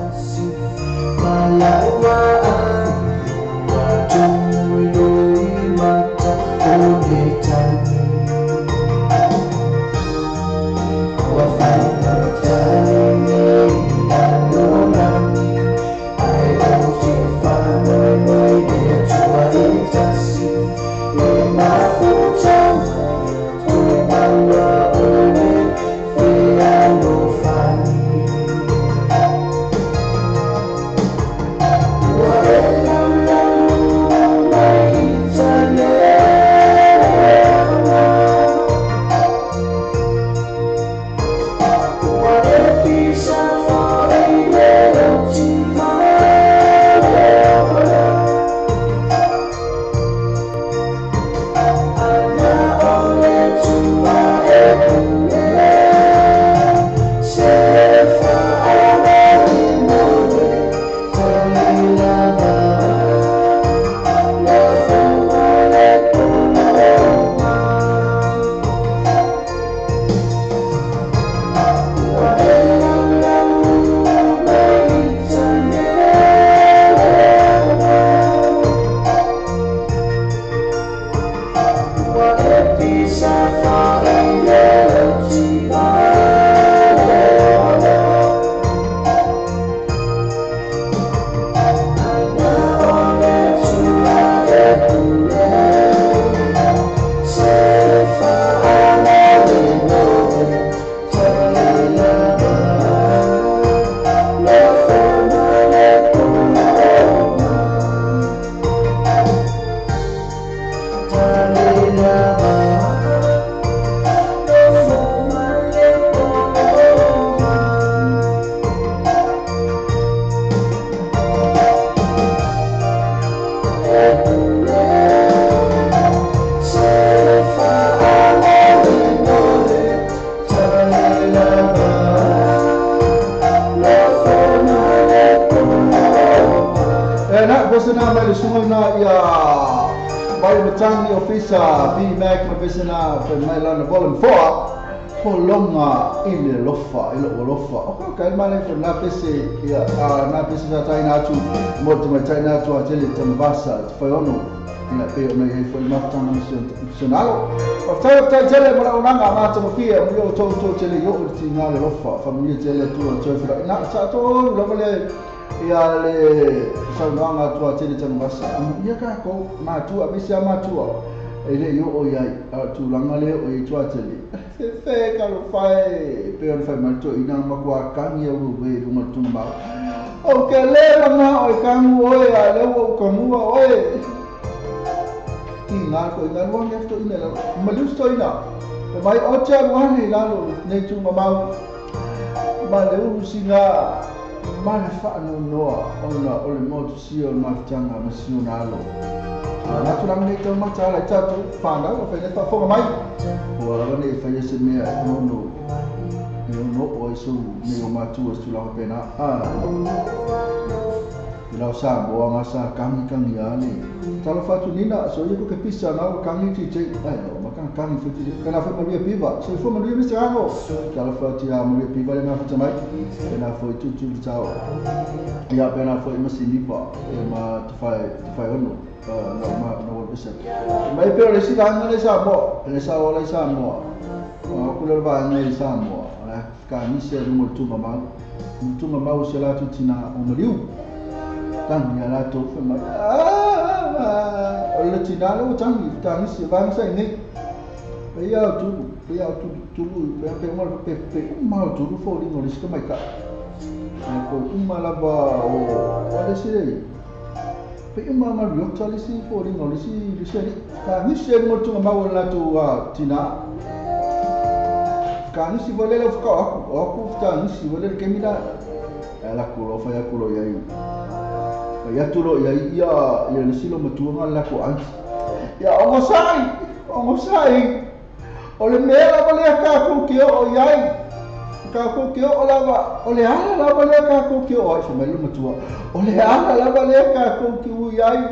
Kākou ke o lava, o le ala lava lea kākou ke o ai, fai mai le matua, o le ala lava lea kākou ke ui ai,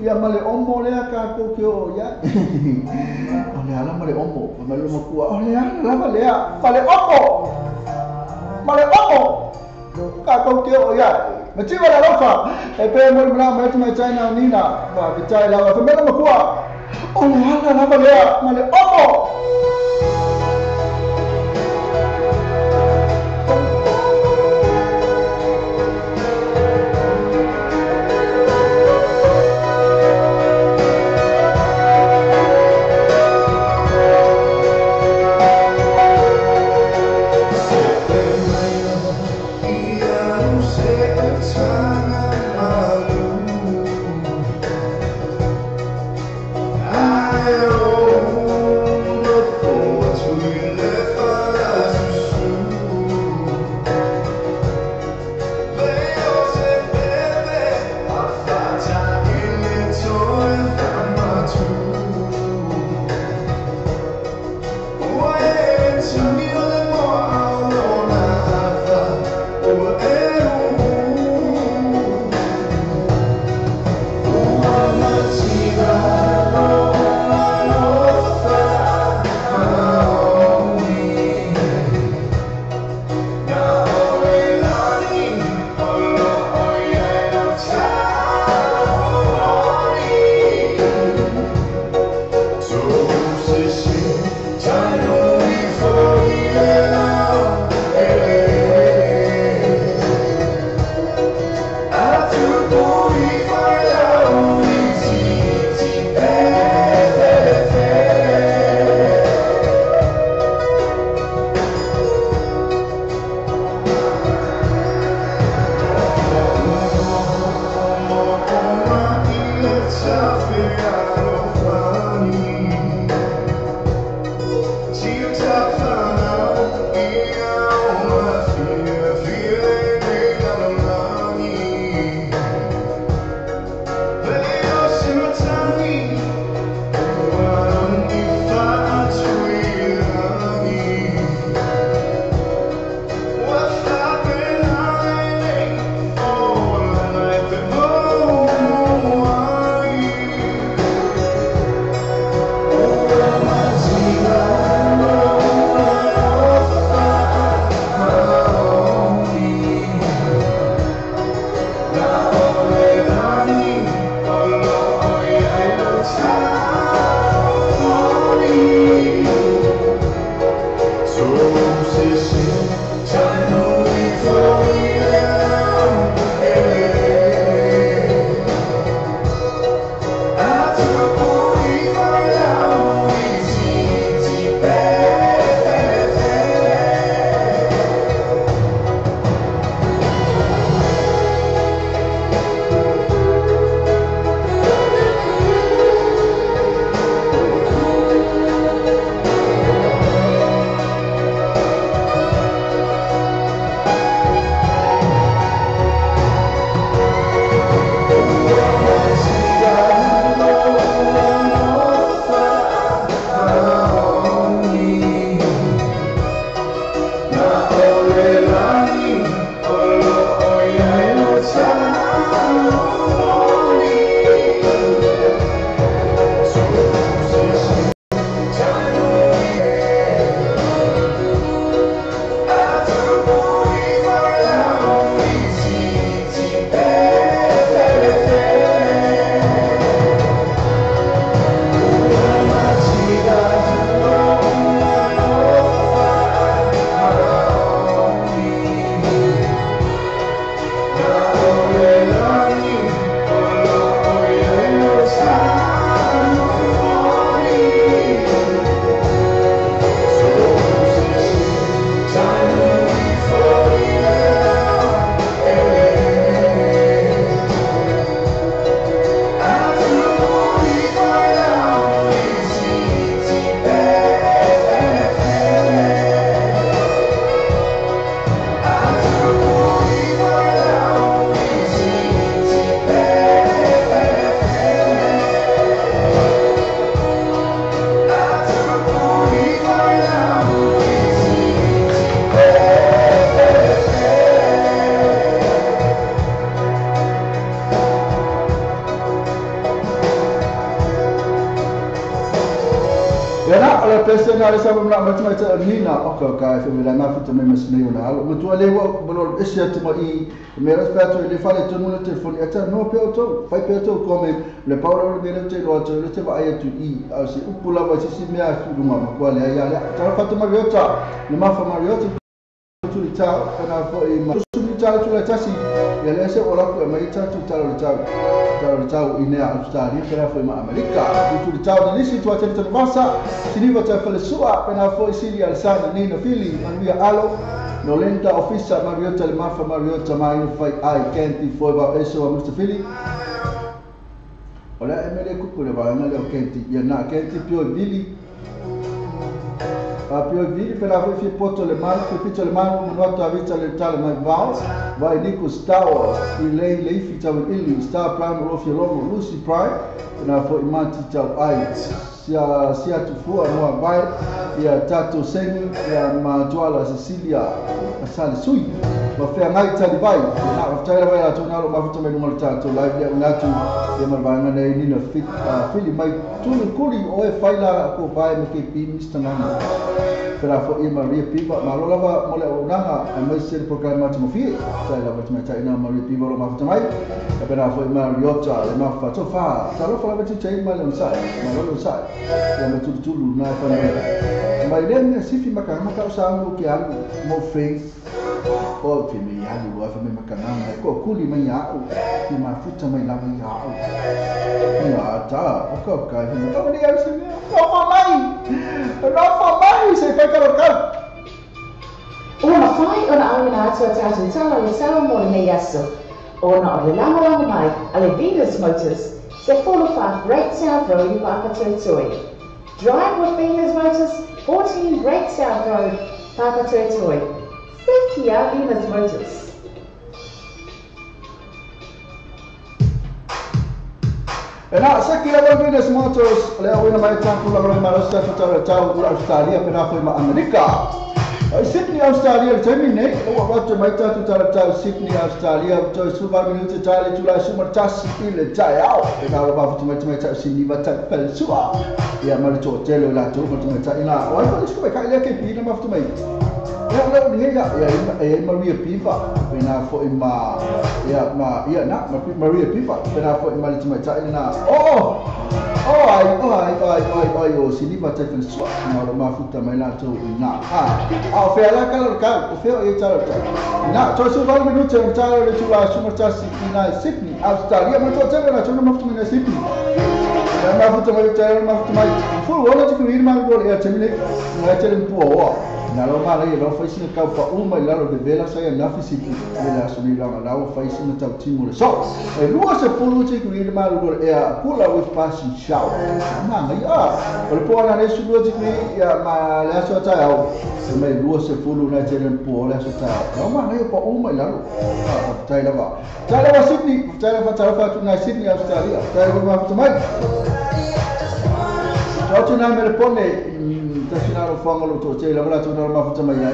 ia ma le omo lea kākou ke o ia. O le ala ma le omo, fai mai le matua, o le ala lava lea, ma le omo, ma le omo, kākou ke o ia. Mativa le alofa, e pe mo le mana mai mai China nina, ma fitai lava, fai mai le matua, o le ala lava lea, ma le omo. na le sa ma ma ta nina o ka ka fe me la ma futa me masne o na alo ma tua le wa bolo ese atu ma i me ra pa tu le fale tu mo le telefoni ata no pe o to fai pe to ko me le paolo le le te lo te le te va ai tu i a se upula va si me a tu ma ko le ya ya ta fa tu Mariota le ma fa Mariota tu le ta na fo i ma tu ta tu le tasi ya le se ola ko mai ta tu ta le ta ta le ta i ne Australia pera foi ma Amerika tu le ta ni si tu te te masa siniva ta fa le sua pena foi sili al sana ni na fili manuia alo nolenta ofisa Mariota le mafa Mariota mai fai ai kenti foi va eso a Mr. Fili ola emele kuku le va na le kenti ya na kenti pio vili a pio vili pela foi fi poto le mal fi pito le mal mo nota vita le tale mai vao vai Nico Star i lei lei fi tau ili Star Prime ro fi lomo Lucy Prime na foi mati tau ai sia sia tu fua no vai ia tato sengi ia ma tuala Cecilia asali sui ma fe ngai tali vai na tali vai la tuna lo ma futa me no tato live ia unatu ia ma vai na nei nina fit fili mai tu kuli o e faila ko vai me ke pi Mr. Nana pera fo i Maria Piva ma lo lava mo le o naha a mai se programa te mo fi tai lava te mai tai na Maria Piva lo ma futa mai pera fo i Mariota le ma fa to fa ta lo fa la te te ma le sai ma lo sai ia ma tu tu na fa mai le me si fi ma ka ma ka sa mo ke alu mo face o fi me alu wa fa me ma ka na ko kuli mai ya o fi ma futa mai la mai ya o ya ta o ka ka fi ma ni ya se me no fa mai no fa mai se fa ka ka o na fai o na au na atu atu tala le sao mo le nei aso o na o le lagolago mai a le Venus Motors se 45 Great South Road i Papatoetoe. Drive with Venus Motors, 14 Great South Road, Papatoetoe. Sekia Venus Motors. E na, sekia Venus Motors, le au ina mai tāku la roi marosa tutara tau ura Australia, pena foi ma Amerika. Sydney, Australia, le taimi nei, ua watu mai tātu tara Sydney, Australia, toi suva minuti tali tula sumar tasi i le tai au. E nā wā futu mai mai tau sini wa tai pele sua. Ia ma le tō tele o la tō matu mai tai nā. O ai whale sku mai kai lea ke pina ma futu mai. Ia leo ni ia, ia e Maria Piva, pena fo i ma, ia ma, ia na, Maria Piva, pena fo i ma le mai tai nā. Oh! Oh ai, oh ai, ai, ai, ai, o sini wa tai pele sua. Nā ro ma futa mai la tō i nā. Ah, o fea la kala ka, o fea e tala tala. Nā, tō su valu minuti o tala le tula sumatasi i nā Sydney, Australia, ma tō tele la tōna mafutu mai Sydney. Nā mafutu mai tele mafutu mai. Fulu ona te kuiri ma le ia temine, nā tele mpua oa. Nā lo ma le lo faisi na kau pa uma i lalo de vela sa ia nafi Sydney. Le la suni langa lau faisi na tau timu le so. E lua se fulu te kuiri ma le ia kula with passing shower. Ma ngai a. O le poa na le sulu te kuiri ia ma le aso tai au. Se mai lua se fulu na tele mpua le aso tai au. Ma ngai pa uma i lalo. Ah, tai lava. Tai lava Sydney, tai lava tai lava tu na Sydney Australia. Tai lava ma mai. Tau na Melbourne tasina ro fanga lo to te la wala tu na ma futa mai ai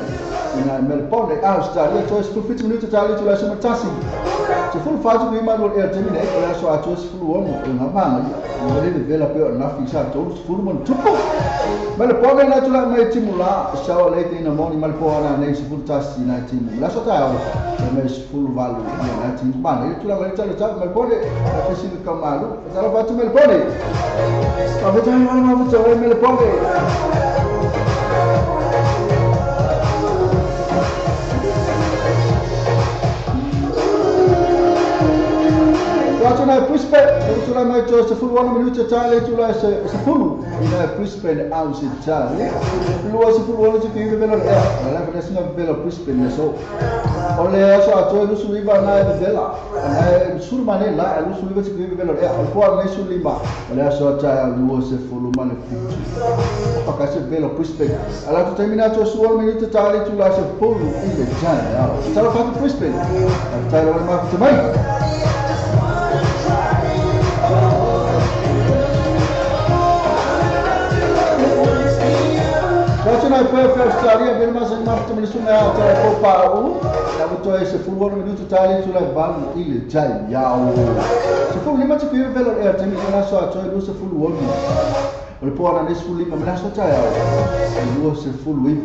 ina Melbourne Australia to se 50 minuti tali tu la suma tasi se full fatu ni ma lo e termine o la so a to se full ono o na manga o le vela pe na fi sa to se full mon tupu Melbourne na tu la mai timula sa o le te na moni Melbourne na nei se full tasi na timu la so ta o me se full valu na timu ma ne tu la mai tali ta Melbourne na fesi ka malu ta la fatu Melbourne ta veta ma futa Melbourne. Tuna Brisbane, tuna mai to se fulu 1 minuto tali tuna se fulu ina Brisbane au se tali lua se fulu ona te kiwi vela e la vela sina vela Brisbane so o le so a to lusu iva na e vela na sul mane la lusu iva te kiwi vela e o po na sul lima o le so ta lua se fulu mane fitu pa ka se vela Brisbane ala tu termina to su 1 minuto tali tuna se fulu ile jana ya tala fa Brisbane tala ma te mai. Tuna Perth, Australia, vele mas ma futa mai suna ta ko pa o la buto e se fulu 1 minuto tali tula valu ile jai ya o se fulu lima te kiwi vela e termina so a to lu se fulu ono O le poa na nei 15 ma le aso taeao e 29.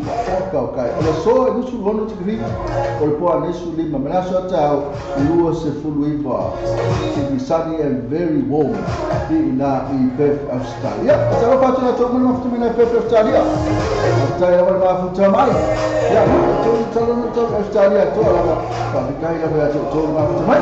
O kai. O le aso e 26 tikri. O le poa nei 15 ma le aso taeao e 29. It be sunny and very warm i ina i Perth, Australia. Talo fatu na tō mana mafuta mai Perth, Australia. Tai lava le mafuta mai. Ia, tō talo na tō Australia tō lava. Whawhikai lava ia tō tō mafuta mai.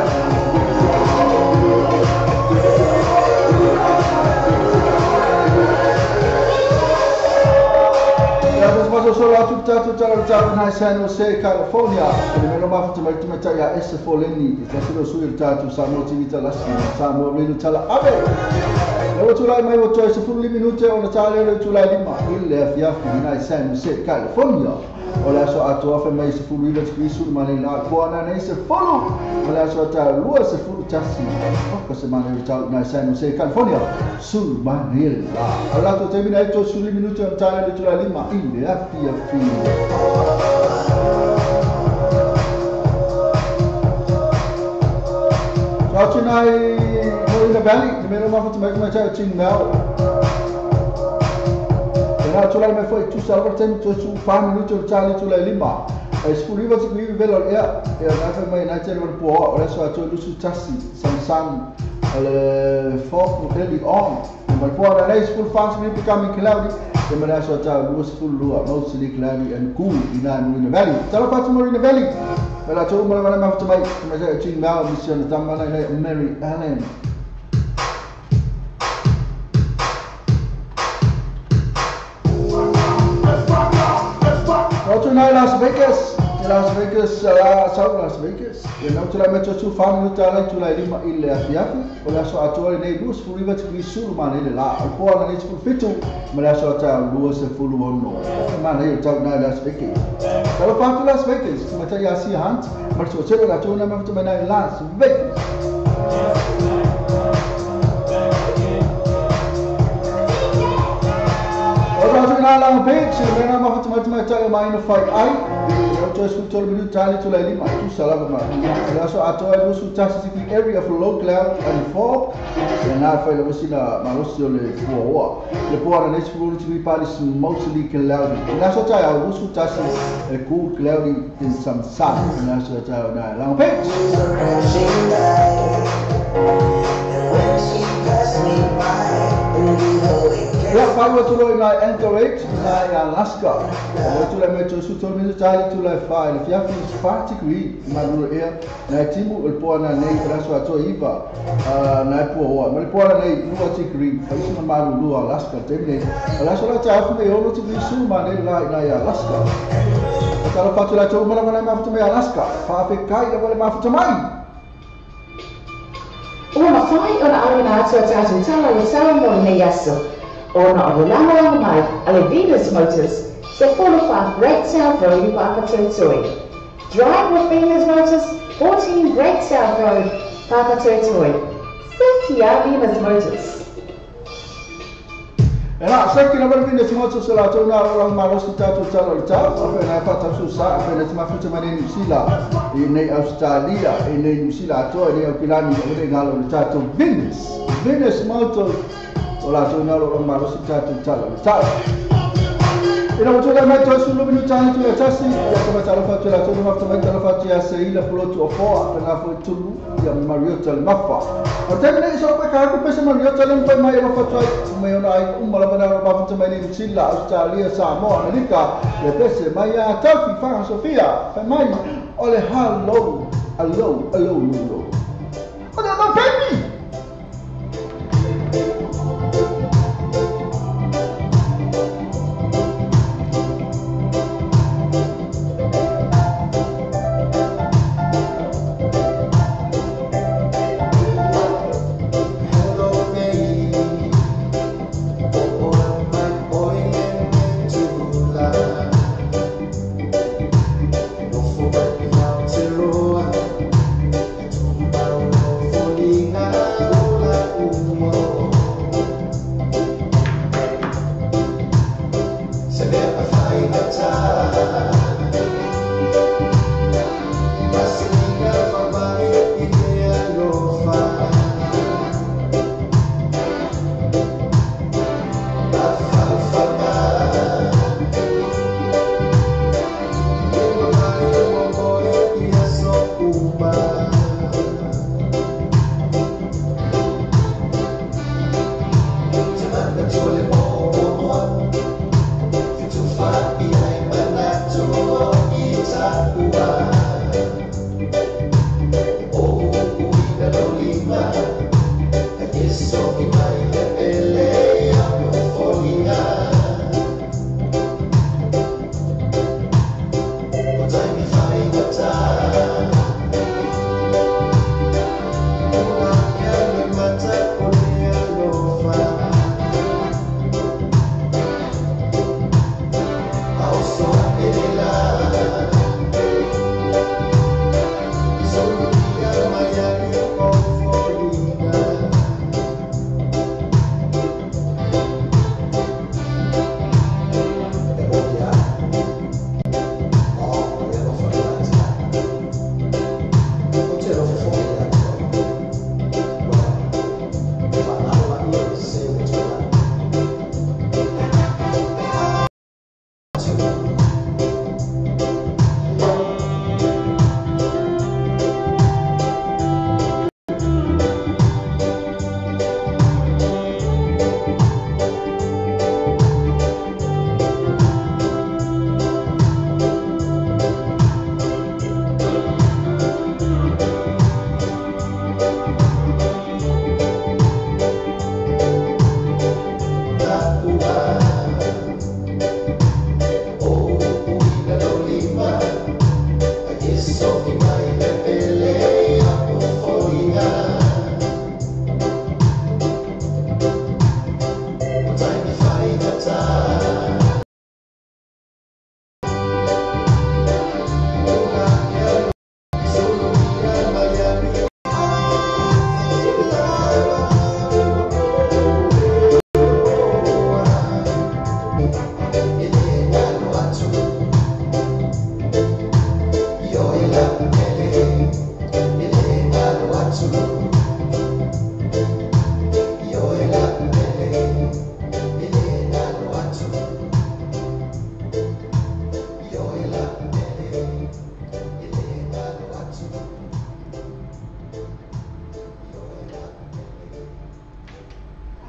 Ia, paso solo atu tātou talo tātou nai San Jose, California. Le melo mafuta mai tumata ia ese foleni. Te tasilo sui le tātou Samoa TV talasi. Samoa Radio tala ave. Lewa tulai mai o toi 15 minute o na tāle le tulai lima i le afiafi i nai San Jose, California. O le aso atoa fe mai 19 tikri sulu mane la poa na nei se folu. O le aso ata lua se fulu tasi. O ka se mane le tau nai San Jose, California. Sulu mane la. O le ato te mina i tō 15 minute o na tāle le tulai lima i le afiafi. Atu nai Marina Valley, te mero mafuta mai kumai tau ting mao. E nā tūlai mai foi tu salvar temi tu su 5 minuto o tali tūlai lima. E sfuriva te kuiwi velo ea, e nā whai mai nā tele wala pua o le aso atoa lusu tasi, Samsung, o le fog early on. E mai pua na nei sfur fast me becoming cloudy, e mai aso atoa lua sfur lua, mostly cloudy and cool i nā Marina Valley. Talo patu Marina Valley. Wala tō umara mana mafuta mai, mai tau ting mao, misi ona tamana i nei Mary Ellen. Nai Las Vegas, Las Vegas, South Las Vegas. E nau tulai mai tō 5 minuta alai tulai lima i le afiafi. O le aso atoa le nei 29 tikri sulu mana i le la. O le poa na nei 17 ma le aso ata 26. E mana i o tau nai Las Vegas. Talo pātu Las Vegas, matai Asia Hunt, ma le tuatelo la tōna mafuta mai nai Las Vegas. Long Beach, le mena mafuta mai mai tai mai no fai ai. O toe sku tolu minuta tali tulai lima tu salava ma. Le aso atoa e lusu tasi tiki area for low cloud and fog. E nā whai la sina malosi o le pua oa. Le pua na nei sfuru tiki pali mostly cloudy. Le aso tai au lusu tasi e cool cloudy in some sun. Le aso tai au nai Long Beach. Ia whai watu i nai Anchorage, i nai Alaska. O watu lai mai tō su tō minuta tali tūlai whai. Le fiafi is 5 degree i maruro ea. Nai timu o le poa na nei te aso atoa iwa nai pua oa. Ma le poa na nei 2 degree. Whai sina maruru Alaska te nei. O le aso la te afu mei 6 degree su ma nei lai nai Alaska. O talo whatu lai tō umara mai mafuta mai Alaska. Whaafe kai la wale mafuta mai. Ua mawhai o na auina atu a tātou tala le tau mo nei aso. Ona o le langa mai a le Venus Motors, se 45 Great South Road i Papatoetoe. Drive with Venus Motors, 14 Great South Road, Papatoetoe. Sekia Venus Motors. E nā, seki na wale Venus Motors o la tō nā orang malosi tātou tala o le tau. A whai nā whātau sa, a whai nā te mafuta mai nei New Zealand, i nei Australia, i nei New Zealand atoa, i nei Aukilani, o nei ngalo o le tātou Venus. Venus Motors. O la tō nā rō malosi tātou tala o le tau. Ina watu lai mai tō sulu minu tāne tū le tasi, ia kama talo whatu la tō mafuta mai talo whatu ia se ila pulotu o foa, pena fo tulu, ia Mariota le mafa. O te mene iso pa ka pese Mariota le mpai mai o whatu ai, mai ona ai umala mana rō mafuta mai nei New Zealand, Australia, Samoa, Amerika, le pese mai a Taufi, Whanga Sofia, whai mai, o le hello, hello, hello, hello. O le hello, baby! Aotearoa.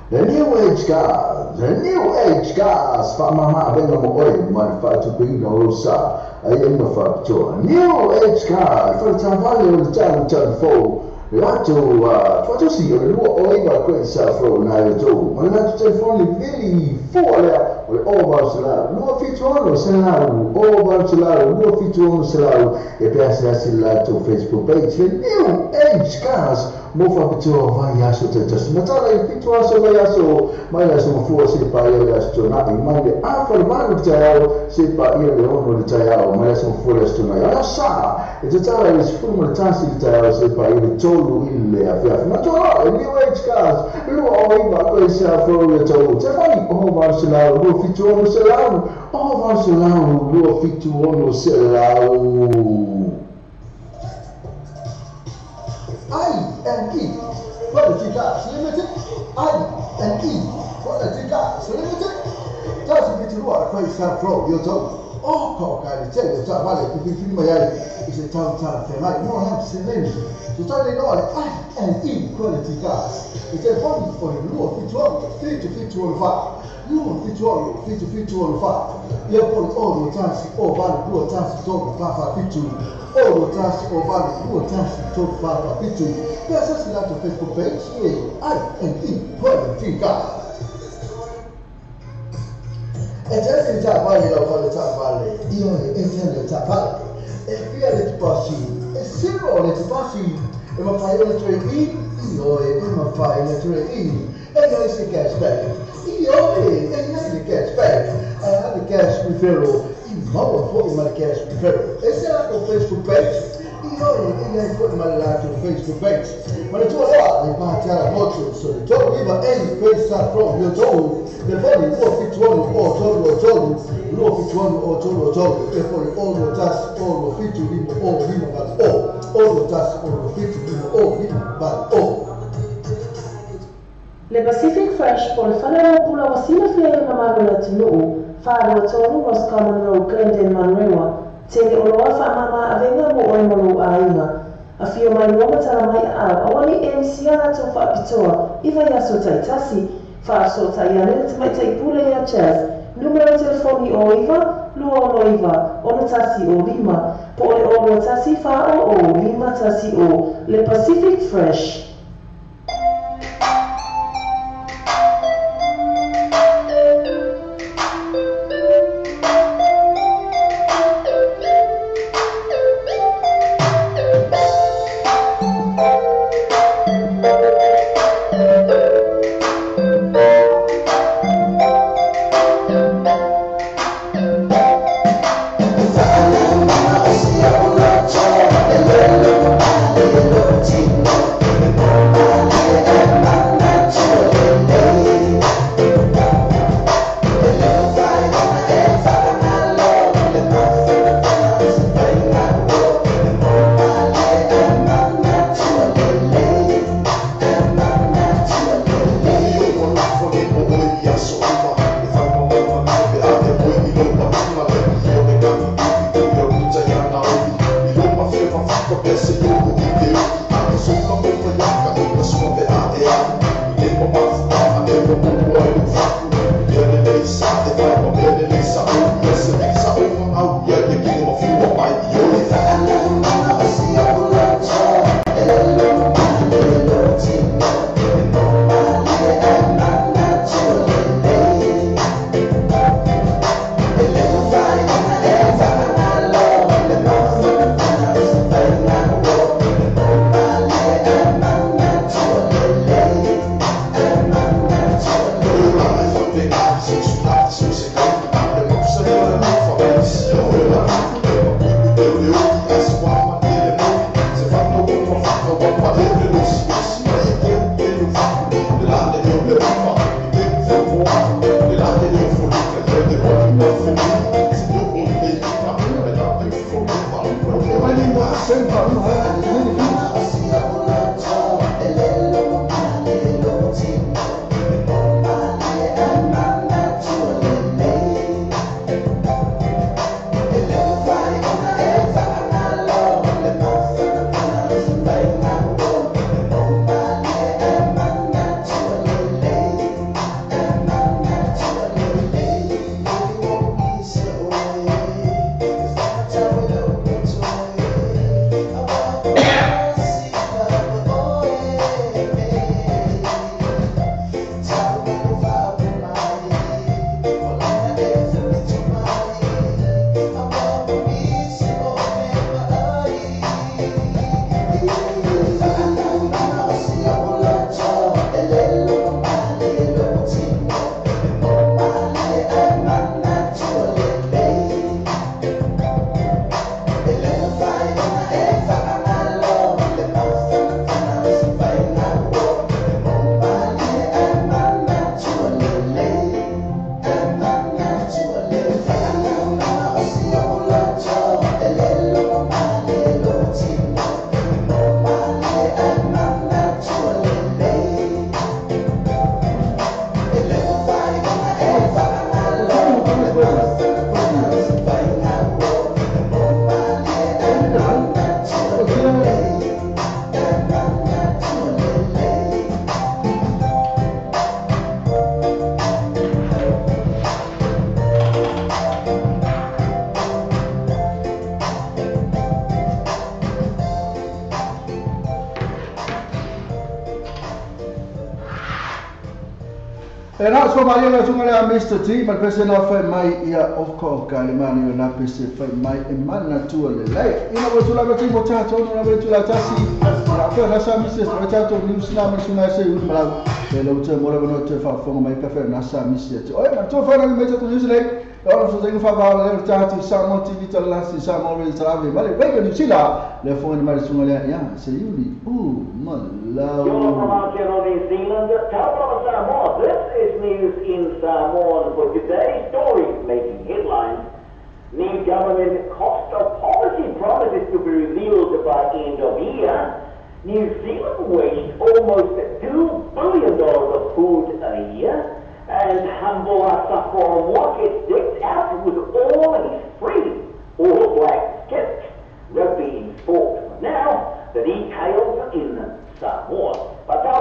The New Age Cars, the New Age Cars, whaamama awenga mo oi, ma whaatukuina o sa, ai inga whaapitoa. New Age Cars, whaatawale o le tau tau fō, lātou whatusi o le lua o iwa koe sa fō nā e tō. Ma le lātou telefoni vili fō lea, o le o vau se lau, 276 se lau, o vau se lau, 276 se lau, e pea se asi lātou Facebook page, the New Age Cars, mo whapitoa vai aso te tasi. Matala i whitu aso vai aso, mai aso mafua se pa ia le aso tōnai, mai le awha le malu te au, se pa ia le ono le tai au, mai aso mafua le aso tōnai. Ala sa, e te tala i le sifuru ma le tasi le tai au, se pa ia le tolu i le awhiawhi. Matua, e New Age Cars, lua o iwa koe se awhau le tau. Te whai, o vau se lau, 276 se lau, o vau se lau, 276 se lau. I&E Quality Cars Limited, I&E Quality Cars Limited. Tasi fitirua koe sa pro yo tau. O ko ka le tele ta vale ku fi mai ai i se tau tau te mai no ha se name. So tau le no I&E Quality Cars. I te foni o le lua fitua fitu fitu o fa. Lua fitua fitu fitu o fa. Ia po o lo tasi o vale lua tasi to fa fa fitu. O lo tasi o vale lua tasi to fa fa fitu. Pesa se la Facebook page I&E Quality Cars. E te ta vale la vale ta vale, io e te ta vale. E fia le passi, e siro le passi, e ma fai le tre I, io e ma fai le tre I. E noi se cash back. Io e noi se cash back. E the cash referral, i ma foi ma cash referral. E se la Facebook page, io e e foi ma la Facebook page. Ma le tua là, le parti alla moto, so le tua viva e questa proprio tu. Le foni o fituono o tolo tolo, lo fituono o tolo tolo, e poi o lo tas o lo fitu limo o limo val o lo tas o lo fitu limo o limo val o. Le Pacific Fresh po le whanau pula wasila fia i mamalu le atunuu, whaarua tolu Roscommon Road, Glendale, Manurewa, tele o loa whaamama awenga mo oe molu āinga. A whio mai lua matara mai au, awali MC a rātou whaapitoa, i vai aso taitasi, whaaso tai ane le tamaitai pule ia Chaz, numero telefoni o iwa, lua ono iwa, ono tasi o lima, po ole ono tasi wha o o, lima tasi o, le Pacific Fresh. Thank you. E na so mai na sunga le Mr. T ma pese na fai mai ia o ka le mani na pese fai mai e mana tua le lei ina wo tula ma timo ta to na wo tula ta si na fa na sa Mr. ta to ni usna ma sunga se u mala e lo te mo le no te fa fo mai pe na sa Mr. T oi ma to fa na me to ni usle o so tengo fa va le ta ti sa mo ti ta la si sa mo le tra ve ma le ve ni sila le fo ni ma sunga le ya se yuli u ma la New Zealand, Samoa. This is news in Samoan for today. Stories making headlines. New government cost of policy promises to be revealed by end of year. New Zealand wastes almost $2 billion of food a year. And Humble Asafo gets decked out with all his free All Black skipped rugby in sport. Now, the details in Samoa. But so,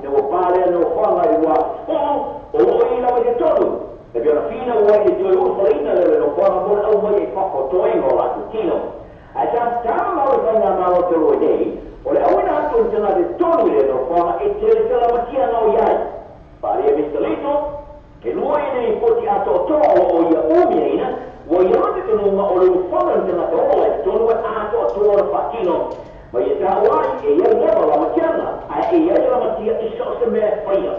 Ina ua pālea nofoaga i le uafono o loo i lava i totonu. E pei ona fina ua i le toe ulufaleina lea o le nofoaga mo le aumaia i fafo o toega o latou tino. Ae sa tatala mau le faigamalo talu ai nei, o le auina atu o ni tagata i totonu i lea nofoaga e tele salamatiaga o i ai. Faaalia Mr. Little, e lua ia nei lipoti atoatoa o loo ia umiaina, ua ia le talitonuga o le ulufaga o ni tagata ola i totonu e atoatoa ona faatino. Ma ia taua ai e iai lava lamatiaga, ae e iai lamatia i so o se mea e faia.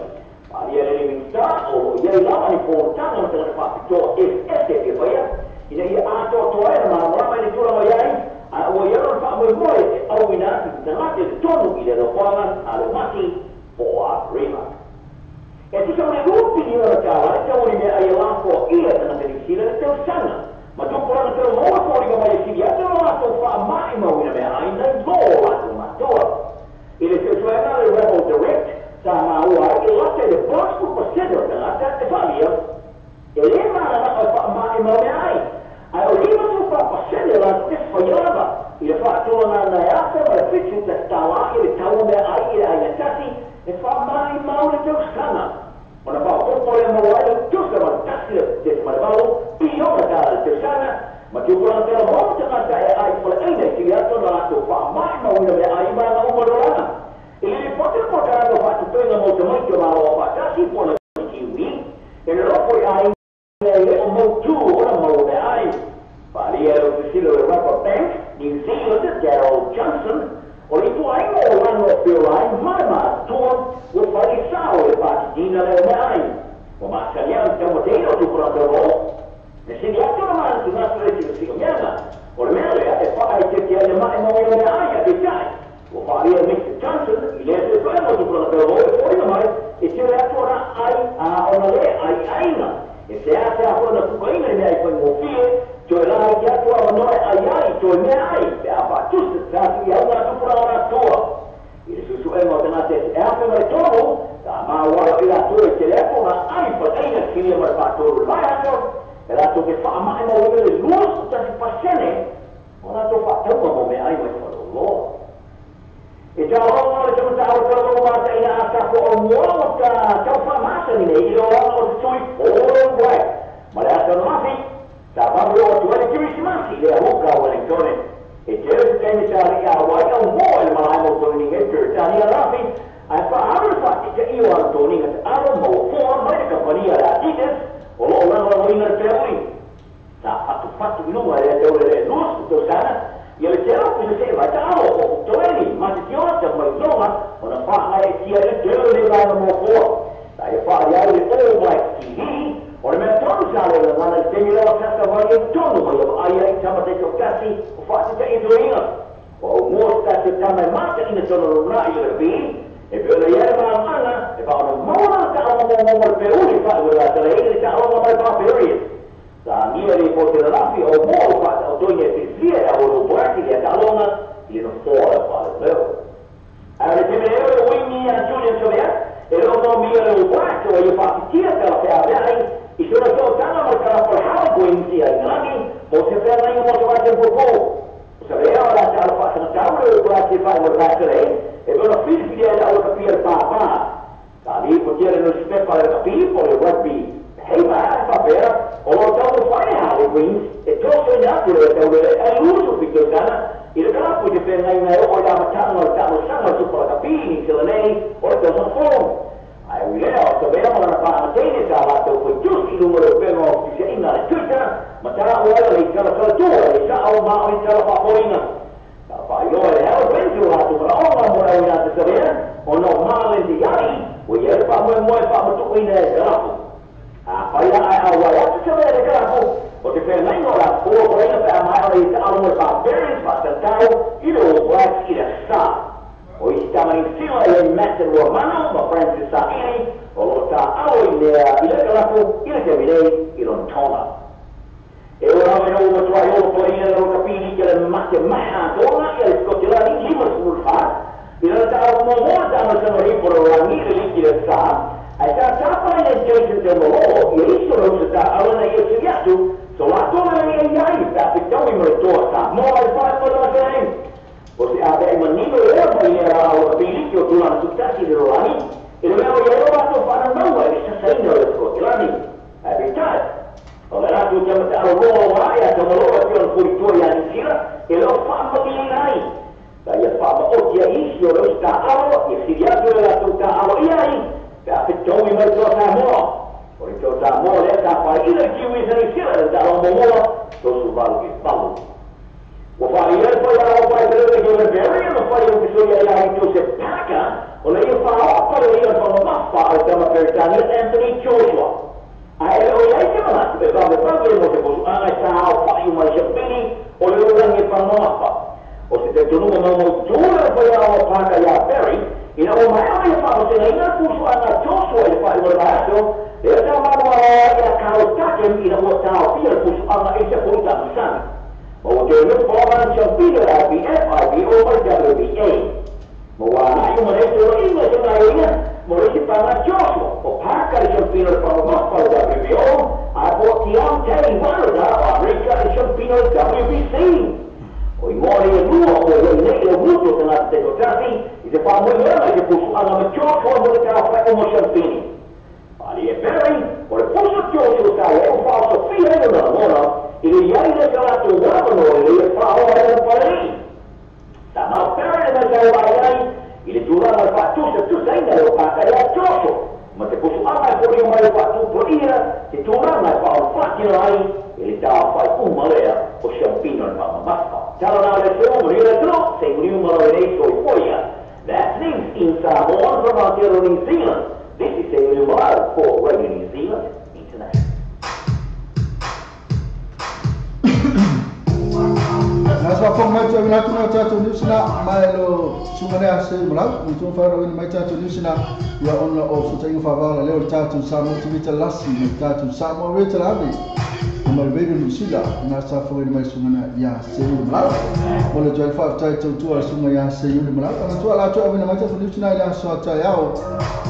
Faaalia le Minista o loo iai lava ni fonotaga ma tagata faapitoa eseese e fia faia, ina ia atoatoa ai na malamalama i le tulaga o iai, ae ua ia lona faamoemoe e auina atu i tagata i totonu i le nofoaga a le mati po o Aperila. E tusa ma le $2 piliona e tau o ni meaai e lafoa ia tagata Niu Sila le tausaga. Ma tupulaga talavou e foliga mai e sili atu lo latou faamaʻimauina meaai nai lo latou matoa. I le suesuega le Rebel Direct sa maua ai e lata i le 80% o tagata e faalia e lē mananao e faamaʻimau meaai. Ae o 54% o latou te faia lava i le faatulagaga e $1,071 i le tau o meaai i le aiga tasi e faamaʻimau le tausaga. Ona faaopoopo lea maua ai le tusa ma le $1.8 piliona le tausaga. Ma tupulaga talavou tagata e ai faleʻaina i sili atu ona latou faamaʻimauina meaai ma aga uma lolaga. I le lipoti le polokalame o faatupega mo tamaiti o Malo Afaatasi po o le Kiwi, e lolofo i aiga e lē o mautū ona maua meaai. Faaalia e le ofisila o le Rabobank New Zealand Daryl Johnson, o le ituaiga o olaga o feolai ma le matutua ua fai sao i le faatitiina lea o meaai. Ua masani ai le taumateina o tupulaga talavou le sili atu ona manatunatu le siosiomea. O le mea lea e faaeteete ai le maʻimauina meaai, apeitai ua faalia Mr. Johnson i lea suesuega o tupulaga talavou e foliga mai e tele atu ona ai ona lē ai aiga e seasea foi ona pukaina i mea ai faigofie toe laiti atu avanoa e ai ai toe mea ai pe a faatusa tatuiauga a tupulaga matutua. I le suesuega o tagata e 1,003 sa maua i latou e tele atu ona ai faleʻaiga silia ma le faatolu le vaiaso e latou ke faamaʻimauina le 21% o latou faatauga mo meaai mai faleoloa. E tāloga le tamatau talavou mataʻina a tapo o mua o ta tau faamasani nei i le olaga o te tui All Black. Ma le aso ananafi sa vave oo atu ai le Kerisimasi i le ahuka o Wellingtone. E tele se taimi sa aliʻi auai au moa i le malae mo toniga i Peretania lafi, ae faaalu le faatitaʻi o ana toniga taʻalo maua foa mai le kamupania le Adidas o loo lagolagoina le feaui. Sa fatufatu i luga e lea tauleleʻe 20 tausaga ia le tele o pusa seʻe vai taʻalo o toeni ma te tiota mai loga ona faagaeʻetia i le tele o nei vaega moafoa. Sa ia faaliai le All Black TV o le mea tonu sa le gagana i taimi lea o sasavali ai tonu ma ia vaai ai tama taitautasi o faatitaʻi toeina. Ua aumua se tasi o tama e mataʻina tona lunaʻi i le rugby e pei ona ia le malamaga e faaona maua lana taʻaloga muamua mo le peuli faauilatalaina le taʻaloga ma le Barbarians. Sa agia le lipoti ananafi o mua o faataotoina e filifia e au Black i lea taʻaloga i le nofoa o faaleleo. Ae o le taimi nei o le uini a Julian Savea e le o maomia le All Black ua ia faafitia talafeaveaʻi i sona sootaga ma le kalapu o le Harlequins ia Inigilagi mo se feagaiga mo se vaitele puapō. O Savea o le a taalo faasagatau le All Black i faaimalevatelei e pei ona filifilia e le auakapia le pāpā. Sa lipotia le nusipepa le rakapi po o le Rugby Paper e faapea o loo taumafai le Harlequins e tosoina atu le tauleleʻe ai 27 tausaga i le kalapu i te feagaiga e oo i le amataga o le taʻalosaga o le Supa Lakapi i Nisila nei o le tausaga fou. Ae ui lea o Savea ma lana paaga teine sa latou faitusi i luga o le upega o fesiaʻiga a le Twitter ma taua ai o le italatalatua e le saʻo ma o ni tala faapoliga. Sa faailoa e le Harlequins o latou manaʻoga mo le auina atu Savea ona o Marlin Iai ua iai le faamoemoe faamatuʻuina e kalapu. Afai la ae auai atu Savea le kalapu o te feagaiga o le afua folaina pe a maea ona ia taʻalo mo le Barbarians faatatau i le All Blacks i le sa. O isi tama Niusila e ai Mason Romano ma Francis Saʻili o loo taʻalo i lea i le kalapu i le taimi nei i Lontona. E ua lava ina ua matuai olo folaina le rokapili ia le matemaha atoga ia le Sikotilani 54 i lana taʻalo muamua tamasana ripo le lagi le liki le sa, ae sa tapaina e Jason Taumolō ia iso le usa taʻalo na ia sili atu so latou le ia iai pe a fetaui ma le toa Samoa i faaimalemasenai. O se apeʻai manino lea mai lea au kapiliki o tulaga tutasi i le lalolagi. I le mea o ia o latou fa'anaunaua i le sasaina o le Sekotilani. Ae peitai, o le latou tamata'aloloa ua ae a taumaloa e pei ona fulitua iā Niusila, e le o fa'amanuiaina ai. Sa ia fa'amaoti ai isi o le usi ta'alo, ia sili atu le latou ta'alo ia ai, pe a fetaui mai toa Samoa. O le toa Samoa lea sa fa'ai'ina i Kiwi sa Niusila le ta'aloga muamua, 38 i 8. Ua fa'alia le faia'o fa'aitelele Gavin Berry ona fai o pisoia iā Joseph Parker, ona ia fa'ao'a paleia o le fa'amamafa a le tama Peretania Anthony Joshua. Ae le o iai se manatu e vavevave mo se pusu'aga e sa aofa'i uma i siapili o le lalolagi e fa'amamafa. O se talitonuga maumautū le faia'o a Parker iā Berry, ina ua maea ona ia fa'amasegaina le pusu'aga a Joshua i le fa'aiuga o le vaiaso, lea sa malualoa ia Carlos Takem ina ua taofia le pusu'aga i se afu'i tamasani. Ma ua toe nofo lava le siampili o le IBF, IBO ma le WBA. Ma ua aga'i uma nei tolo'iga i se gaioiga mo le isi paga a Joshua, o Parker le siampili o le fa'amamafa o le WBO, ae po o Deontay Wilder o Amerika le siampili o le WBC. O igoa nei e lua ua iai nei i laugutu o tagata taitoatasi i se fa'amoemoega i se pusu'aga ma Joshua mo le taofa'i uma o siampili. Fa'alia e Berry, o le pusa Joshua sa iai ua fa'aosofia ai lona lagona i le iai lea sa latou avanoa i le ia fa'aoa ai lana palali'i. Sa mau Berry le matau vaai ai i le tulaga o le fa'atusatusaina le o Parker iā Joshua ma se pusu'aga e folia mai o fa'atupulaia se tulaga e fa'aofatino ai i le taofa'i uma lea o siampina o le fa'amamafa. Tala na le aso manuia le atunuu, seimuniu ma lau e nei soifoia. That's news in Samoan from Aotearoa New Zealand. This is Seimuniu Malau for Radio New Zealand International. Na sa fong mai tu na tu na tatou New Zealand mai lo sunga le ase malau ni tu fa ro mai tatou New Zealand ia ona o so tainga fa vala le o tatou Samoa TV talasi mai tatou Samoa re talavi mai Radio New Zealand na sa fong mai sunga na ia se malau o le join fa tai tu tu sunga ia se malau ana tu ala tu avina mai tatou New Zealand ia so tai ao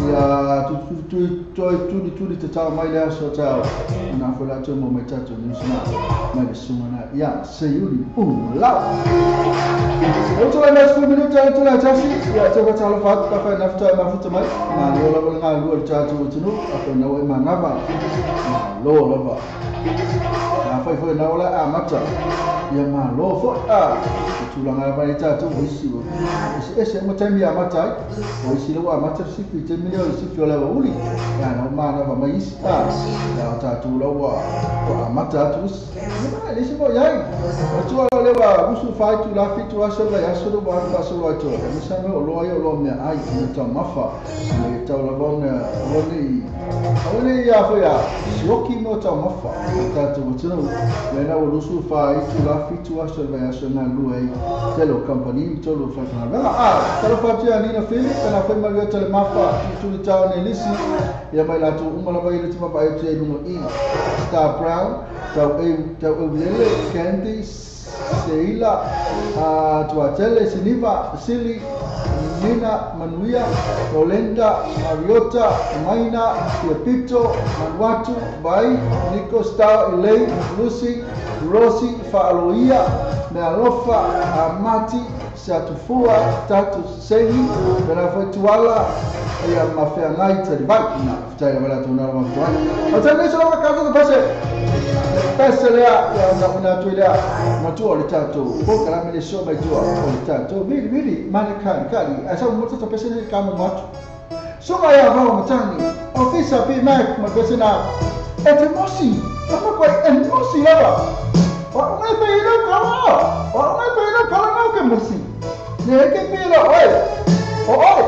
ia tu tu tu tu tu tu te mai le so tai na fo la tu mo mai tatou New Zealand mai sunga na ia se malau. O tula na 10 minuta tula tasi ia te ka talo fat ka fa nafta mafuta mai ma lo la nga lu ta tu tunu a fa na o ma ngava ma lo lava a fa fo na ola a mata ia ma lo fo a tula nga va ta tu isi o ese mo temi a mata o isi lo a mata si fi te mi o si fi ola uli ia na ma na va mai isi a ia ta tu lo wa a mata tu ma le si mo iai o tua le wa usu fa tu la fi tu aso la aso lo wa aso lo tu mi sa me o lo ai o lo me ai ni ta mafa le ta la bona o ni o ni ya fo ya sioki mo ta mafa ta tu tu le na o lusu fa tu la fi tu aso la aso na lu ai te lo company to lo fa na a ta lo fa tu ani na fili na fa ma yo te le mafa tu le ta ne lisi ya mai la tu uma la vai le tu ma vai tu no i Star Brown tau e lele Candy Seila, Tuatele, Siniva, Sili, Nina, Manuia, Rolenda, Mariota, Maina, Tiapito, Manuatu, Vai, Nico, Star, Elaine, Lucy, Rosie, Faaloia, Mealofa, Amati, Satufua, Tatu Sehi, Benafetuala, ia mafeagai talivai na fitai wala tu na ma tu ai o tane so ka ka pese pese lea ia na una tu lea ma tu o le tatu ko kala me le so mai tu o le tatu vili vili mane kali kali asa mo to pese le ka mo matu so ga ya va mo tani ofisa bi mak ma pese na e te mosi ma ko e mosi lava o mai pe ilo kala o mai pe ilo kala na ke mosi ne ke pe ilo oi o oi.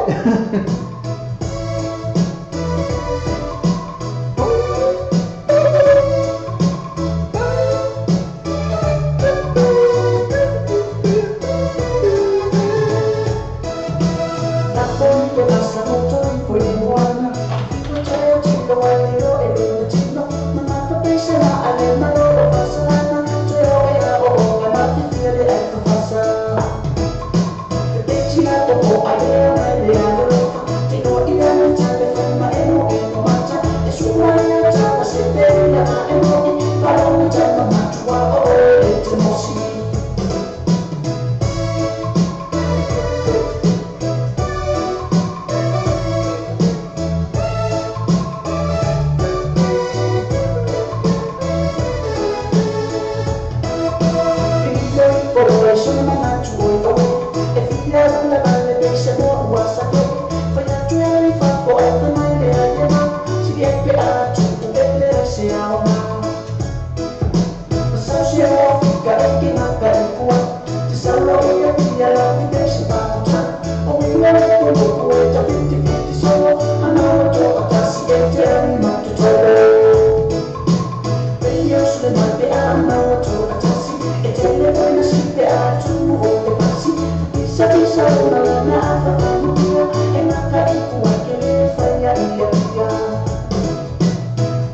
I am.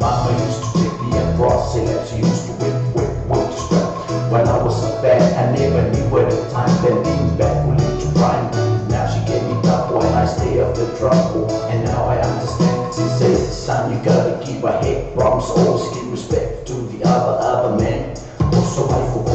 Mama used to take me across and she used to whip, whip, whip to strap. When I was a bad, I never knew at the time that being bad would lead to crime. Now she gave me double and I stay off the trouble. And now I understand. She says, son, you gotta keep a head. Promise always give respect to the other man. Also, I forgot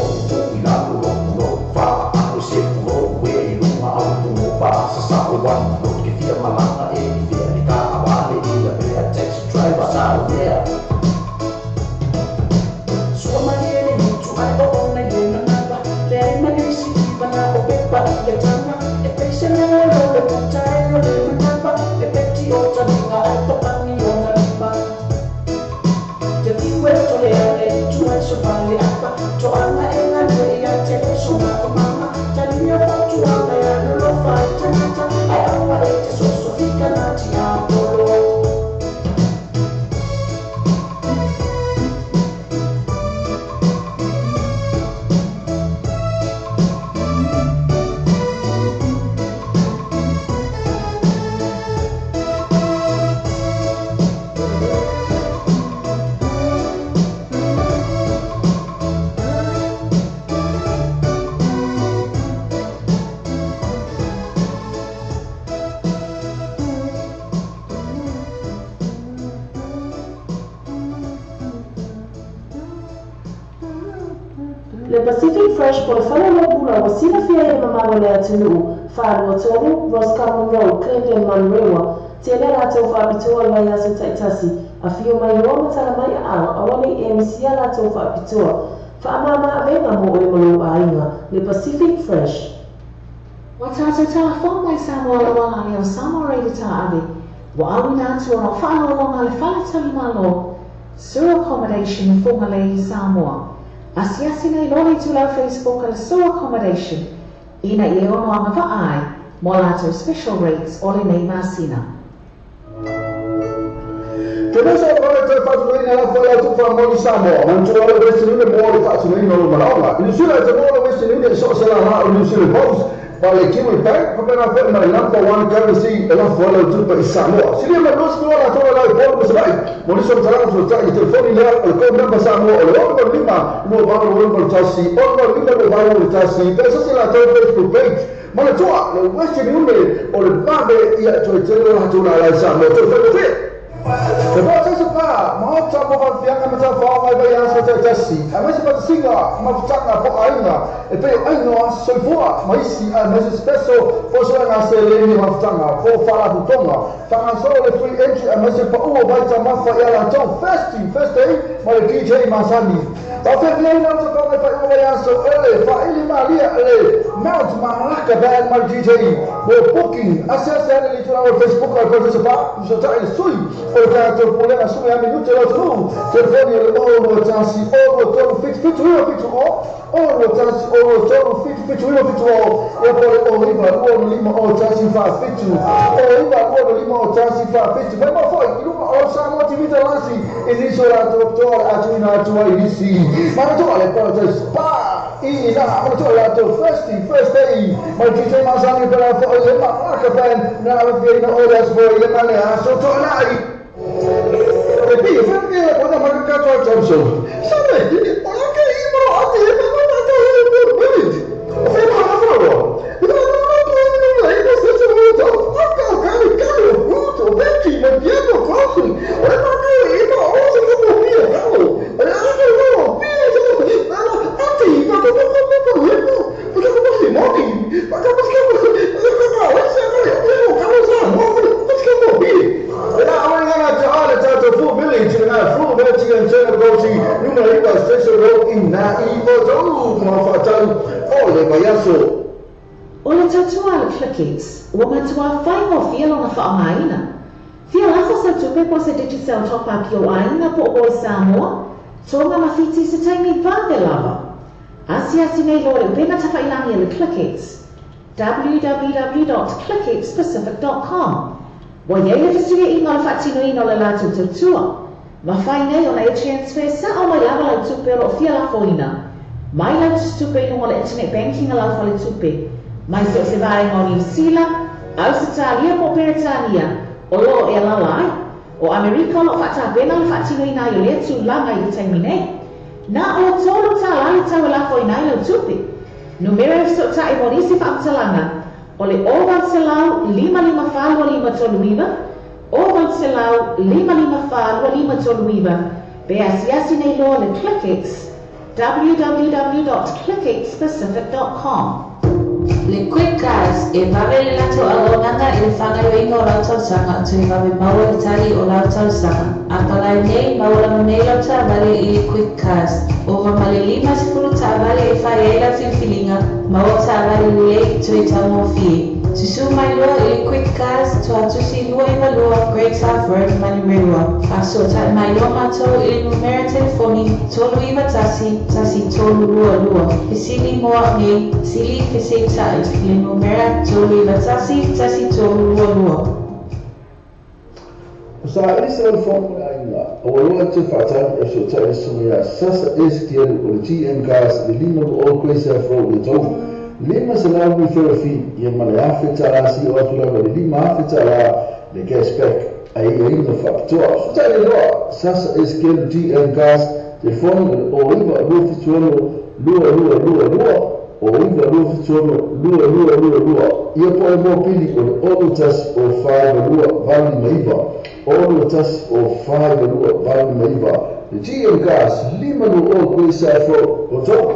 Le Pacific Fresh po le fale o bula o sila fia e mamalo le atunuu, 423 Roscommon Road, Clendon, Manurewa, te le latou whaapitoa mai aso taitasi, a fio mai o matala mai a ao, awane e misia latou whaapitoa, whaamama avenga mo oe malo ainga, Le Pacific Fresh. Wa tātou tāwhao mai Samoa la wala o Samoa Reira tāave, wa awina atu ona whaalolonga le whaletali malo, Sur Accommodation Whangalei Samoa. Asiasi nei loli tūlau Facebook ala Sur Accommodation, ina i ono anga vaai, mo lātou special rates o le nei masina. Te mesa o kore te whatuina la whaia tufa moni Samoa, mantua le Western Union mo le whatuina o malaonga. I New Zealand te mo le Western Union so se la la o New Zealand Post, pa le Kiwi Bank, pa pena whae mai number one currency e la whaia tupa i Samoa. Siria mai losi ni wala tōra lai pōru masabai, mo niso mtalanga tuatai i telefoni lea o le code number Samoa o le 1 5 2 8 1 1 6 5 1 1, pesa se la tō Facebook page. Mana toa, le Western Union o le babe ia toi tele la tōna lai Samoa. Tō whaia. Te pā tēsa pā, maota mo whanfianga ma tā whao mai vai asa te tasi. A mese pata singa, ma futanga po ainga, e peo ainga soifua, ma isi a mese speso, po soa ngā se leni ma futanga, po whala putonga. Whanga solo le free entry a mese pa ua waita mawha i ala tau first day, ma le DJ Masani. Ta whewhia ina uta whanga whai vai aso ele, whaili malia ele, Mount Malaka Band ma DJ, mo booking, ase ase ane li tuna o Facebook a koe tēsa pā, musa tai sui, o tātou pulena sui a minute lo tunu, telefoni o le o tasi o tolu fitu fitu iwa fitu o, o tasi o tolu fitu fitu iwa fitu o, e po le o iwa o lima o tasi fa fitu, o iwa o lima o tasi fa fitu, mai ma foi, i luma o Samoa TV talasi, i niso la toa atu ina atu ai nisi, mana toa le pala te spa, i na, mana toa la to first day, mai DJ Masani pela fo le Malaka Band, na awhi ina o las voi le male aso toa lai. E pi, whangia la kona makakatoa Thompson. Sabe, o la ke i moro ati e mama na tau e moro minute. O whai maha wharo. I na na na na na na i na se se mo tau. Aka o kare kare o buto, beki, ma piano kosu. O e maka e ma o se mo pia kalo. E aka o mo pia se mo na na ati ma ko ko ko ko ko ko ko ko ko mo ki. Ma ka ko ko ko ko ko o se ko o kalo sa mo ko ko mo pi. E na o ngana te ale tātou full village i ngā full village i ngā gosi numa iwa station road i nā i o tau ma whātau o le vaiaso. O le tautua le Clickets, ua matua whaingo whialonga whaamaina. Fia lafo sau tupe po se Digicel top up i ou aiga po o oe Samoa, Tonga ma Fiti i se taimi vave lava. Asiasi nei loa i le upega tafailagi a le ClickX, www.clickxpacific.com. Ua i ai le fesuiaiga o le faatinoina o le latou tautua. Mafai nei ona e transfer sa'o mai lava lau tupe o lo o fia lafoina mai lau tusitupe i luga o le internet banking a lau faletupe mai so o se vaega o Niu Sila, Ausetalia po o Peretania o lo o e alaala ai. O Amerika o lo o faatapena le faatinoina ai o lea tulaga i le taimi nei. Na o le $3 le tau e lafoina ai lau tupe. Numera e fesootai mo nisi faamatalaga o le 0800 554 2539, 0800 554 2539, pe asiasi nei loa le ClickX, www.clickxpacific.com. Le Quick Cars, e vave le latou auaunaga i le faagaoioiga o lau talosaga toe vave maua le tali o lau talosaga. A palai nei, maua lava nei lau taavale i le Quick Cars. Ova ma le 50 taavale e fai ai lau filifiliga, maua taavale lelei toe taugofie. Susū mai loa i le Quick Cars, Tuatusi 292 Great South Road, Manurewa. Faasootai mai loa matou i le numera telefoni 391 1322. Fesili mo au nei, sili feseitai i le numera 391 1322. O saili se lau fono le aiga, a ua loa te faatali e fesootai le susuga ia Sasa Esekielu o le GM Cars i le 520 Great South Road i Otahuhu. $500 fi ia ma le $1,000 sio atu lava i le $5,000 le cashback a aiaiga faapitoa. Fesootai le loa Sasa Esekielu GM Cars, telefoni o le 09 276 2222, 09 276 2222, ia po o le mopili o le 0 1 o 4 2 8 5 9, 0 1 o 4 2 8 5 9. Le GM Cars, 520 Great South Road, Otahuhu.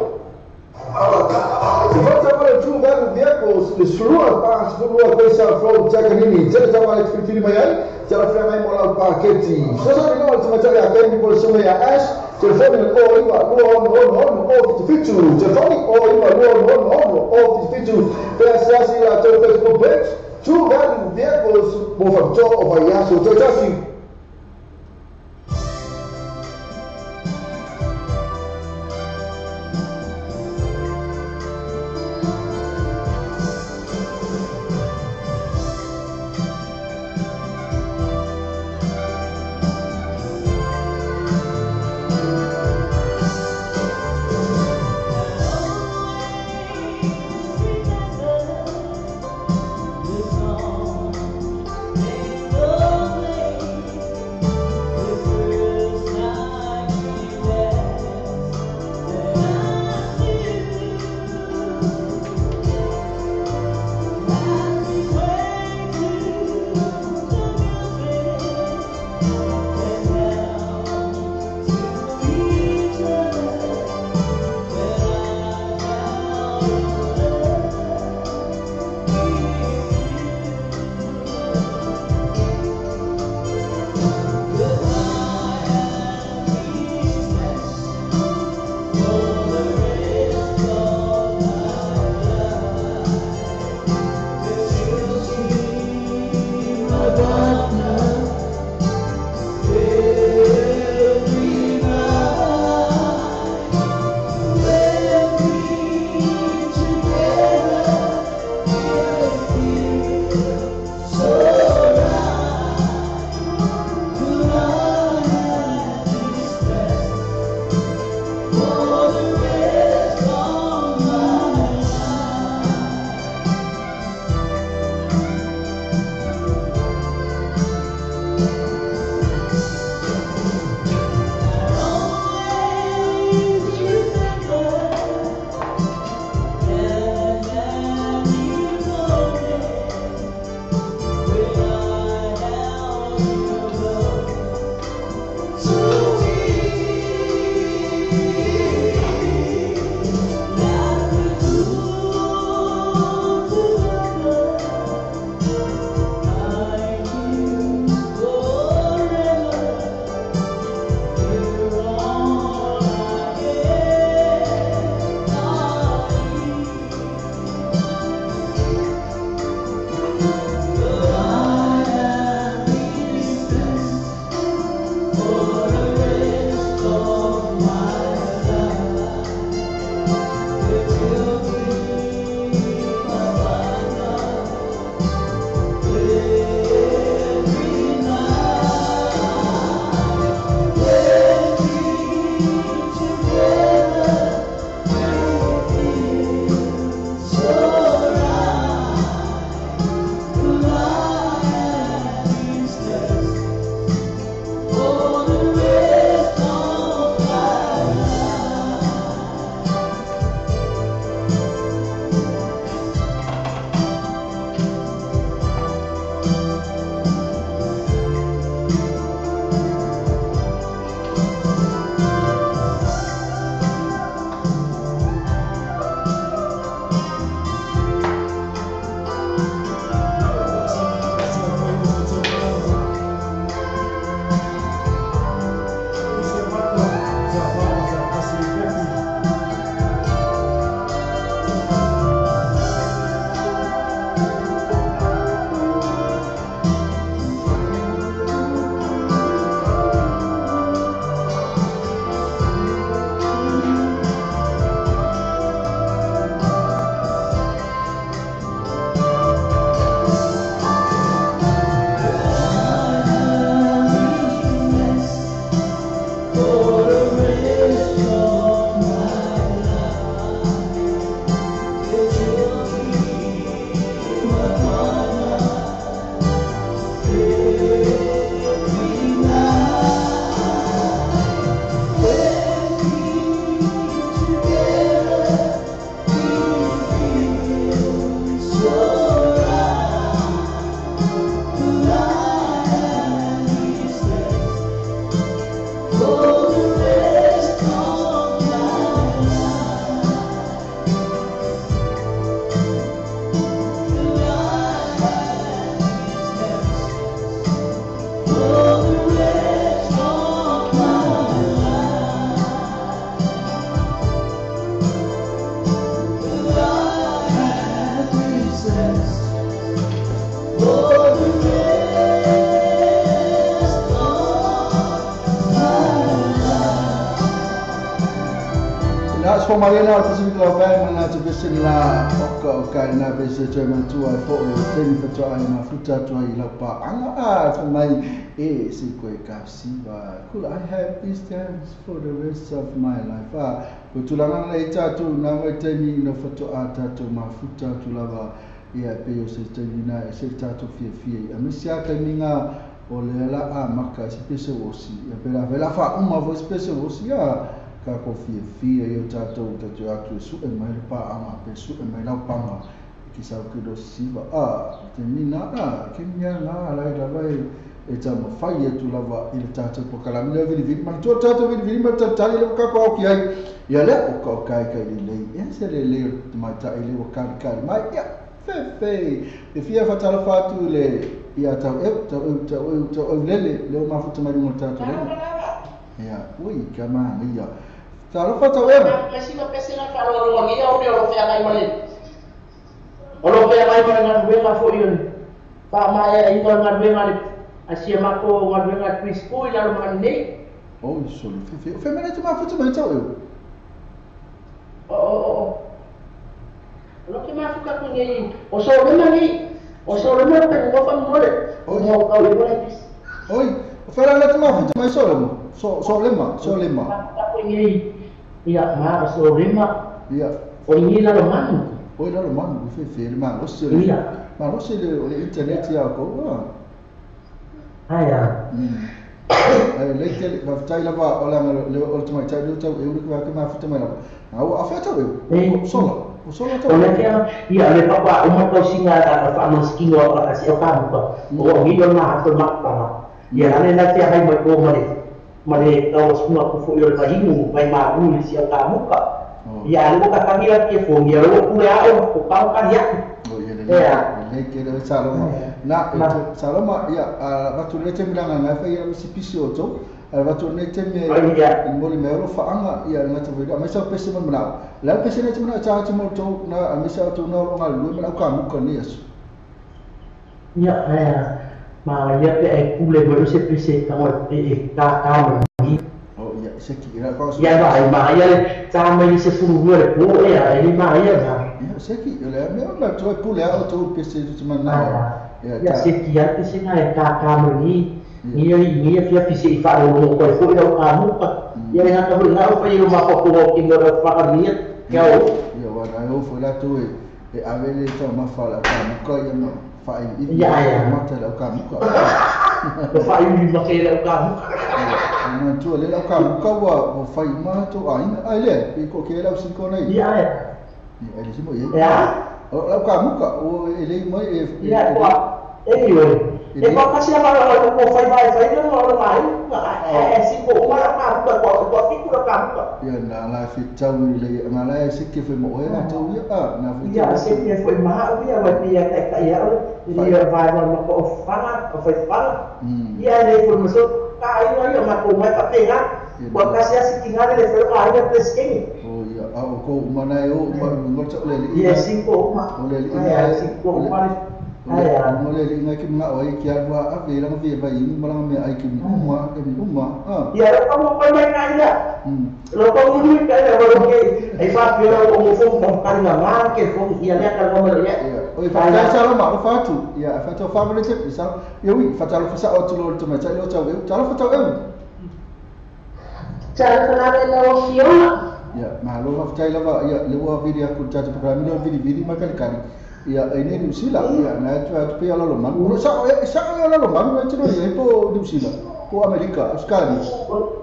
Te fata mai True Value Vehicles, le sulua pa sefululua Great South Road, Takanini, tele tau ale filifili mai ai, te ala whianga ai mo lau paketi. Fesoasoani loa le tamaitai a Candy po le susuga ia Ash, telefoni le 09 2 6 6 6 0 77, telefoni 09 2 6 6 6 0 77, pe asiasi i latou Facebook page, True Value Vehicles, mo faapitoa o vaiaso toetasi. Always remember the song. There's no place. For the rest of my life, I have these hands. For the rest of my life, I have these hands. For the rest of my life. Na so mai na Pacific Love Band na te bese na oka o kai na bese te matua e fo e temi fatoa ai mafuta atu ai lau pa'aga a fa mai e se koe ka siva. Cool, I have these dance for the rest of my life. A ko tulaga na i tātou nā mai taimi na fatoa tātou mafuta atu lava ia pe o se taimi na e se tātou fiafia. A misi a taimi ngā o le ala a maka se pese osi. Ia pe la vela fa uma vo se pese osi a ka ko fiafia i o tātou tātou atu e su e mai le pa'aga pe su e mai lau panga ki sau ki do siva a te mina a ke mea ngā lai lava e tā mawhai atu lava i le tātou pokalami leo vili vili mana tua tātou vili vili mana tali le kako au ki ai ia lea o ka o kai kai le lei ia se le lei o te mai tai le o kari kari mai ia fe fe e fia whatala whātu le ia tau eu tau eu tau eu tau eu lele leo mafuta mai runga tātou lele ia ui ka maha ia talofa tau eu Pesina pesina whaloloangia o o lo whea ngai male. O lo whea ngai male ngā ruenga fo i ole. Wha mai e inga ngā ruenga le asia mako ngā ruenga preschool i lalo mana nei. Oi, soli, fe fe. Fe mene te mafuta mai tau eu. O. O lo ke mafuka ku nei. O so lema nei. O so lema pe ngofa mole. O mo kau i mole pis. Oi, o whera le te mafuta mai so lema. So lema, so lema. Ku nei. Ia ma so lema. Ia. O ni lalo manu. Oi lalo manu, fe fe le ma lo se le. Ia. Ma lo se le o le internet ia ko. Ai a. Ai le te va tai lava o la le o te mai tai le tau eu le ka mafuta mai lava. Na o a fe tau eu. Sola. O sola tau. O le fea ia le papa o mo tau singa ta fa mo skingo a si o ka mo. O ngi o ma to ma pa. Ia le na te hai mai ko mare. Mare tau sunga ku fo i o le kahinu mai ma u le si o ka muka. Ia le ka kangi ke fo ia o ku le a o ka ka ia. O ia le le ke le saloma. Na saloma ia a vatu le te milanga ngai fa ia si pisi o to. A vatu le te me mo le me o faanga ia nga te vela mai sa pese mo na. La pese le te mo ta te mo to na a misa to na o nga lu me ka muka ni aso. Ia ma ia pe e kule mo se pese ka mo e ka ka mo ni. O ia se ki ra ka ia vai ma ia le ta mai se furu le po ia e ma ia na. Ia se ki le me ma to pule o to pese te mana. Ia se ki ia pese na e ka ka mo ni. Ni ni ia fia pese i fa o ko fo i o ka mo ka. Ia na ka na o fa i o ma ko ko ki mo ro fa ni ia o. Ia wa na o fo la to e avele to ma fa la ka mo ka ia ma fa i ia mata la ka mo ka. O fa i ma ke la ka mo. Na tu le la ka mo ka wa o fa i ma to ai ai le i ko ke la si ko nei. Ia ia. Ia le si mo ia. Ia. O la ka mo ka o e le mo e. Ia ko e i o. E ko ka si ma la ko fa vai fa i no lo mai. E si ko ma la ka ko ko fi ku la ka mo ka. Ia na la fi tau le na la si ke fe mo e na tau ia a na fi. Ia se ke fo ma o ia wa ia ka ka ia o ia vai ma ko fa o fa fa. Ia le fo mo so ka ia ia ma ko mai pa pe ha. Ko ka si si tinga le fo ka ia pesquei. O ia a o ko ma na o ma mo to le ia si ko ma. O le ia si ko ma. Ai mo le inga ki mga oi ki alwa a vela nga via vai mo la me ai ki uma ke uma ah ia ro mo ko mai ka ila lo ko mu ka ila ro ke ai fa pio ro mo fo mo ka nga ma ke fo ia le ka mo le ia oi fa ta sa lo ma fa tu ia fa to fa mo le te sa ia wi fa ta lo fa sa o tu lo te ma ta lo ta eu ta lo fa ta eu ta fa la lo fio ia ma lo fa ta ila va ia le wa video ku ta programa lo video video ma ka ka ia e ne New Zealand ia na tu atu pe ala lo man o sa e sa ala lo man e tino ia po New Zealand po Amerika Australia o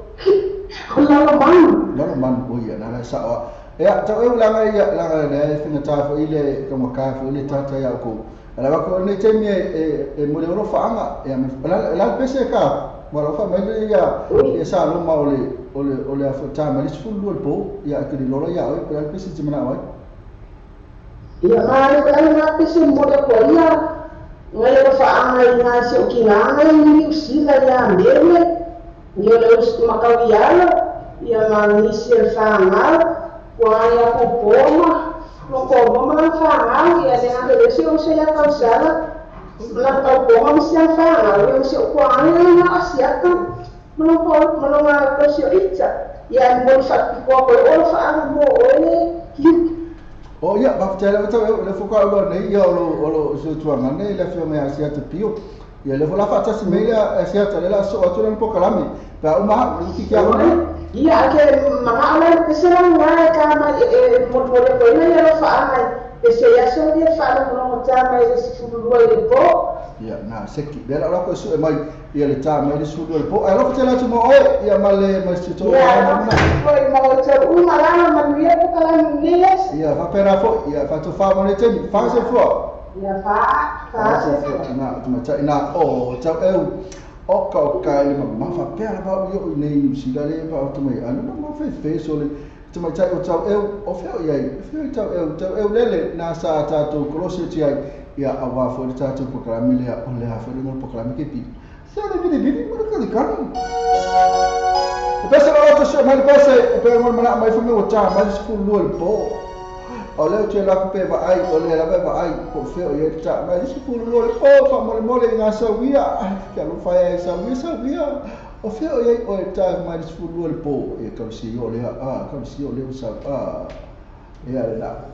la lo man la lo man o ia na la sa o ia ta eu la ia la le finga ta fo ile ka mo ka fo ile tata ia ko ala ko ne te me e mo le ro faanga ia la la pese ka Ma lo fa mai le ia ia sa lo ma o le a fo ta mai le sefulu lua le po ia ke li lola ia oi pe le pesi te mana ai. Ia ma le le ma pesi mo le ko ia ngai le faanga i ngā se o ki ngā ngai ni usila ia mele ni o le us makau ialo ia ma nisi e whaangau kua ia ko poma no ko mama whaangau ia le ngā le se o se ia kausala na kau poma misi a whaangau ia misi o kua ai ngā asiaka mano ko mano ngā ko se o ita ia mo whakikoa koe o le whaanga mo o le liu. O ia, faafetai lava tau le foka o nei ia o lo so tuanga nei le afioga ia Asiata Pio. Ia le fola faatasi mai le Asiata le la so atu le pokalame. Pa uma ki kia ona. Ia ke mga ala pesera nga ka ma e mo mo le ko ina ia fa ai pese ia so ia fa lo mo ta mai le sifulu lua le po. Ia na seki le la ko so mai ia le ta mai le sulu le po. Ai lo tela tu mo oi ia ma le ma si to. Ia ma ko ma o te uma la ma ia ko kala ni. Ia fa pera fo ia fa to fa mo le temi fa se fo. Ia fa fa se fo na tu ma ta ina o ta eu o ka o ka le ma fa pera ba o i nei New Zealand le pa o tu mai anu ma fe fe so le tu mai tai o tau eu o fe o ia fe o tau eu tau eu lele na sa ta to kolosi ti ai ia a wa fo le ta to programe le o le ha fo le no programe ke pi se le bidi bidi mo ka le kan pese lo to se mai pese pe mo mana mai fo me o ta mai se fu lu le po o le te la pe va ai o le la va ai po fe o ye ta mai se fu lu le po fa mo le mo le nga sa wia ka lo fa ai sa wia sa wia o fe o ye o ta mai se fu lu le po e ka si o le a ka si o le o sa a ia le la.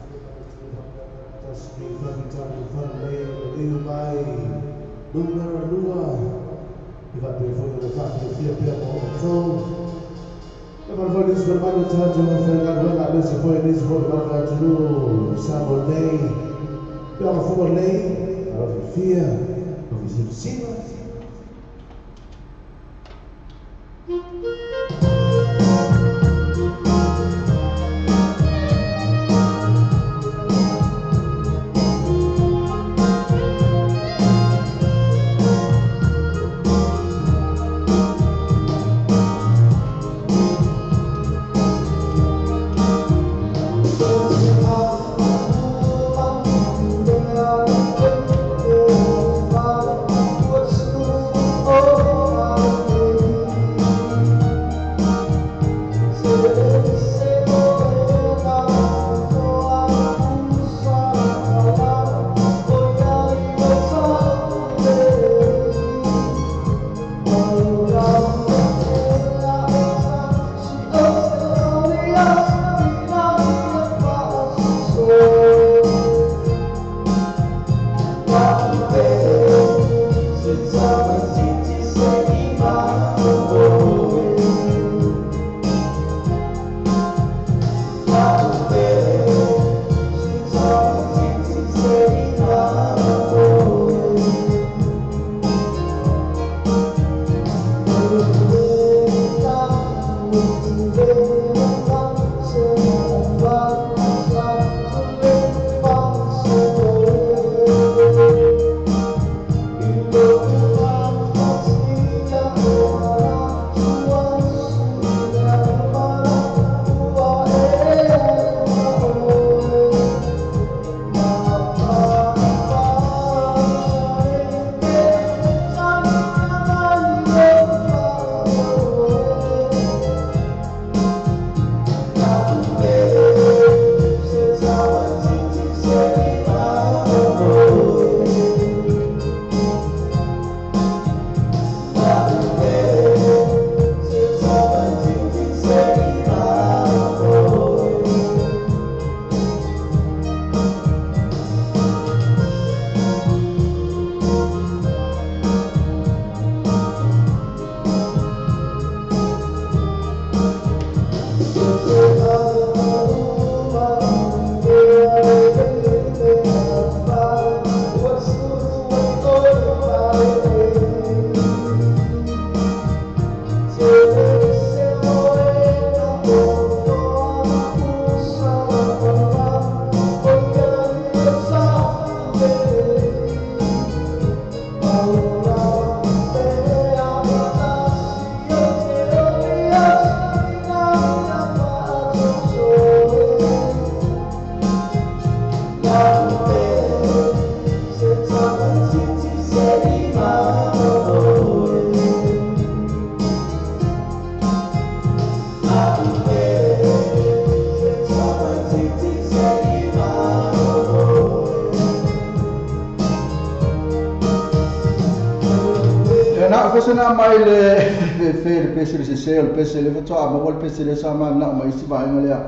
Pese na mai le fe le pese le sese le pese le fatoa ma le pese le sa ma na mai si vaenga lea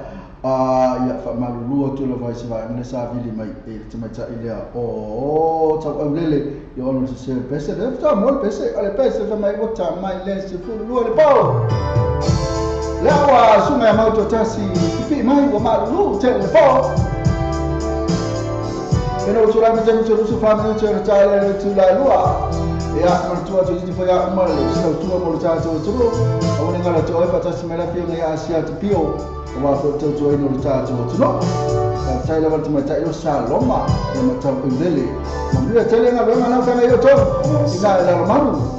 a ia fa malulu atu le vai si vaenga le sa vili mai e te mai ta ile o tau aulele ia ono sese le pese le fatoa mo le pese ale pese fa mai o ta mai le se fu lu le po le wa sunga ma to tasi pi mai o malulu te le po e no tu la me te tu fa me te ta le tu la lua ia ma tua tu ti foi a uma le sa tua mo ta tu tu o ne ngala tu fa ta si mela pio ne asia tu pio o wa fo tu tu no ta tu tu no ta la va ta io sa loma e ma ta ulele ma mi tele nga lo na ka io to ina la manu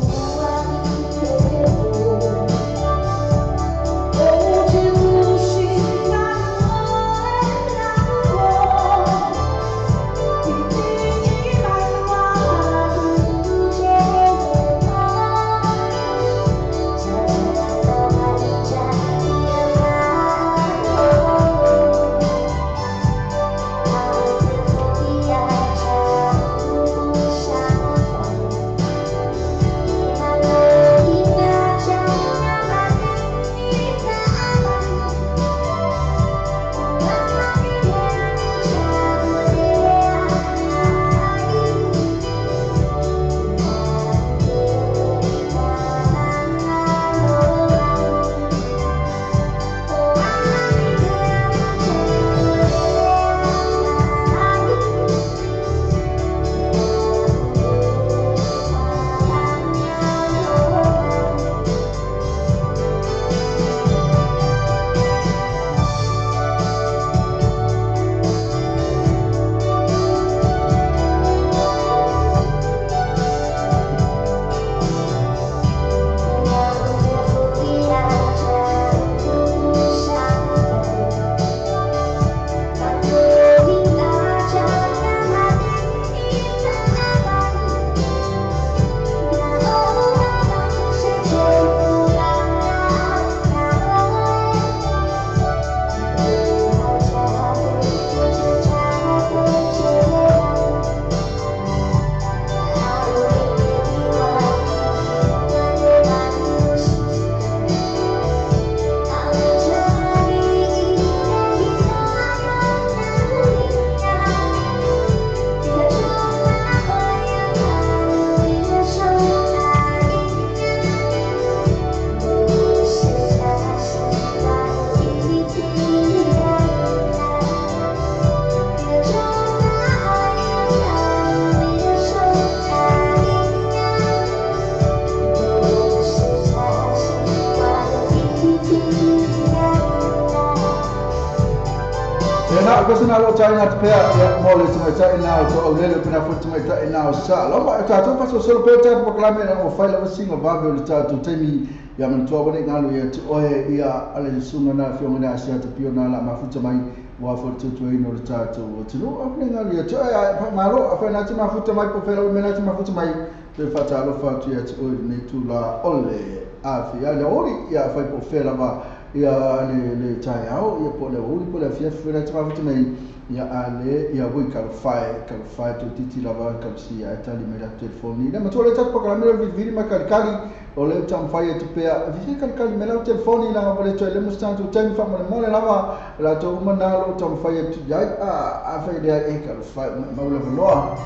China te pea ia mo le tamaita ina o to aulele pena fo tamaita ina o sa loma e tātou paso solo pea tātou pakalame na o whai lava singa vave o le tātou taimi ia manatua wane ngalo ia te oe ia ale sunga na fionga na asia te pio na la mafuta mai wa fo te tuai no le tātou o tino apne ngalo ia te oe malo a whai nā te mafuta mai po whela o mena te mafuta mai te whata alofa atu ia te oe nei tūla ole a whia le ori ia whai po whela va ia le taiao ia po le ori po le fia whela te mafuta mai ia ale ia ui kalofai tu titi lava kalsi ia tali me la telefoni na matua le tatu pakalame le viviri ma kalikali o le tamfai e tupea viviri kalikali me la telefoni la ngapa le toe le mustantu temi fa mole mole lava la to umana lo tamfai e tu ia a fai lea e kalofai maula valoa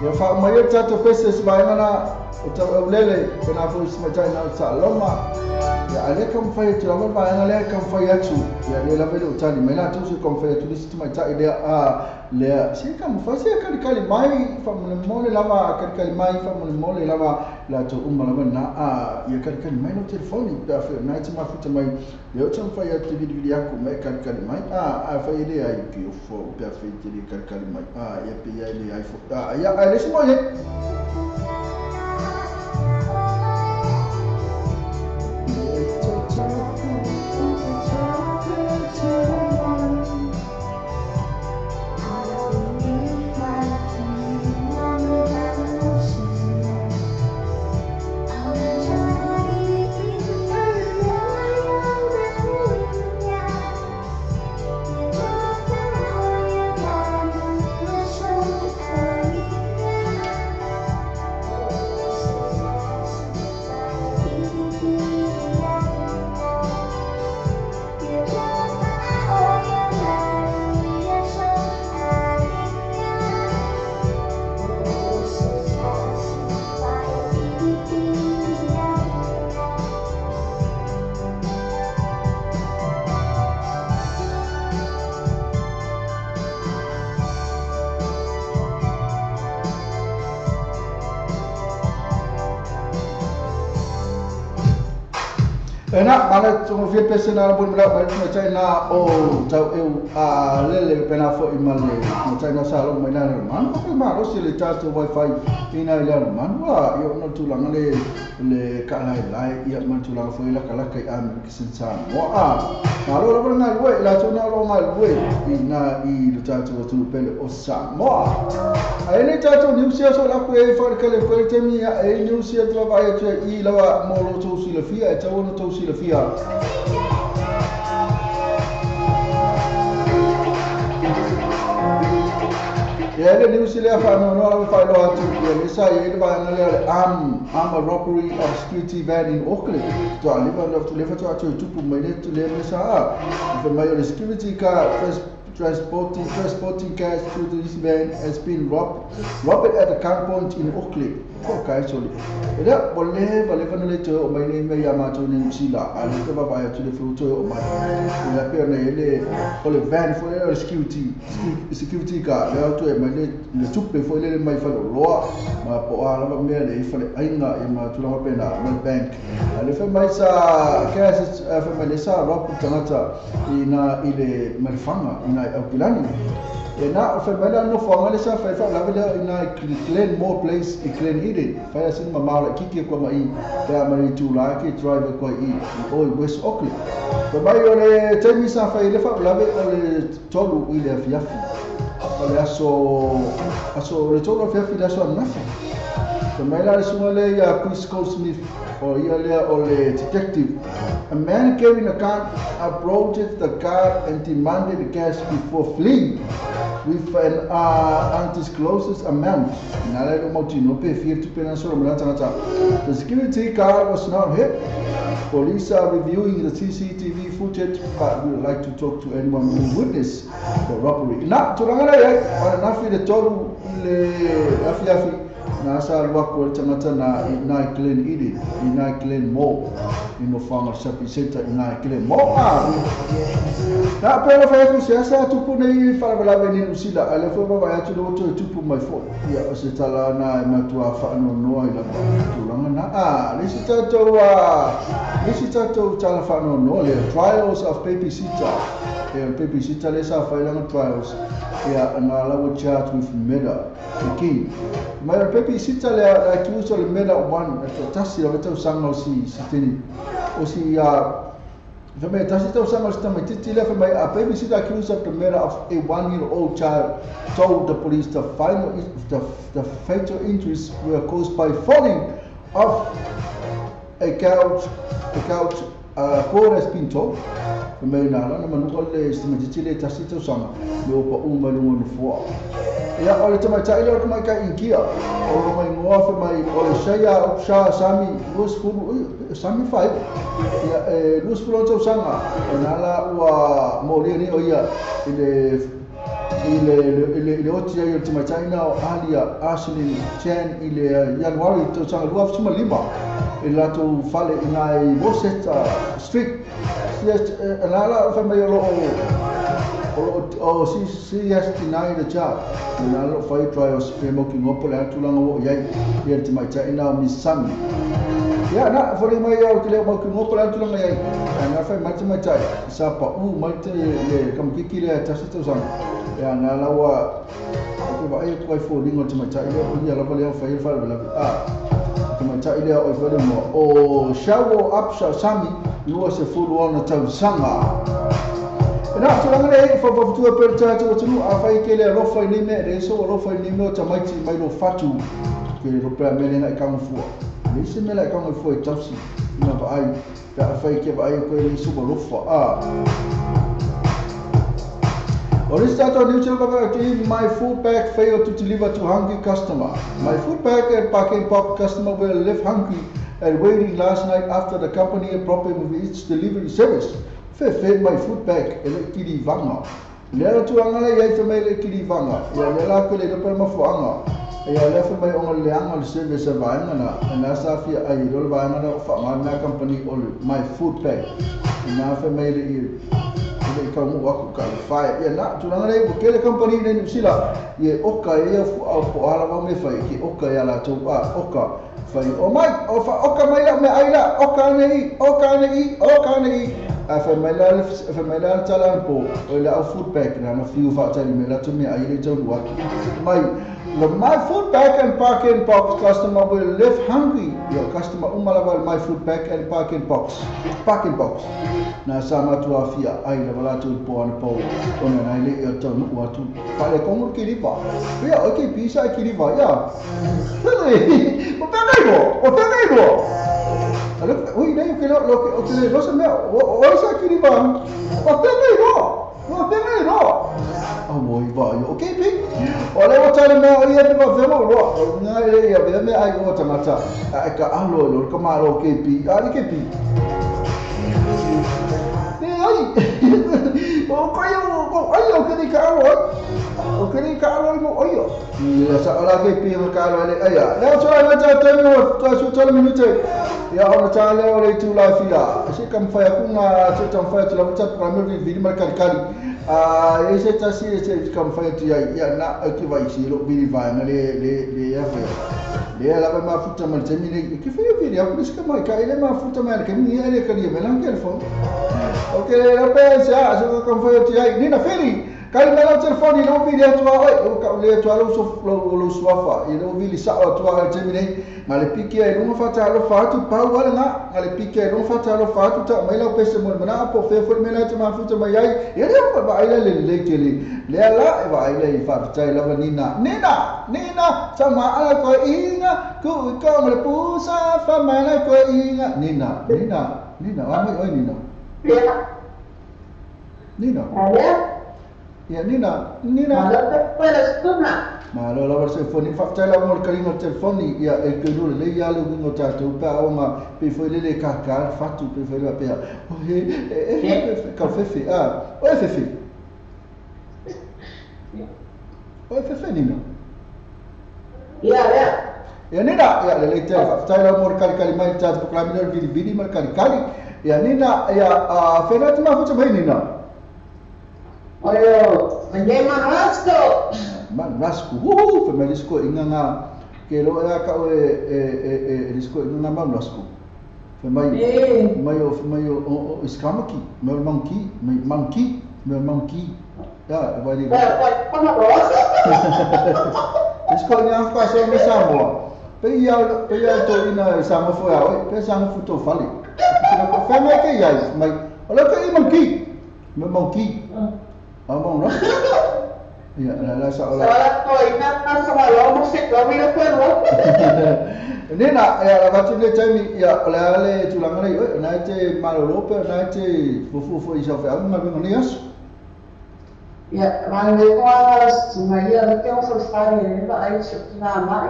ia fa mai o tatu pese sbainga na o tau lele pena fo ismatai na sa loma ia ale kam fai atu lava vaega lea kam fai atu ia le lava le o tali mai latou se kam fai atu le isi tamaitai lea a lea se kam fai se kalikali mai faamolemole lava kalikali mai faamolemole lava latou uma lava na a ia kalikali mai lau telefoni pe a fai na e te mafuta mai lea o tamafai atu te vilivili aku ma e kalikali mai a afai e leai piofo pe a fai te le kalikali mai a ia pe ia e leai fo a ia a le isi moi e E na mala tu fia pese na bu mala mai mai tai na o tau eu a lele pena fo i male mo tai na sa lo mai na man ko ma ro si le tato wifi ina ile man wa yo no tu langa le le ka lai lai ia man tu langa fo ila kala kai a me ki sin sa mo a ma lo lo na lue la tu na lo ma lue ina i le tato tu pele o sa mo a ele tato ni usia so la ko e fa ka le ko te mi e ni usia tu va e tu i la mo lo tu si le fia e tau no tu silafia. Ia le niusi lea whaanoanoa lawa whailoa atu ia le sa ia ile vaega lea le arm a robbery of security van in Auckland. Toa lefa toa atu tupu mai le tu le me sa a. Wha mai o le security car transporting cash to this van has been robbed at a gunpoint in Auckland. Ko kai soli. Eda bole bole fana le to o mai nei me ya ma to ni sila a le ka ba ya to le fu to o mai. Ela pe na ele o le van fo le security car le to e mai le tupe fo le mai fa loa ma po a la me le fa le ainga e ma tu la pe na ma bank. A le fa mai sa cash fa mai le sa rob tangata ina ile malfanga ina Aukilani. E na fa mai la no fo le sa fa fa la vela ina Glenmore Place i Glen Eden. Fa sin ma mala kiki ko mai te mari tu la ki driver ko i o West Auckland. Fa mai o le temi sa fa ile fa la ve o le tolu i le fiafi. O le aso le tolu fiafi la so na fa. Fa mai la sunga le ya Chris Goldsmith o ia le o le detective. A man carrying a gun approached the car and demanded cash before fleeing with an undisclosed amount. The security guard was not hit. Police are reviewing the CCTV footage, but we would like to talk to anyone who witnessed the robbery. Na, tulaga le, o na fi le tolu le afi afi. Na sa lua ko tangata na na Glen Eden, na Glen Mo, ino whanga sapi seta na Glen Mo. Na pera fa ku se sa tupu nei wharawalawe ni usila, ale fo ba ya tu lo tupu mai fo. Ia o se tala na matua fa no no ila tulanga na. A le se tatou a le se tatou tala fa no no le trials of babysitter. E babysitter le sa fa ila trials. Ia na la wo charge with murder. The mai babysitter le accused of murder one tasi la tau sanga si si o si a the me tasi tau sanga si mai titi le mai a babysitter accused of the murder of a 1-year-old child told the police the final the fatal injuries were caused by falling off a couch court has been told. Me na la manu ko le si titi le tasi tau sanga me o pa u mai lunga no foa. Ia o le tamaitai le o tamaitai inkia o mai ngoa fa mai o le saia o sa sami lus fulu sami fai ia e lus fulu tau sanga na la ua mo le ni o ia ile oti ai o tamaitai na o Alia Ashley Chan ile Januari tau sanga 2005 i latou fale i ngai Worcester Street. Yes, na la fa mai o o CS denied the charge. Na lo fai trials pe mo ki ngopo le tulanga o iai ia te mai tai na mi sami. Ia na fo le mai o te le mo ki ngopo le tulanga iai. Na fai mai te mai tai sa pa u mai te le kam kiki le ta sa sang. Ia na la wa o te vai ko fo lingo te mai tai le o ia la le fai fa le a. Te mai tai le o fo le mo o shawo up sami lua se fulu ona tau sanga. Na tulanga le fa fa tu per ta tu tu a fai ke le alofa ni me le so alofa ni me o tamaiti mai lo fatu ke lo pe me le na ka mfua le se me la ka mfua e tausi na ba ai pe a fai ke ba ai ko le so alofa a Oristato new channel my food bag failed to deliver to hungry customer. My food bag and packing pop customer were left hungry and waiting last night after the company had problem with its delivery service. Fe my food bag e le kiri vanga. Le tu anga le ia fe le kiri vanga. Ia le la ko le pe ma fuanga. Ia le fe mai onga le anga le service a vaenga na na sa fi ai lo vaenga na fa ma na company o my food bag. Na fe mai le le ka mo aku ka fa ia na tulaga nei o kele company nei New Zealand ia oka ia fu au po ala va me fai ki oka ia la tu a oka fai o mai o fa oka mai la me ai la oka nei oka nei oka nei a fa mai la tala po o la food pack na no fiu fa tali me la tu me ai le tu mai the my food pack and parking box customer will live hungry. Your customer umala my food pack and parking box. Parking box. Na sama tu afia ai la wala tu po an po ona nai le o tonu wa tu. Pa le kongu kiripa. Ya okay pisa kiripa ya. O pengai o pengai ro. Ale oi nei ke lo lo ke lo se me o sa kiripa. O pengai ro. O pengai ro. Oh boy, okay, pi. O le o tale mea o ia te wawhelo roa. O ngā e ia vea mea ai o tangata. A e ka alo e lor ka maaro KP. A le KP. Ne ai. O kai o ai o kini ka alo ai. O kini ka alo ai mo ai o. Ia sa ala KP o ka alo ai ia. Leo tōra ngā tā tēmi o tā su tōra minute. Ia ona tā leo le tū lai whia. Se kam whai aku ngā te tam whai atu lawa tā prameri viri mara kari kari. Ese tasi ese kam whai atu ia ia na ki vai si lo viri vai na le le le ia whai. Le la vai mafuta ma te mine ki whai viri aku se mai ka ele mafuta mai ke mi ele ka ni me lang telefone. Okay la pensa se kam whai atu ia ni na feri. Kai mai lau telefoni lo viri atu ai o ka le atu lo so lo suafa i lo viri sa atu ai te mine ma le piki ai lunga fata lo fatu pau ala nga ma le piki ai lunga fata lo fatu ta mai lau pese mo mana po fe fo me la te mafuta mai ai ia le pa ai le le ke le le ala e va ai le fa tai la nina nina nina sa ma ala ko inga ku ko ma le pusa fa ma la ko inga nina nina nina wa mai oi nina nina Ya Nina, Nina. Malo la verse foni fa tela mo kalino telefoni ia e ke lu le ia lu ngo ta tu pa o ma pe foi le le ka ka fatu pe foi la pe. O he e ka fefe ah, o e fefe. O e fefe Nina. Ya ya. Ya Nina, ya le le tela fa tela mo kali kali mai ta tu klamino vili vili mal kali kali. Ya Nina, ya a fena tu ma futa mai Nina. Oyo, manye manrasco. Manrasco. Uhu, fe melisco inganga ke lo ya ka o e lisco inganga manrasco. Fe mai mai o fe mai o iskamaki, mai monkey, mai monkey, mai monkey. Ya, vai ni. Lisco ni afka so me Samoa. Pe ia to ina Samoa fo ya, pe Samoa fu to fale. Fe mai ke ia mai. Ola ke i monkey. Mai monkey. Abang lah. Ya, la sa ola. Sola ko ina na sa lo mo se ko mi lo ko. Nina, ya la batu le tami ya ola le tulanga le na te malolo pe na te fufu fu isa fa ma be ngonias. Ya, ma le ko ala ma ya le ke o fa ni ba ai chu na mai.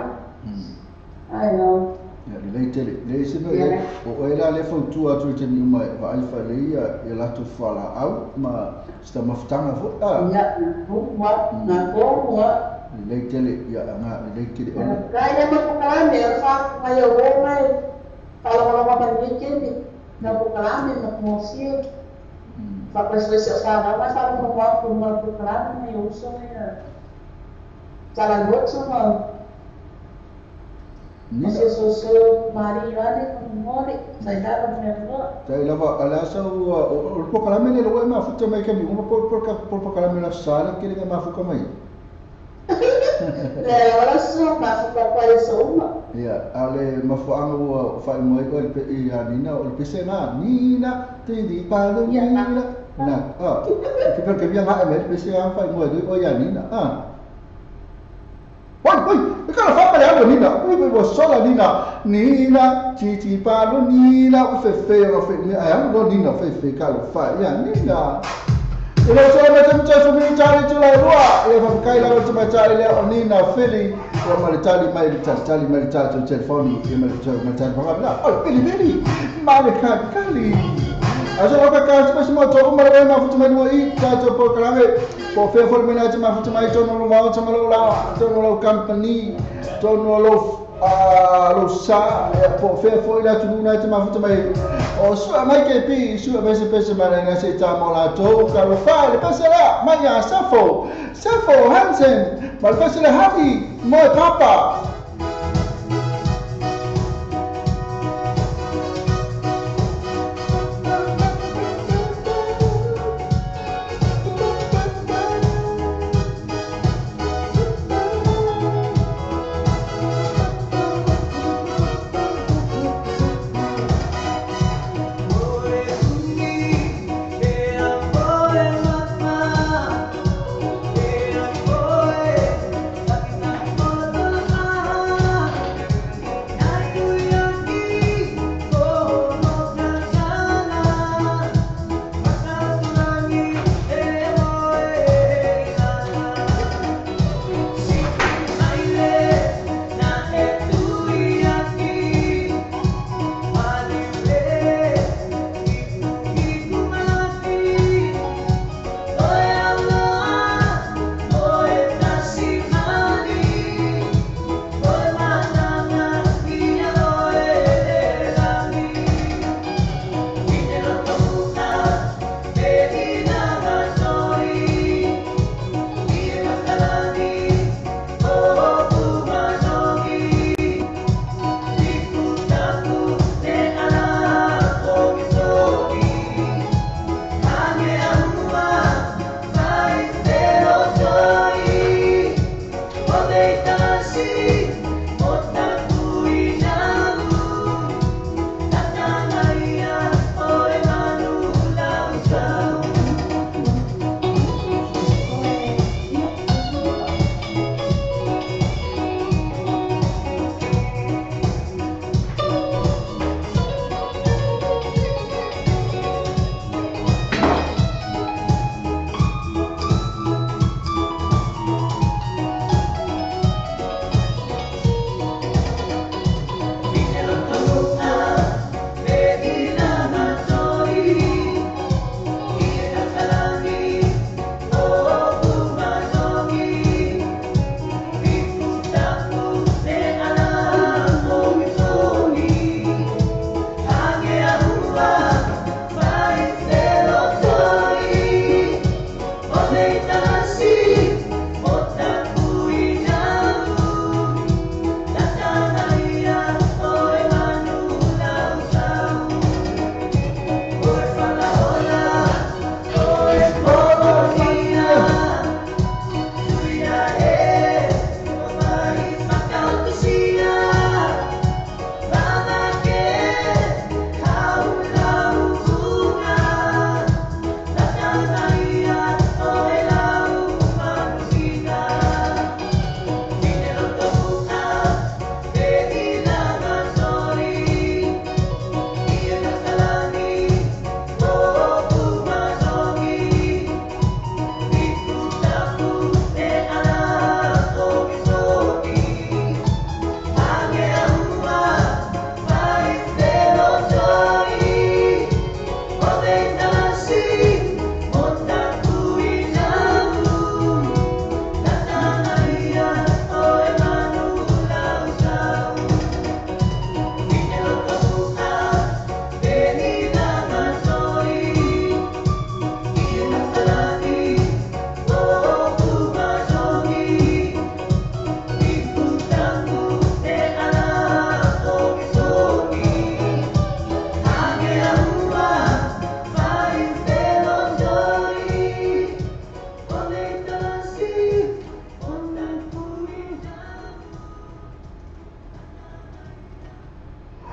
Ai no. Ya le tele le se no o ela le fo tu atu te mi mai va ai fa le ya la tu fa la au ma sta maftanga fo ah ya ko wa na ko wa le tele ya nga le tele o ka ya ma ko ka me fa ma yo go mai fa la ma ma ni ke ni na ko ka me ma ko si fa pre se sa ma ma sa ko wa ko ma ko ka me yo so ya ta la go so ma Nina. So mari vale mori sai da mo tai lava ala sa o po kala mele lo ma futa mai ke mi o po po kala mele sala ke le ma fuka mai. Le ora so ma fuka pa so ma. Ya ale ma fu anga o fa mo o pe ya Nina o pe se na Nina ti di pa lo Nina na ah ke per ke via ma me pe se fa mo o ya Nina ah. Oi, oi, e cara fa para ela Nina. Oi, oi, sola Nina. Nina, titi palo Nina, o fefe, o fe, ai, no Nina, fefe, calo fa. Ya Nina. E lo sola me te so mi tali tu la rua. E fa kai la o te tali le o Nina Philly. O ma le tali mai le tali mai le tali telefoni e ma le tali ma tali pa la. Oi, Philly, Philly. Ma le kali. Aso o ka ka se mo to ma le ma futu mai mo i ta to po kalame po fe fo me na te ma futu mai to no lo ma to lo la to no lo company to no lo Lo sa po fe fo ila tu na te mafuta mai o sua mai ke pi sua mai se pese mai na se ta mo la to ka lo fa le pese la mai ya Safo Safo Hansen ma le pese le happy mo papa.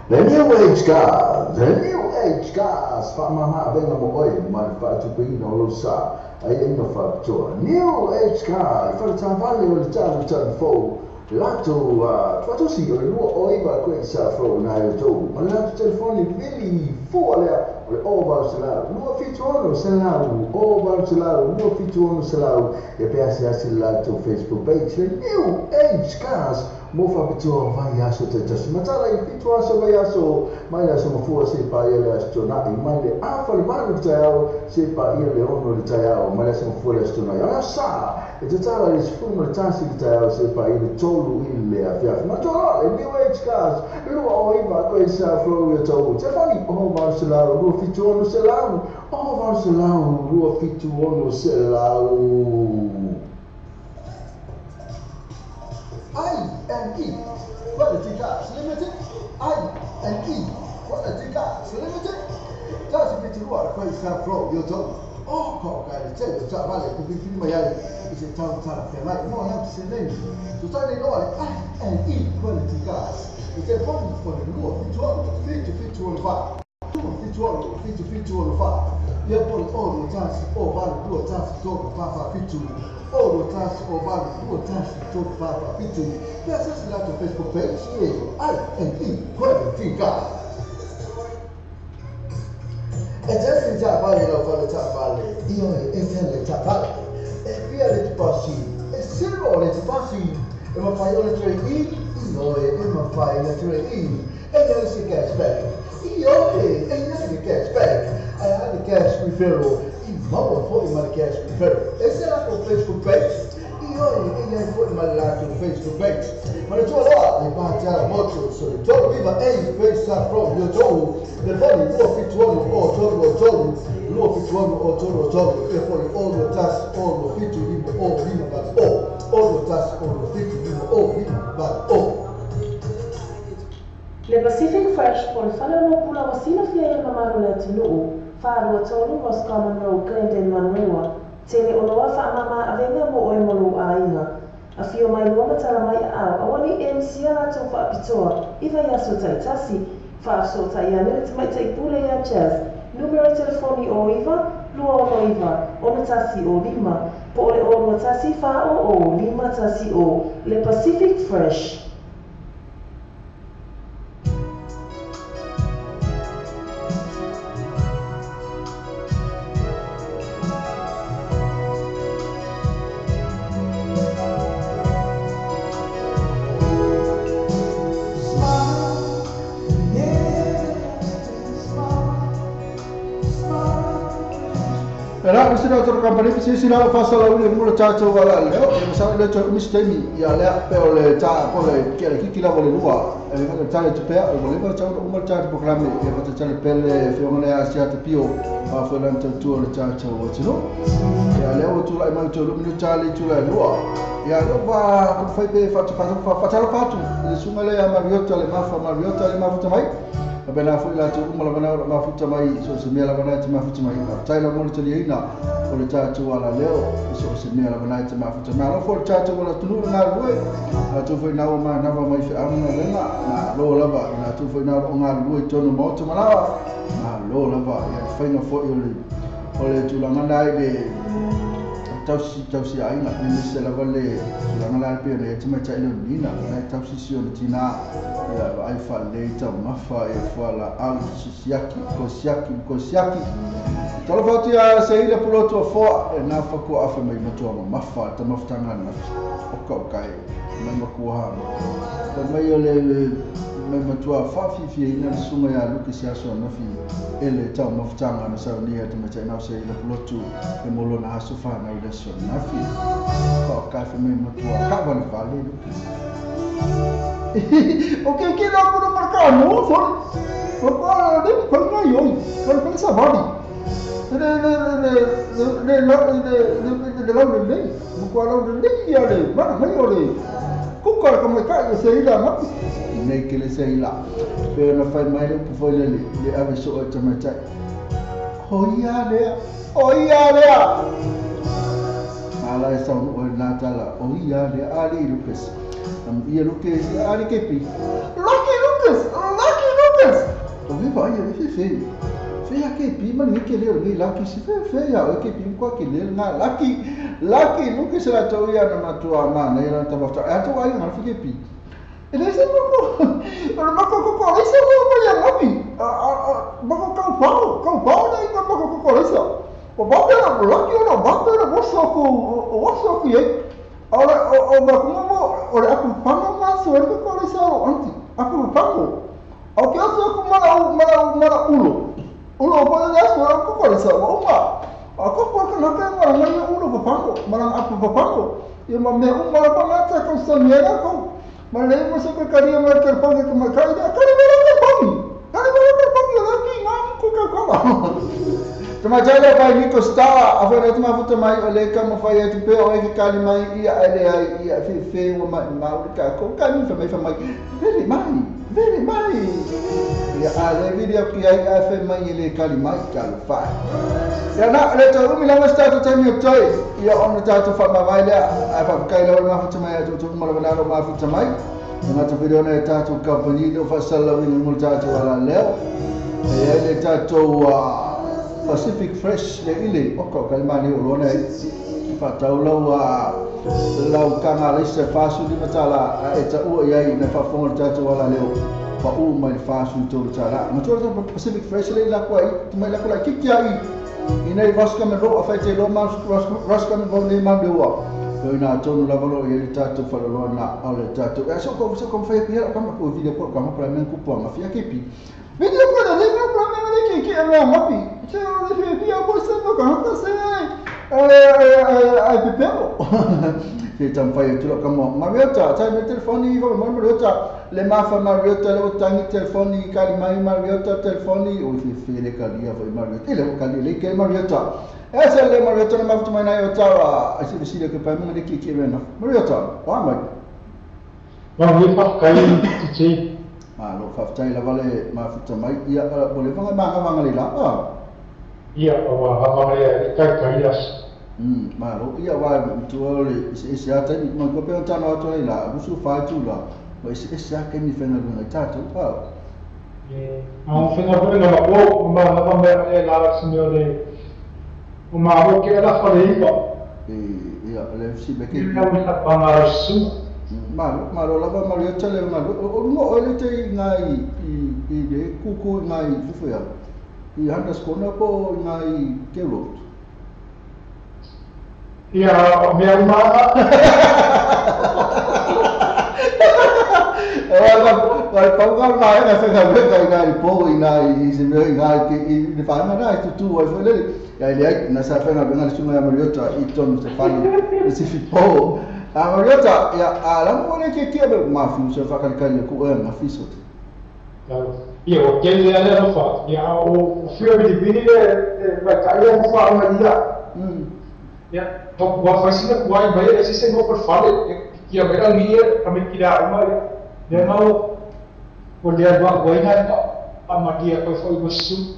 The New Age Cars, the New Age Cars, whaamama awenga mo oe, ma le whaatukuina o lau sa, ai inga whaapitoa. New Age Cars, whaatawale o le tālu tālu fō, lato tuatosi o le lua oi ma koe sa fō nā e tō. Ma le lato telefoni vili fō alea, o le o vau se lau, 276 se lau, o vau se lau, 276 se lau, e pea se asi le lato Facebook page, the New Age Cars, Mo whapitoa vai aso te tasi. Matala i fitu aso vai aso, mai aso mafua se pa ia le aso tōnai, mai le afa le malu le taiao, se pa ia le ono le taiao, mai le aso mafua le aso tōnai. Ala sa, e te tala le sifuma le tasi le taiao, se pa ia le tolu i le afiafi. Matoa le New Age Cars, lua o iwa koe sa flow ia tau. Te whani, oho valu se lau, 2 7 6 se lau, oho valu se lau, 2 7 6 se lau. I&E Quality Cars Limited. I&E Quality Cars Limited. Tasi fitu rua koe sa flow ia tau. Oh, ko ka le te ta vale ku fi mai ai i se tau tala fe mai mo ya se nei. So ta nei loa I&E Quality Cars. I te foni foni 2 7 6 7 7 6 4. 2 7 6 7 7 6 4. Ia po le o tasi o valu 2 tasi 3 4 4 7. O tasi o valu 2 tasi 3 4 4 7. Ia se la to Facebook page e I&E Quality Cars. E te ta vale la vale ta vale. Io e te le ta vale. E via le passi. E siro le passi. E ma fai le tre I. Io e ma fai le tre I. E non si cash back. Io e non si cash back. I had the cash referral. I maua foi ma cash referral. E se la ko Facebook page. Io e e foi ma la to Facebook page. Ma le tua loa le pa ta moto so le tua viva e face from your toe. Le foni 2 7 1 o 3 3 2 7 1 o 3 3 e poi o tas o 7 5 o 5 ba o tas o 7 5 o 5 ba o. Le Pacific Fresh po le fale o pula o silafia i le mamalu le atunuu, 4 2 3 Roscommon Road, Glendale, Manurewa, tele o loa whaamama avenga mo oe mo lou āinga. A fio mai lua matala mai au, awani e msia latou whaapitoa, i vai aso taitasi, whaaso tai ane le tamaitai pule ia Jazz, numero telefoni o 9 2 6 9 1 o 5, po o le o 2 1 4 o 5 1 o, le Pacific Fresh. Era se na toro company se se na fa sala ule mo cha cho wala le o sa le cho mi stemi ia le pe o le cha po le ke le kiki la le lua e le cha le pe o le cha o mo cha programe e fa cha le pe le fe o le asia te pio a fa lan cha tu le cha cha o tino ia le o tu la mai tu le cha le tu la lua ia le va ko fa pe fa fa fa fa fa tu le sunga le a Mariota le mafa Mariota le mafa mai. Bena foi la tu uma la bena ma futa mai so se mea la bena te ma futa mai tai la mo te leina o le ta tu ala leo so se mea la bena te ma futa mai la fo ta tu ala tu na lue a tu foi na o ma na mai fe amna le na na lo la ba na tu foi na o nga lue tono mo te mala na lo la ba ya foi na fo o le tu la ngana le tausi ai na ni se la vale tu la ngana pe ne te ma ta ile ni na na tausi si o tina ya ai fa le ta mafa e fa la au siaki ko siaki ko siaki talo fa tu ya se ile pulo tu fo na fa ko afa mai matua mafa ta maftanga na o ka kai mai makua ta mai ole mai matua fa fi fi ina sunga ya luki sia so na fi ele ta maftanga na sa ni ta ma ta na se ile pulo tu e molo na aso fa na ile so na fi ka ka fi mai matua ka vale vale luki. O que que dá por marcar no for for de for na yo for for sa body le le le le le le la le mo ko la le ya le ma ma yo le ku ka ka mo ka se ila ma ne ke le se ila pe na fai mai le pu foi le le ave so o ta ma ta o ya le o ya le ala sa o na ta la o ya le ali Lucas. Ia Lucas, ali kepi. Lucky Lucas, Lucky Lucas. O vi vai, fe fe. Fe a kepi, ma ni ke le ni Lucky si fe fe ya o kepi ko ke le na Lucky, Lucky Lucas la to ya na matua ma na ira ta bafta. A to ai na fe kepi. Ele se mo ko. O ma ko ko ko se mo ko ya Lucky. A ma ko ka pau na ina ma ko ko le sa. O ba pe na Lucky o na ba pe na mo so ko o so ko ye. Ora o ma ko mo o le apu pango ma so e ko le sa o anti apu pango o ke aso ko mala ulo ulo ko le aso ko ko le sa o ma a ko ko ka na ka ma na ulo ko pango mala apu pango e ma me uma la panata ko sa miera ko ma le mo se ko karia ma ke pango ko ma kai da ka le ko pango ka le ko pango la ki ma ko ka ko Tama jale vai Nico Star, a foi tama futa mai o le ka mo fai atu pe o e ke kali mai ia ele ai ia fe fe o mai mau ka ko ka mi fa mai vele mai ia a le video ki ai a fe mai ele kali mai ka lo fa ia na le to umi langa sta to tami o toi ia on ta to fa mai le a fa kai le ma futa mai atu to mo le na ma futa mai na to video na ta to company do fa sala wi mo ta to ala leo e le ta to Pacific Fresh le ile o ko kalimani o lona fa taulau a lau kanga le se fasu di matala e ta ua ia na fa fongo ta to wala leo fa u mai fasu to tala ma to Pacific Fresh le la ko ai mai la ko la kiki ai ina i vaska me ro fa te lo ma raska me bo ne ma de wa lo ina to no la valo ia ta to fa lo na ale ta to e so ko fa ia ka ma ko video ko ka ma pra men ku po ma fia kepi video ko le na pra men le ki e ma mapi che o le fi a bo se no ka se ai pepero che tam fai tu ka mo Mariota tai me telefoni va mo Mariota le ma fa Mariota le tangi telefoni ka mai Mariota telefoni o fi fi le ka dia foi Mariota le ka le ke Mariota e se le Mariota ma fu mai na o ta a se si le ke pa mo le ki ki me Mariota wa mai ma mi fa kai ti ma lo fa tai la vale ma fu mai ia o le fa ma ma le la ia o ha le kai kai as ma lo ia wa tu le se a tai ma ko pe ta no to la bu su fa tu la o se a ke ni fenga lu ta tu pa e a fenga lu na ko ma ma me le la signore o ma o ke la fa le ipa e ia le si be ke la mi fa ma su ma lo la ma le tele ma o no o le te ngai i le kuku ngai fufu ya i handa skona po ngai ke lo ia me ma Vai pa ma na fe ga ve ga i po i ngai i se me ngai ke i le fa ma na tu tu ai foi le ya le na sa fe ga ve ga su ma Mariota i ton se fa le se fi po a Mariota ya a la mo le ke ke ma fi se fa ka ka le ku e ma fi so ia o ke le le fa ia o fi o di bini le va ka ia mo fa ma ia ia to wa fa si na ku ai mai se se mo per fare ia me ra ni a me kira ma ia mau o le ba ko ina pa ma dia ko foi mo su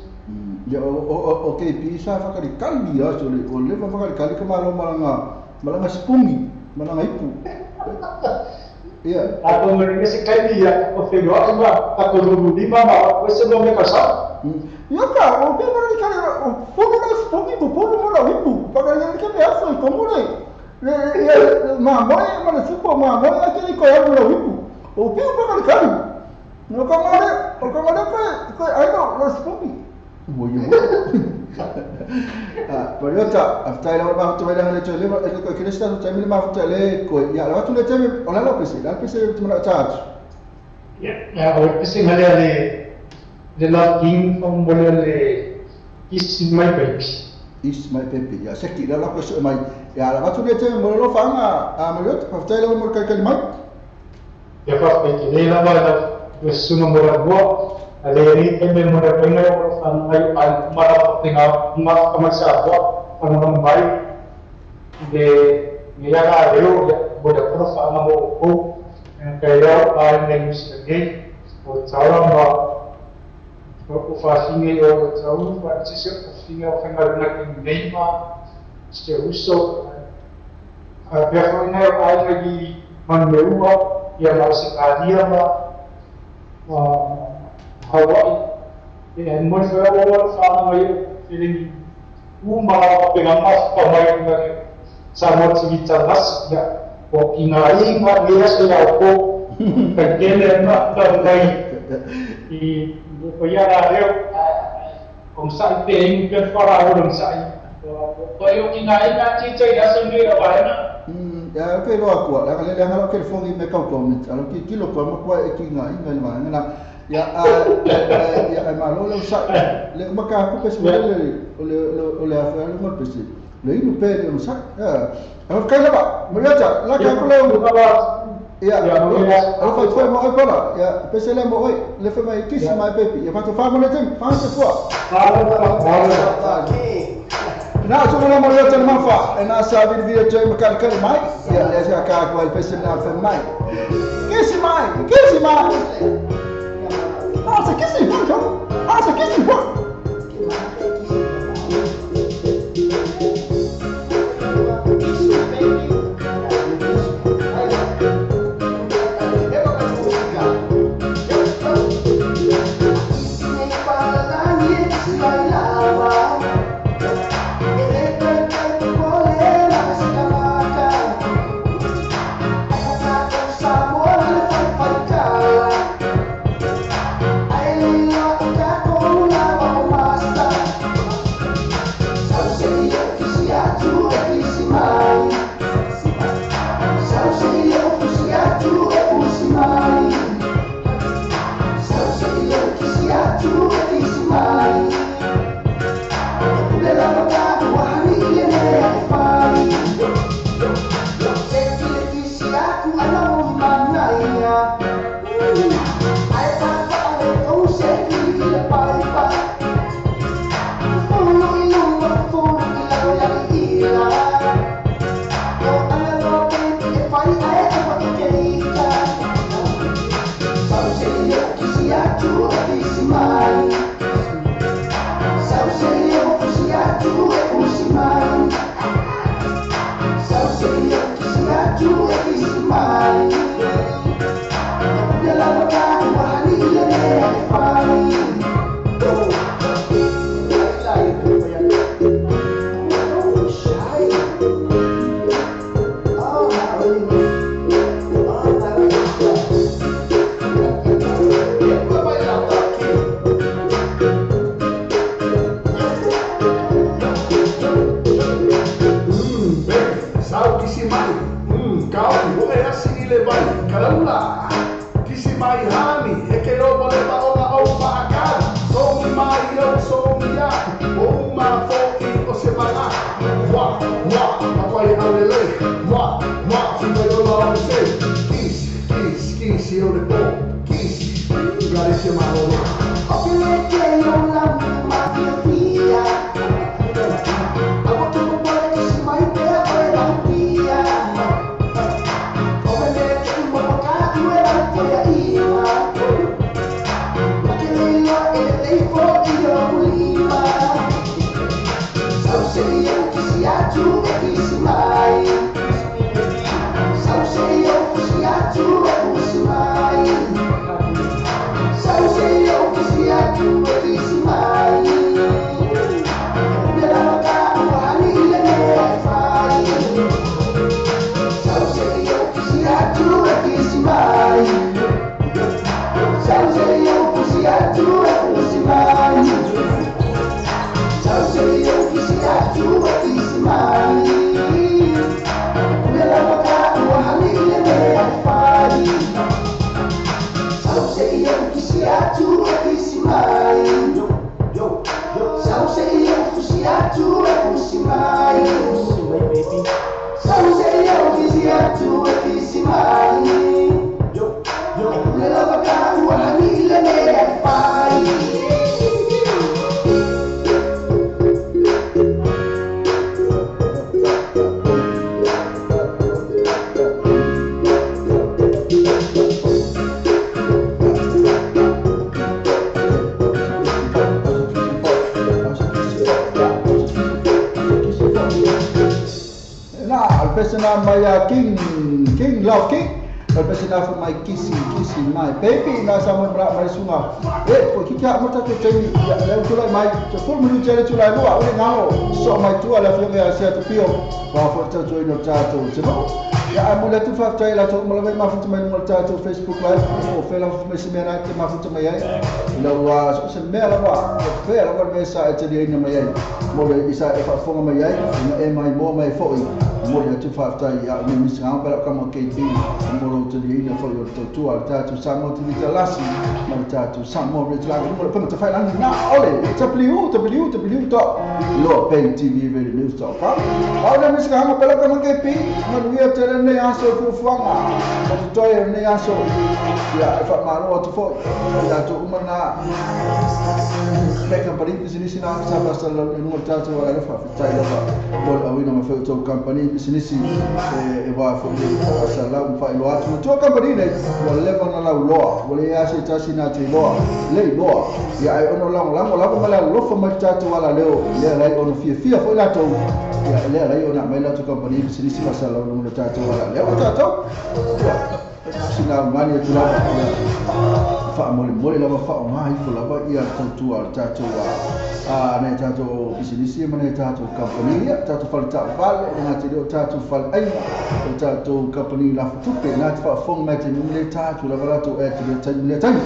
ia o ke pi sa fa ka kali ia so le o le fa ka kali ka malo malanga malanga spungi malanga ipu ia a ko me se kai ia o fe lo ma ta ko lu ni ma ma ko se no me pasa ia ka o pe ma kali o po na spungi po po mo na ipu pa ka ke me aso como le le ma mo ma le supo ma mo ke ko ya mo ipu o pe pa ka kali no kamare o kamare ko ai no lo spungi Voy ah Mariota after la ma to la le le ko ke sta to me ma to le ko ya la tu le teme o la lo pese la pese tu ma ta ya ya o pese ngale le le la king from le le is my baby is my baby ya se ki la la ko se mai ya la tu le teme mo lo fa a Mariota after la mo ka ka mai ya fa pe le la ma la su mo la bo ale ni teme mo la penga o fa ngai al mara tenga ma kama sa bo fa mai de ya la leo ya bo da pro fa na mo ko ka ya pa ne ni o tsaura ma o fa singe o tsaura fa se o singe o fa na ki nei ma se uso a pe fa na ai ki man me ua ya la se ka dia ma Hawaii e mo fa o fa mai feeling uma pega mas pa mai na sa mo ti ta mas ya o ina i ma me se la ko ka kele ma ta ngai i ko ya la reo kom sa te ing pe fara o dum sa ko yo ina i na ti te ya so ni ra ba na Ya ke lo aku la le le ngalo ke fongi me kau comment alo ki kilo ko ma kwa e ki nga inga ni ma na ya ya ma lo le sa le ma ka ku pesi le le le afa le mo pesi le inu pe le sa ya alo kai la ba mo ya la ka ku le ya alo fa foi mo pa ya pesi le mo oi le fa mai kisi mai baby ya fa to fa mo le tem fa se fo na so mo mo le ma fa na sa vi vi che ma kal kal mai ya le sa ka ko el pesi na fa mai kisi mai kisi mai ah sa kisi ah sa kisi. O le pese na mai kisi kisi mai baby na sa mo mra mai sunga e po ki kia mo tatou taimi ia le tulai mai te full manu tele tulai lua o le ngalo so mai tua le afioga ia sia tupio wa fo tatou ino tatou te no ia a mo le tu faafetai latou uma lava i mafuta mai luga o le tatou Facebook live o fela mai se mea na te mafuta mai ai lau so se mea lava o fea lava le mea sa e taliaina mai ai mo le isa e faafofoga mai ai ina e mai moa mai fo'i mo le atu faafetai ia me misi ngā pera kama KP mo lo taliaina fo'i o le tautua le tatou Samoa TV Talasi ma le tatou Samoa Radio Live mo le panga tawhai langi nā ole www.loapaytvradionews.com Au le misi ngā pera kama KP manuia tele nei aso e fuafuaga o totoe o nei aso ia e faamalo atu fo'i ia tatou uma na le kampani pisinisi na sa faasalalau i luga o le tatou ala faafetai lava mo le auina ma foi o tou kampani pisinisi e ua foi faasalalau ma faailoa atu matua kampani nei ua leva ona lauloa ua leai lava se tasi na te iloa le iloa ia ae ona lagolago lava ma le alolofa mai le tatou ala leo lea lai ona fiafia foi latou ia lea lai ona aumai latou kampani pisinisi faasalalau i luga o le tatou ala lea ua tatou ia sina mani atu lava ia faamolemole lava faaaoga ifo lava ia tautua le tatou a nai tatou pisinisi ma nai tatou kampani ia tatou fale taavale e gata i lea o tatou faleaiga o tatou kampani lafutupe na te faafofoga mai taimi le tatou lava latou e atu lea taimi lea taimi.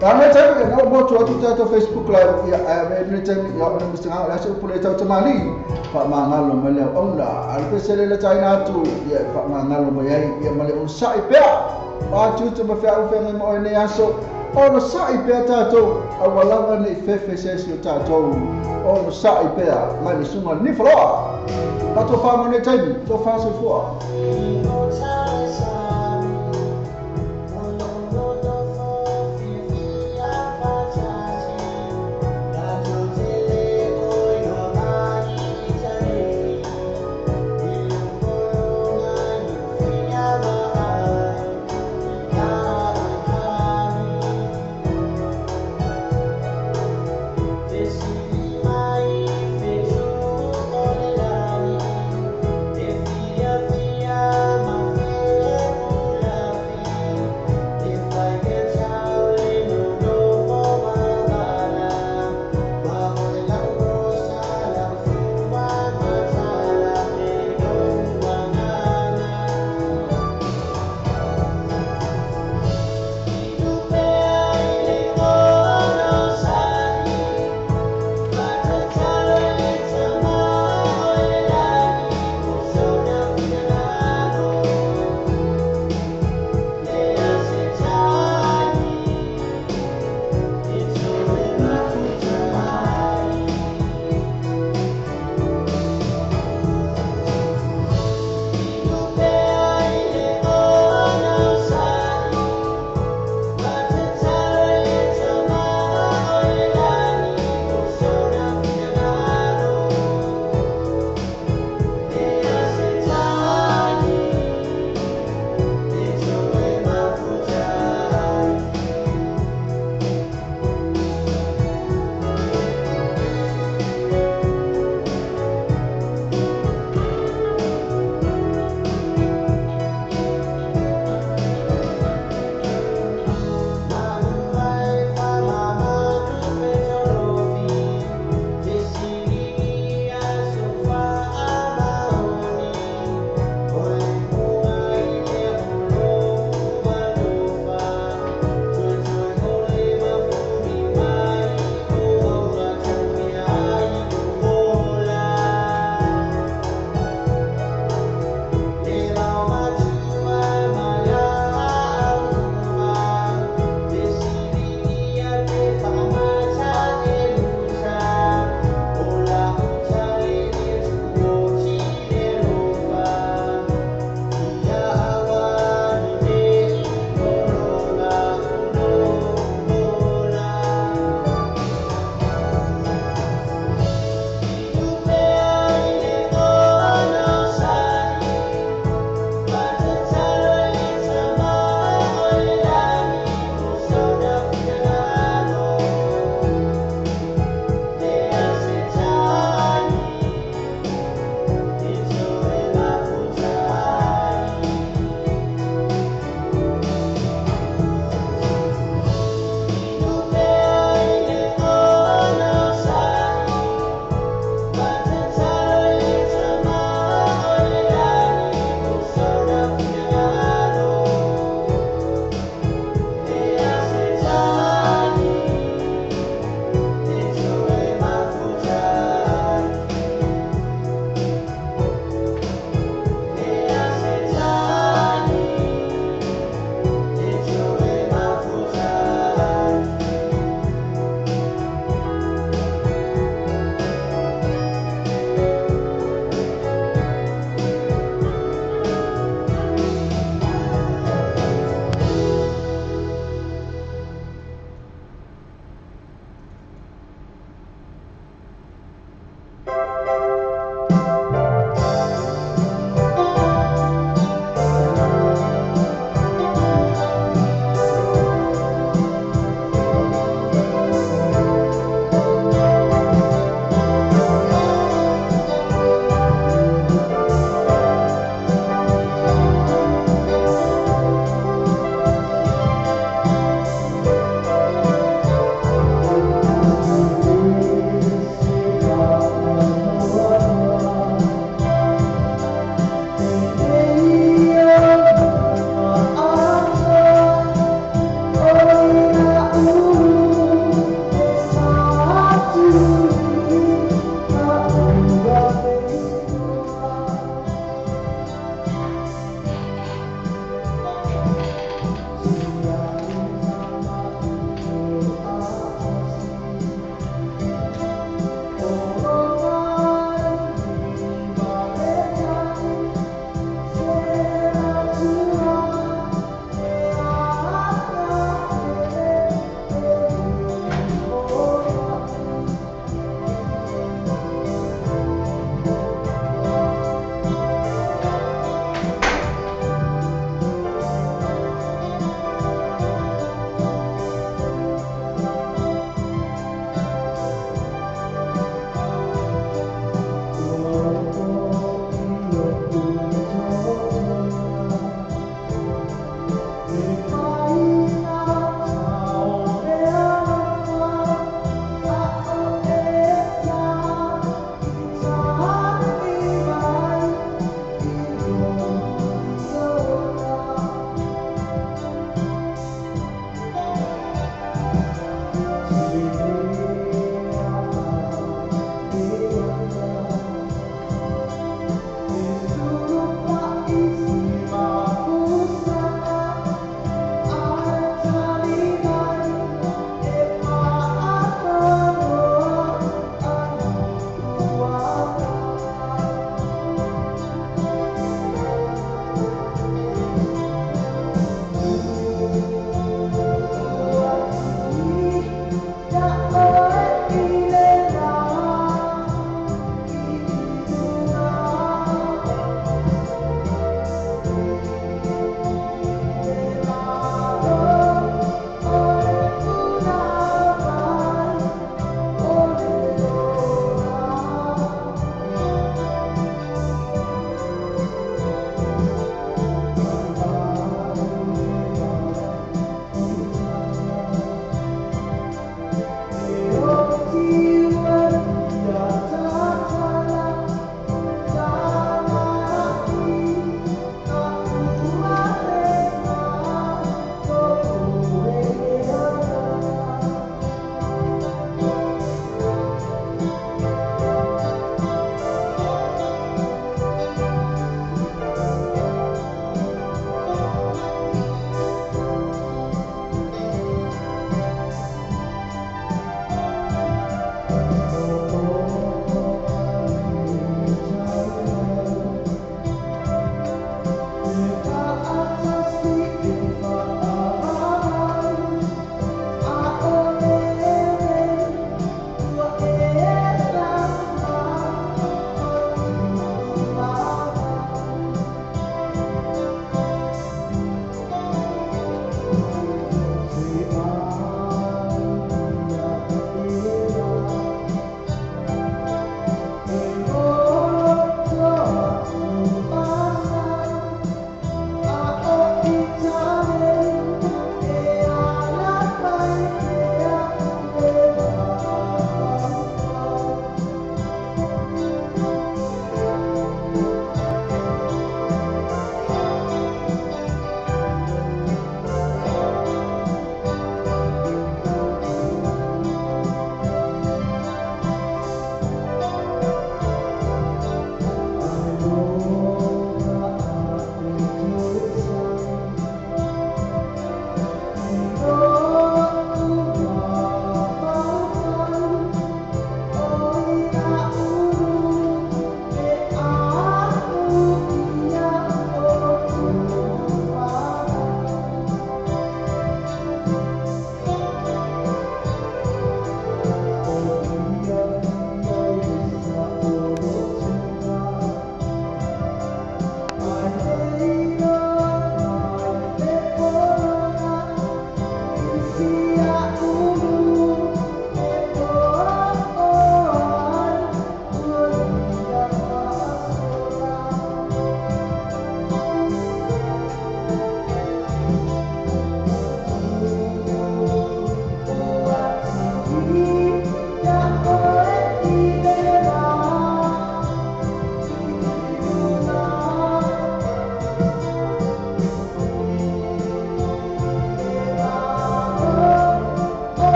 Tama taimi na mo tu atu tatou Facebook live ia a me taimi ia ona misi ngā la se pule tau tamali fa mangalo mai le auna al pese le taina atu ia fa mangalo mai ai ia male o sai pea pa tu te ma fea u fea mo nei aso o sai pea tatou au lava nei fefe se si o tatou o sai pea mai le sunga ni faloa pa to fa mo nei taimi to fa se fua. Yeah.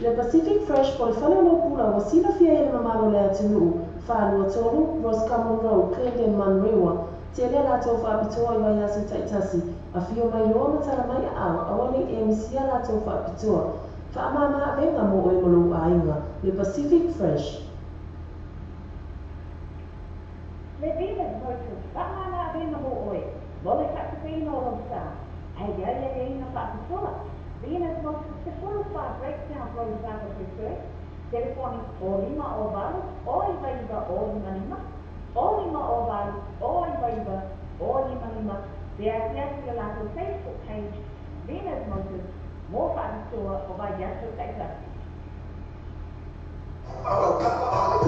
Le Pacific Fresh po le fale o pula ua silafia e le mamalu o le atunuu, 423 Roscommon Road, Glendon, Manurewa. Tele a latou faapitoa i vaiaso taitasi, afio mai loa ma tala mai aao, aua nei e misia latou faapitoa. Faamama avega mo oe ma lou aiga. Le Pacific Fresh. Le Venus Motors, faamama avega mo oe, mo le faatupeina o lau sa, ai ai ai ai na faapitoa. Venus Motors, 14 Breakdown Road, Vavatesoe, telefoni o 5 o 8 o 9 9 o 5 5, o 5 o 8 o 9 9 o 5 5, pe asiasi le latou Facebook page, Venus Motors, mo faapitoa o vaiaso taitasi.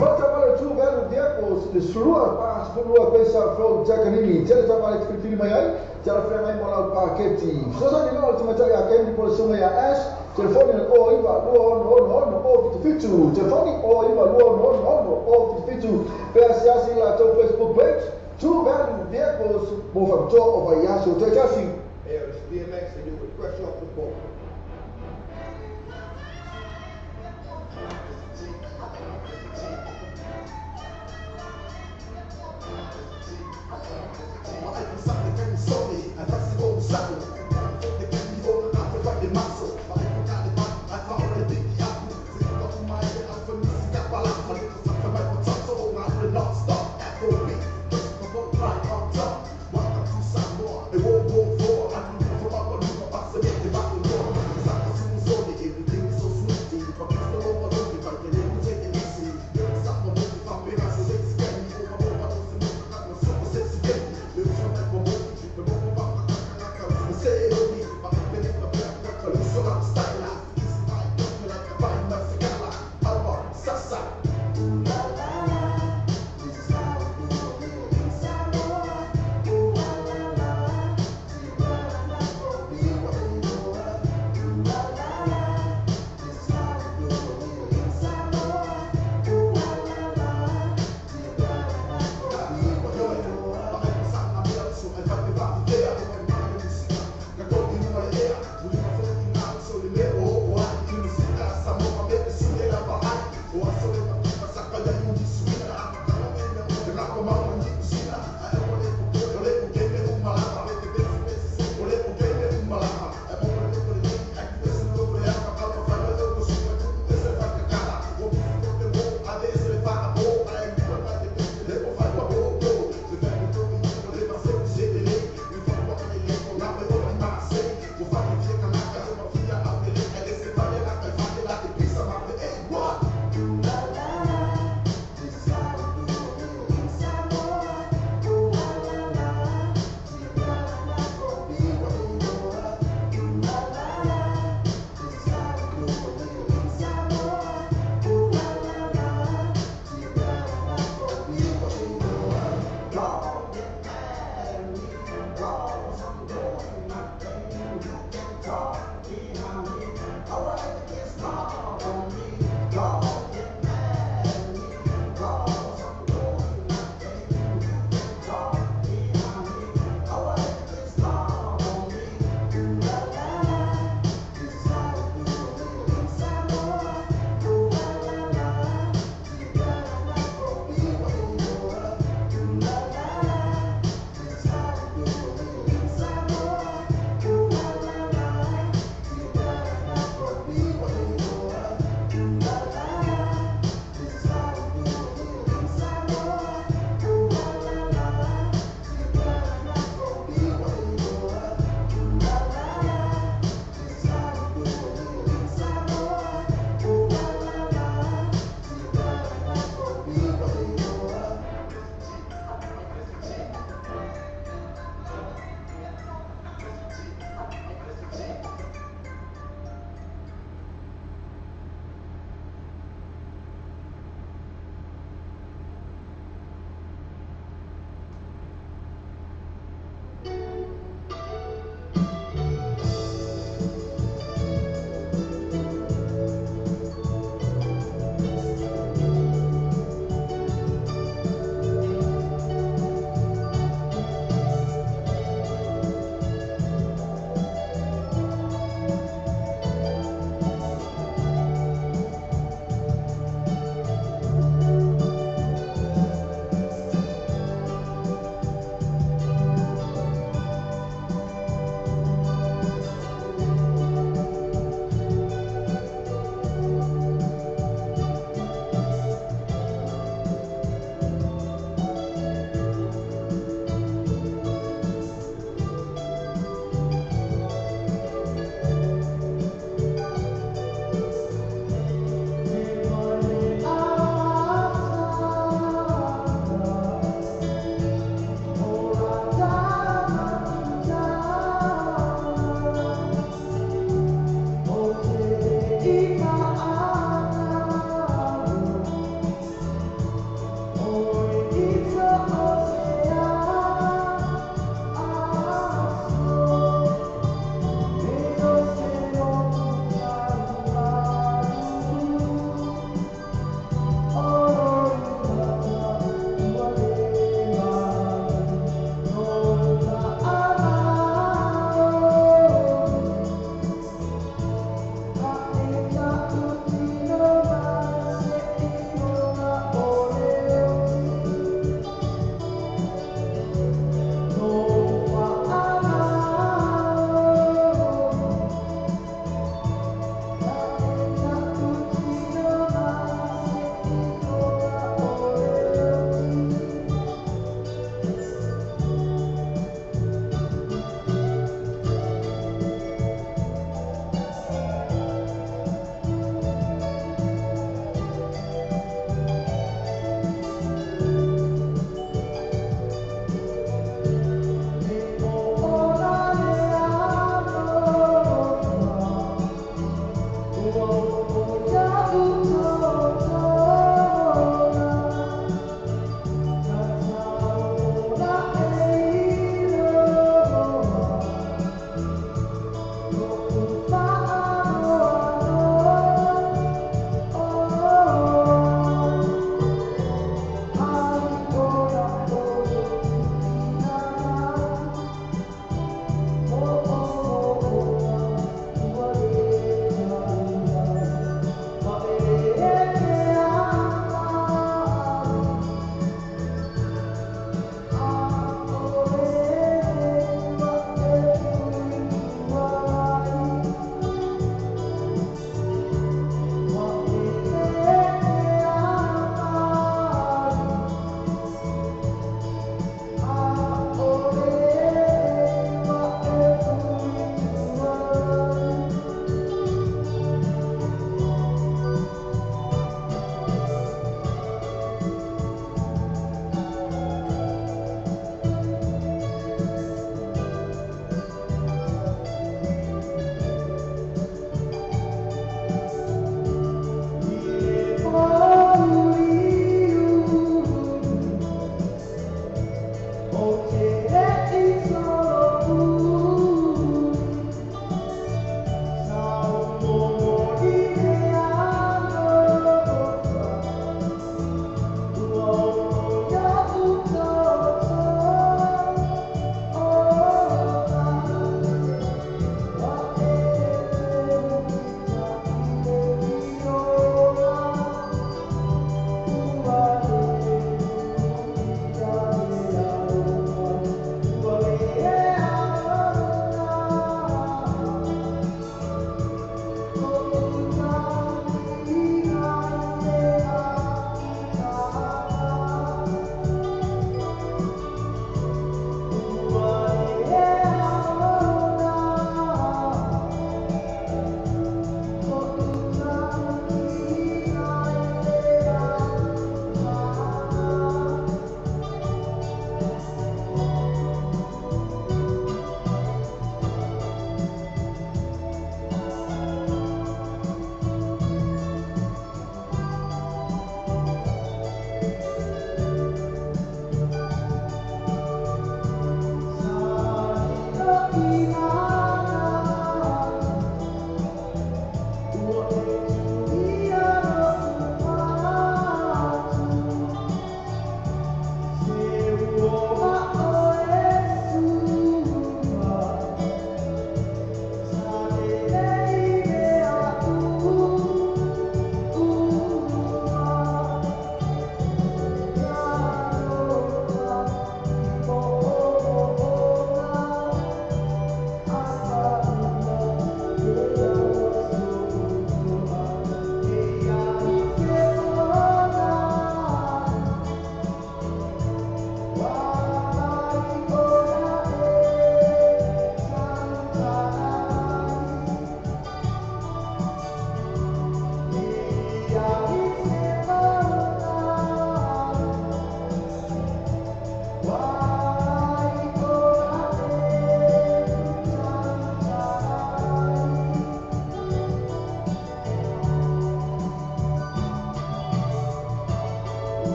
Vata vale tu velu vehicles le surua pa surua pesa flow jakanini tele ta vale tifili mai ai tele fea mai mo lau paketi sosa ni lo tuma tali a kendi po sunga ya ash telefoni o iva lua ono ono ono o fitu fitu telefoni o iva lua ono ono ono o fitu fitu pe asiasi la tau Facebook page True Value Vehicles mo faapitoa o vaiaso taitasi. Hey, it's DMX and you with Fresh Off the Boat.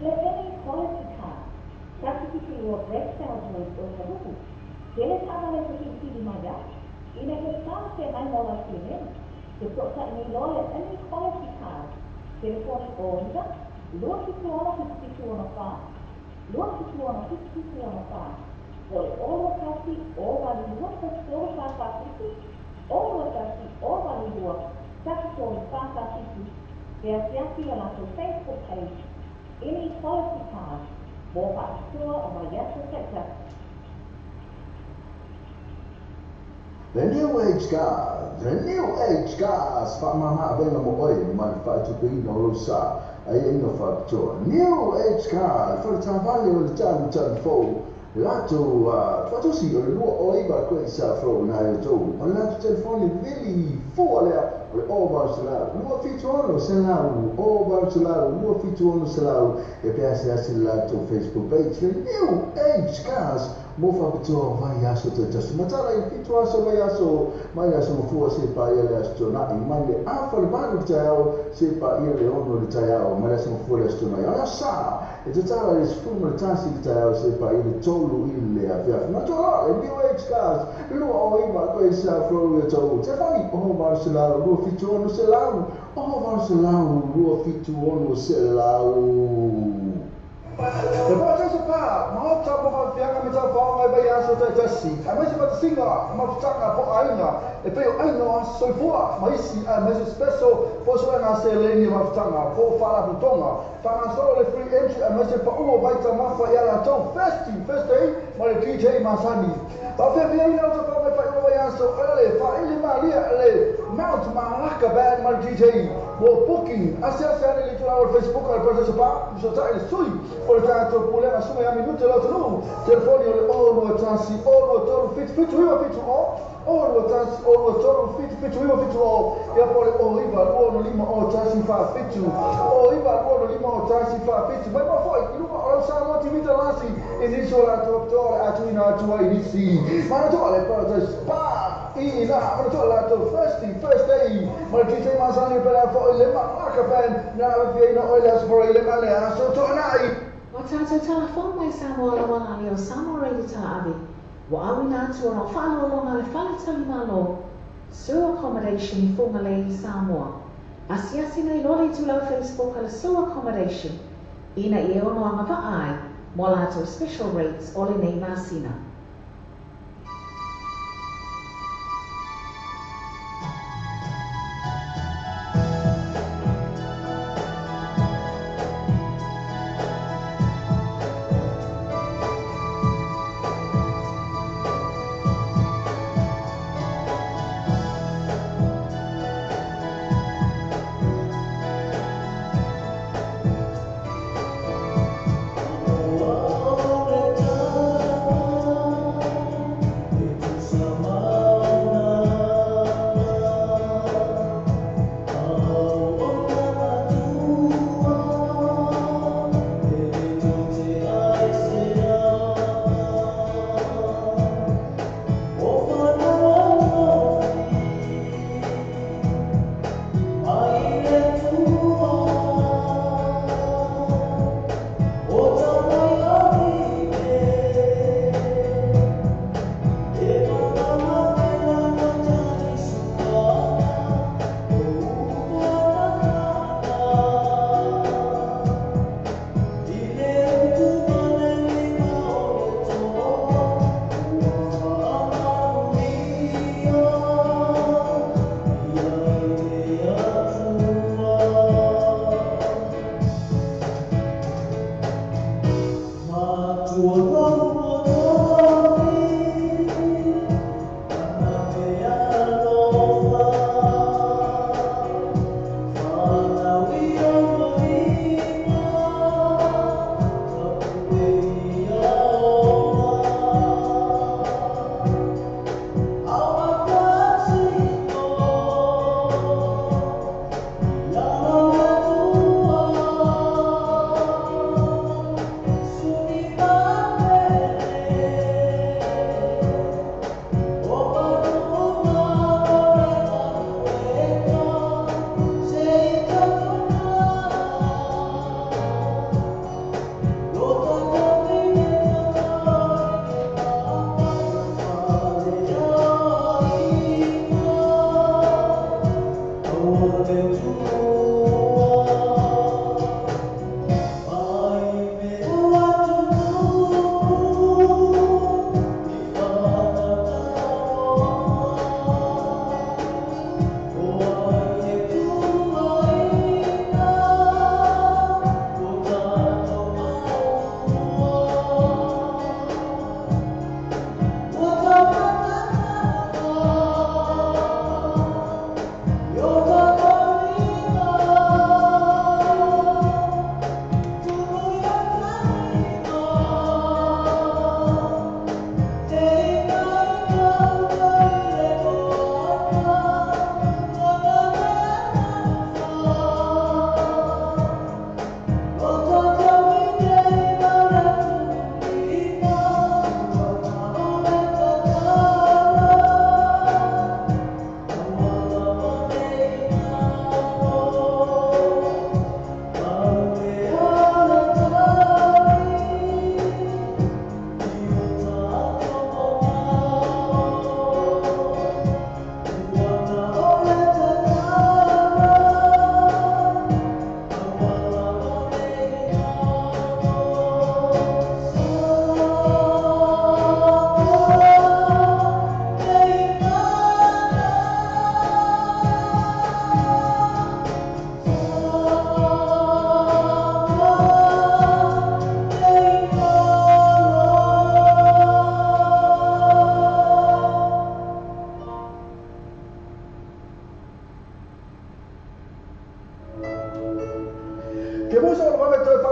Le Inequality Car, 172 Brackdale Road o Otahuhu. Tele taavale te filifili mai ai, ina he talafeagai mo lau filemu. Te soosai nei loa le Inequality Cars, telefoni 09 276 776 4, 276 776 4, po o le 0 21 082 13 447, 0 21 082 13 447, pe asiasi i le latou Facebook page, Inequality Cars, mo faapitoa o vaiaso taitasi. The New Age Cars, The New Age Cars, faamama avega mo oe ma le faatupeina o lou sa aiaiga faapitoa. New Age Cars, faletaavale o le tanu tanu fou, latou faatosi o le 209 koe sa fou na e outou. O le latou telefoni vili fua lea o le 0800 276 100, 0800 276 100, e pe asiasi le latou Facebook page, The New Age Cars, mo faapitoa o vaiaso taitasi. Matala i 7 aso vaiaso, mai aso mafua se paia le aso tuanai, mai le afa le 8 le taeao, se paia le 6 le taeao, mai le aso mafua le aso tuanai. O le aso sa, e tatala i le 11 le taeao, se paia le 3 i le afiafi. Matua loa le New Age Cars, 209 koe sa flow ia tau. Telefoni, 0800 276 100, 0800 276 100. Le Paradise Pa, maota mo faafiaga me taufaoga e vaiaso taitasi, aemaise fatasiga ma futanga po o aiga, e pei o aiga o aso soifua ma isi aemaise special po o suega seleni o mafutaga po o faalapotopotoga. Faagasolo le free entry aemaise paua o vaitamafa ia latou Thirsty Thursday ma le DJ masani. Faafiafiaina o taufaoga e faailoa vaiaso o le faaili malia le Mount Malaka Band ma le DJ. Mo booking, asiasi ane i le itulau o le Facebook a le Paradise Pa, fesootai le sui o le tatou pulega suga ia minute le atunuu. Telefoni o le 021 023 77 9 70, 021 023 77 9 70, ia po o le 09 265 01 47, 09 265 01 47. Mai moa foi i luga o lau Samoa TV talasi i nisi o latou apitoa o le a tuuina atu ai i nisi. Manatua le Paradise Pa! I na manatua latou Thirsty Thursday ma le DJ masani pe la foi le Malaka Band na afiaina oe le aso Foraile ma le aso Toanai. Ua tatou talafou mai Samoa laualani o Samoa Radio Talaave, ua auina atu ona o faaloaloga a le Fale Talimalo, Sue Accommodation i Fugalei, Samoa. Asiasi nei loa le itulau Facebook a le Sue Accommodation ina ia e ono agavaa ai mo latou special rates o lenei masina.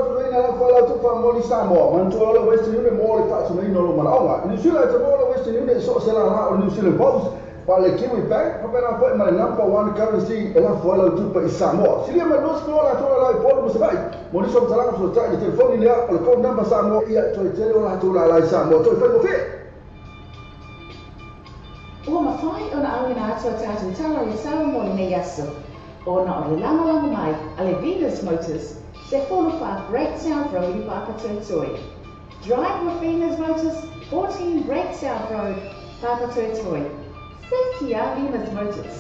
faatuina la fa la tupa mo ni Samoa mantua le Western Union mo le faatuina lo manaoga New Zealand te mo le Western Union so se la la o New Zealand Post pa le Kiwi Bank pa pena foi ma le number one currency e la foi la tupa i Samoa silia ma nos ko la tola la i polo mo se vai mo ni so tala so ta i telefoni lea o le code number Samoa ia toe tele o la tola la i Samoa toe fai mo fe. Ua mawhai ona auina atu a tātou tala i sawa mo lenei aso. Ona o le lagolago mai a le Venus Motors, se 45 Great South Road i Papatoetoe. Drive with Venus Motors, 14 Great South Road, Papatoetoe. Sekia Venus Motors.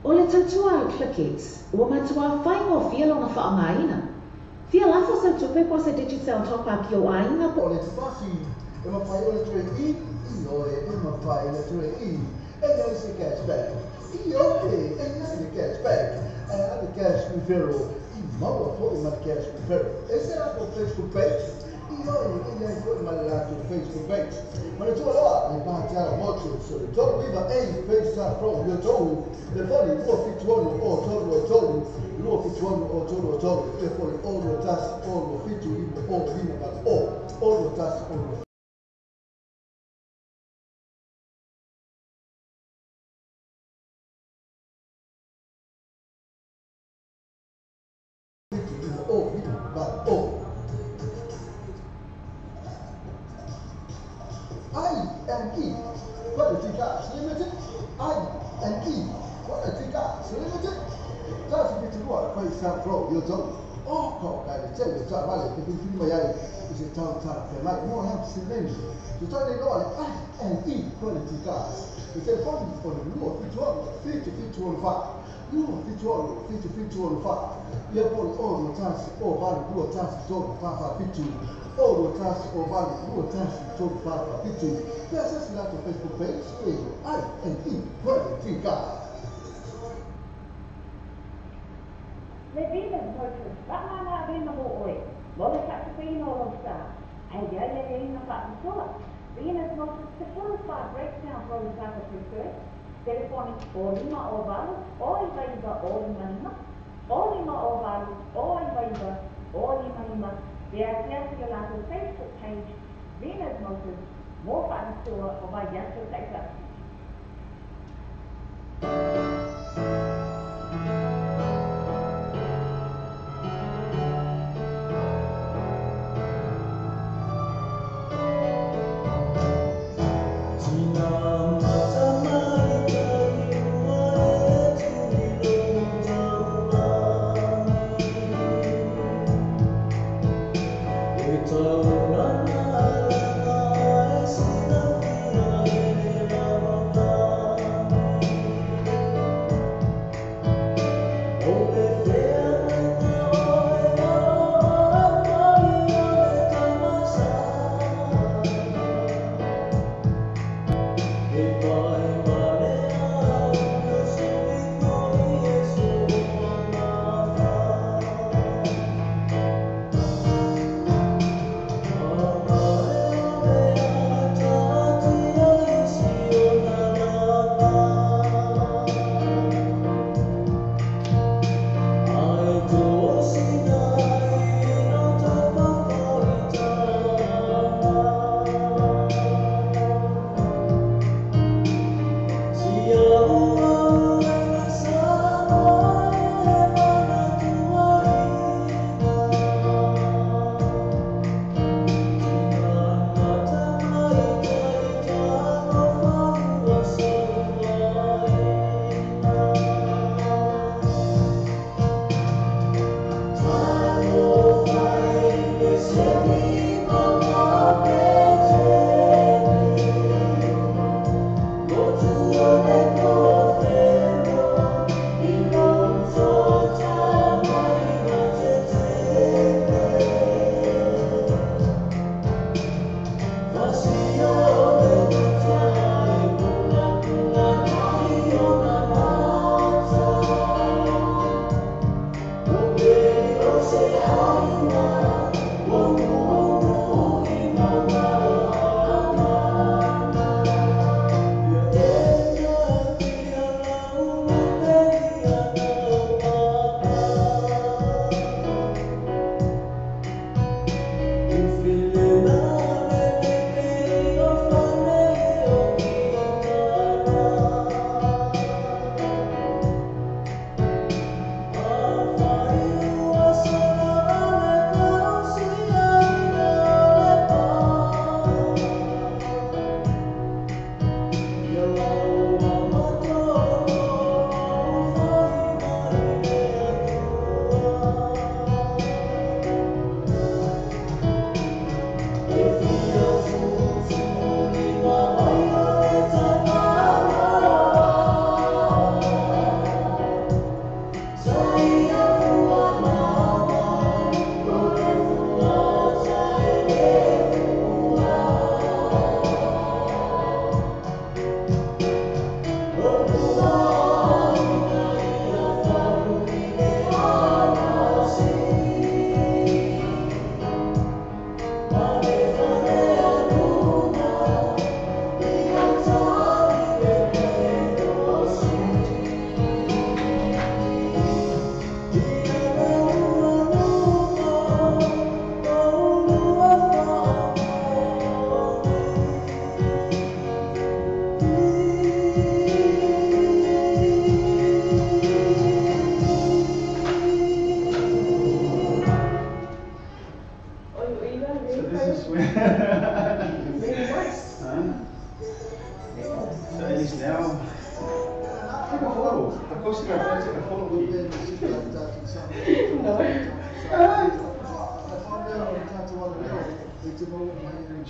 O le tautua le ClickX, ua matua whaingo fia lona whaangaina. Fia lafo sa tupe po se Digicel top-up i o aiga po. O le tupasi, e mawhai o le ture i, i oe, e mawhai le ture i, e nei se cashback. I oe, e nei le cashback. E a le cash referral, i maua foi ma le cash referral. E se la ko Facebook page, i oe, e nei foi ma le latou Facebook page. Ma le tua loa, le pātiara motu, so le tolu iwa e FaceTime Pro, yo tolu, le foni 271 o tolu o tolu, 271 o tolu o tolu, e foli o lo tasi o lo fitu iwa o lima valu o lo tasi o lo fitu iwa o lima valu o. I&E Quality Cars Limited, I&E Quality Cars Limited. Tasi fitu FaceTime Pro, yo tolu. O ko kai le tele ta vale te fitu mai ai i se tau ta fe mai mo ha se leni. Tu tau nei loa le I&E Quality Cars. Le telefoni o le 271 771 4. 271 771 4. Ia poli o lo tasi o valu 2 tasi 3 4 4 7. O lo tasi o valu 2 tasi 3 4 4 7. Ia sasi latou Facebook page e I&E Quality Cars. Le Venus Motors, whaamana a vena mo oe, mo le whaatupeina o lau sa, ai ia ia ia ina whaatutoa. Venus Motors, te 45 Great South Road, Papatoetoe, telefoni o lima o valu, o iwa iwa o lima lima, o lima o valu, o iwa iwa, o lima lima, pea ase ase o latou Facebook page, Venus Motors, mo whaatutoa o vai aso taitasi.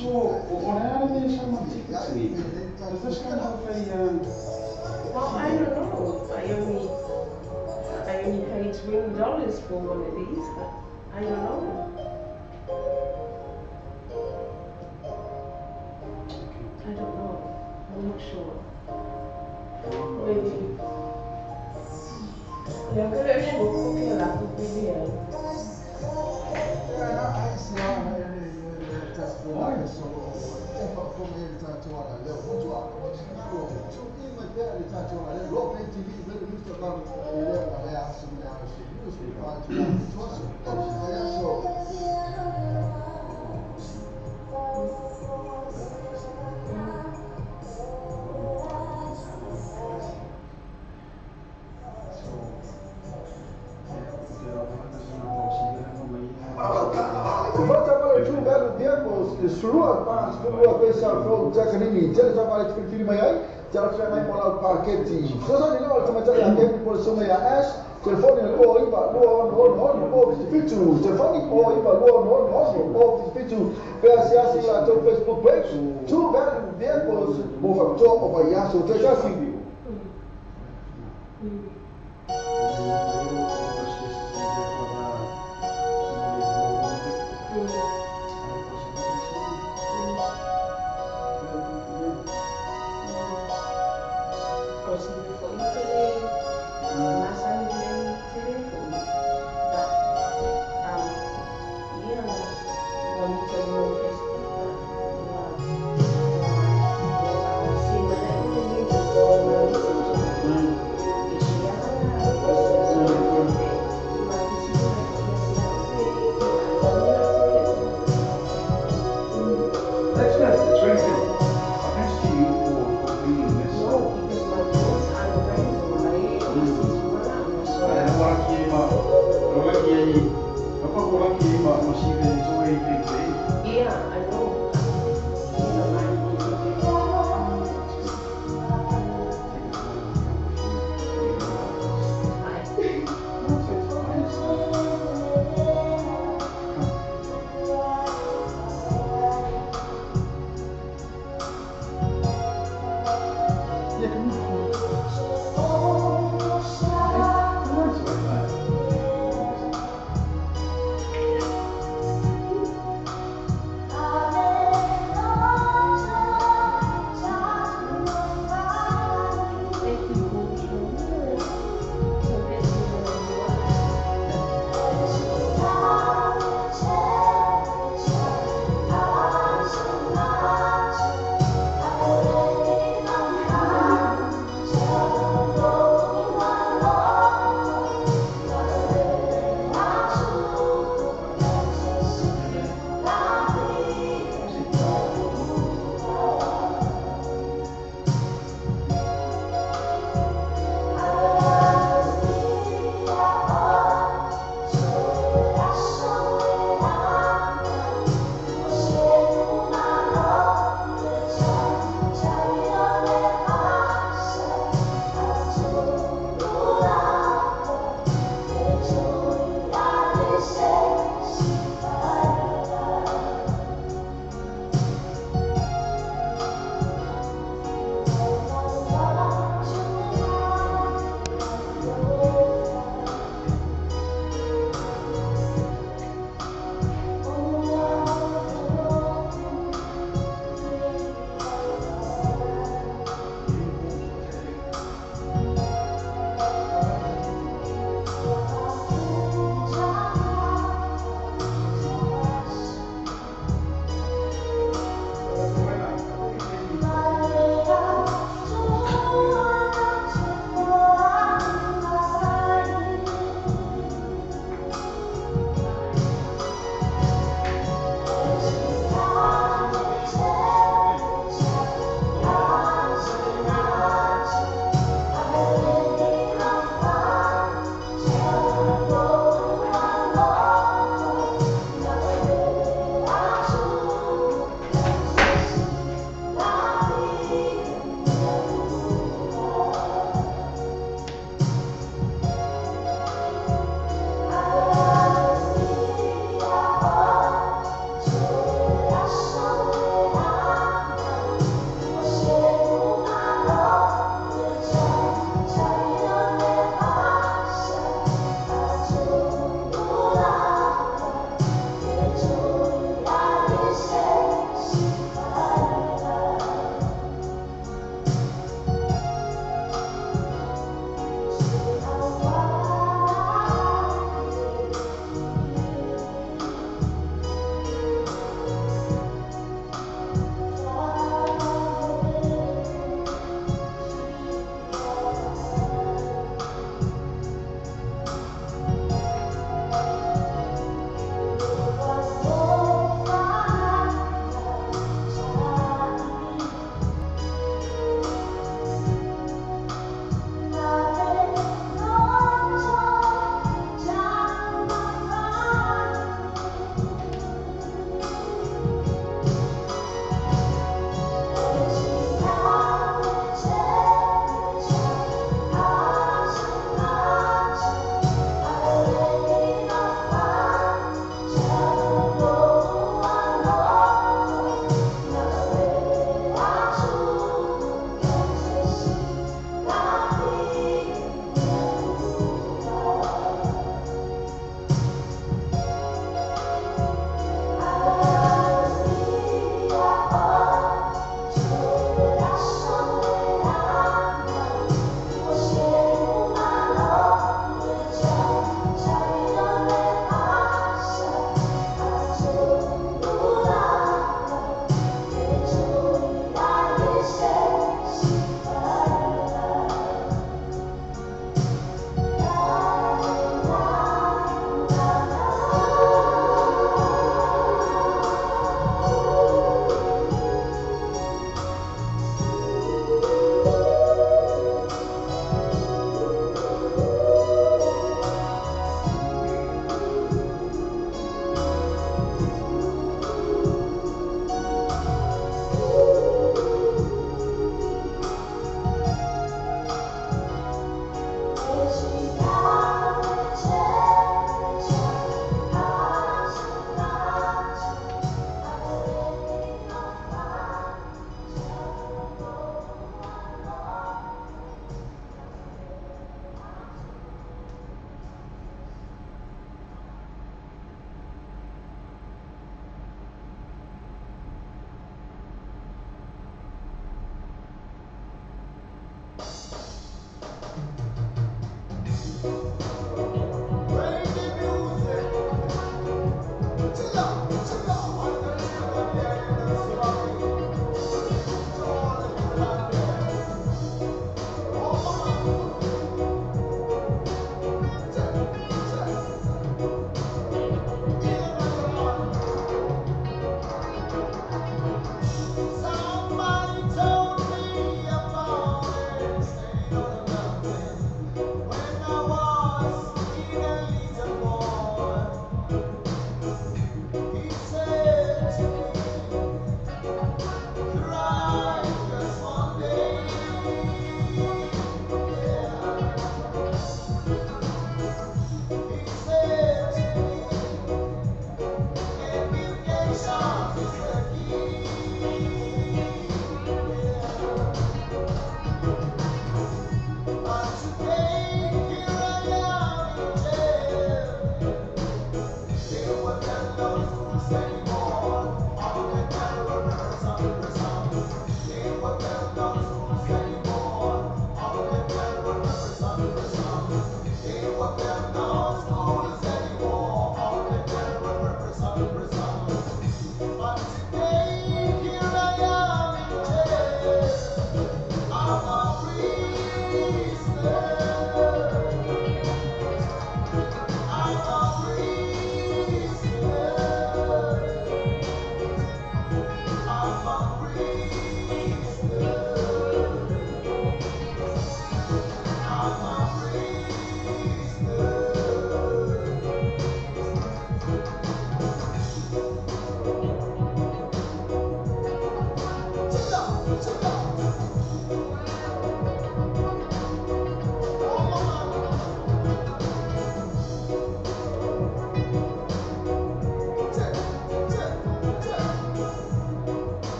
So, does this kind of a... Well, I don't know. I only paid $20 for one of these, but I don't know. I don't know. I'm not sure. Maybe. Yeah, I'm gonna Facebook page, two value vehicles move up top of a Yasu Texas.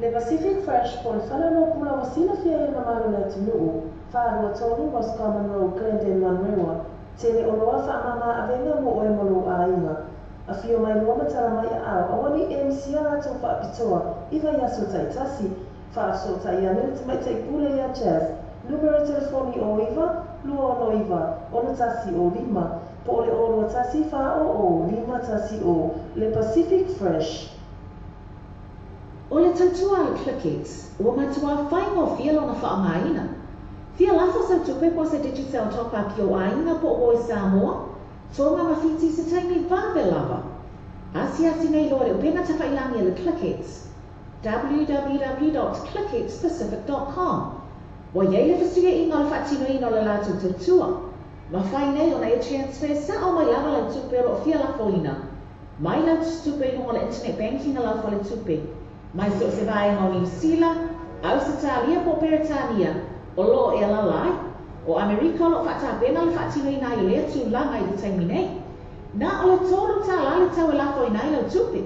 Le Pacific Fresh po o le faleoloa pula ua silafia ai e le mamalu o le atunuu, 423 Roscommon Road, Glendale, Manurewa, tele oloa faamama avega mo oe ma lou aiga. Afio mai loa ma tala mai aao, aua ne i e misia latou faapitoa i vaiaso taitasi. Faafesootai ane le tamaitai pule iā Jazz, numera telefoni o 9 269 61 05, po o le o 21 400 510 Le Pacific Fresh. O le tautua a le Clickex, ua matuā faigofie lona faaaogaina. Fia lafo sau tupe po o se Digicel top-up i ou aiga po o uo i Samoa, Tonga ma Fiti i se taimi vave lava. Asiasi nei loa i le upega tafailagi a le Clickex, www.clickxpacific.com. Ua i ai le fesuiaiga o le faatinoina o le latou tautua. Mafai nei ona e transfer sao mai lava lau tupe o lo o fia lafoina mai lau tusitupe i luga o le internet banking a lau faletupe, mai so o se vaega o Niu Sila, Ausetalia po o Peretania o lo o e alaala ai. O Amerika o lo o faatapena le faatinoina ai o lea tulaga i le taimi nei. Na o le $3 le tau e lafoina ai lau tupe.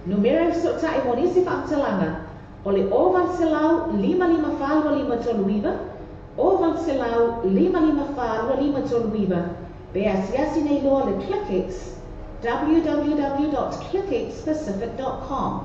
Numera e fesootai mo nisi faamatalaga o le 0800 554 2539, 0800 554 2539, pe asiasi nei loa le Clickex, www.clickxpacific.com.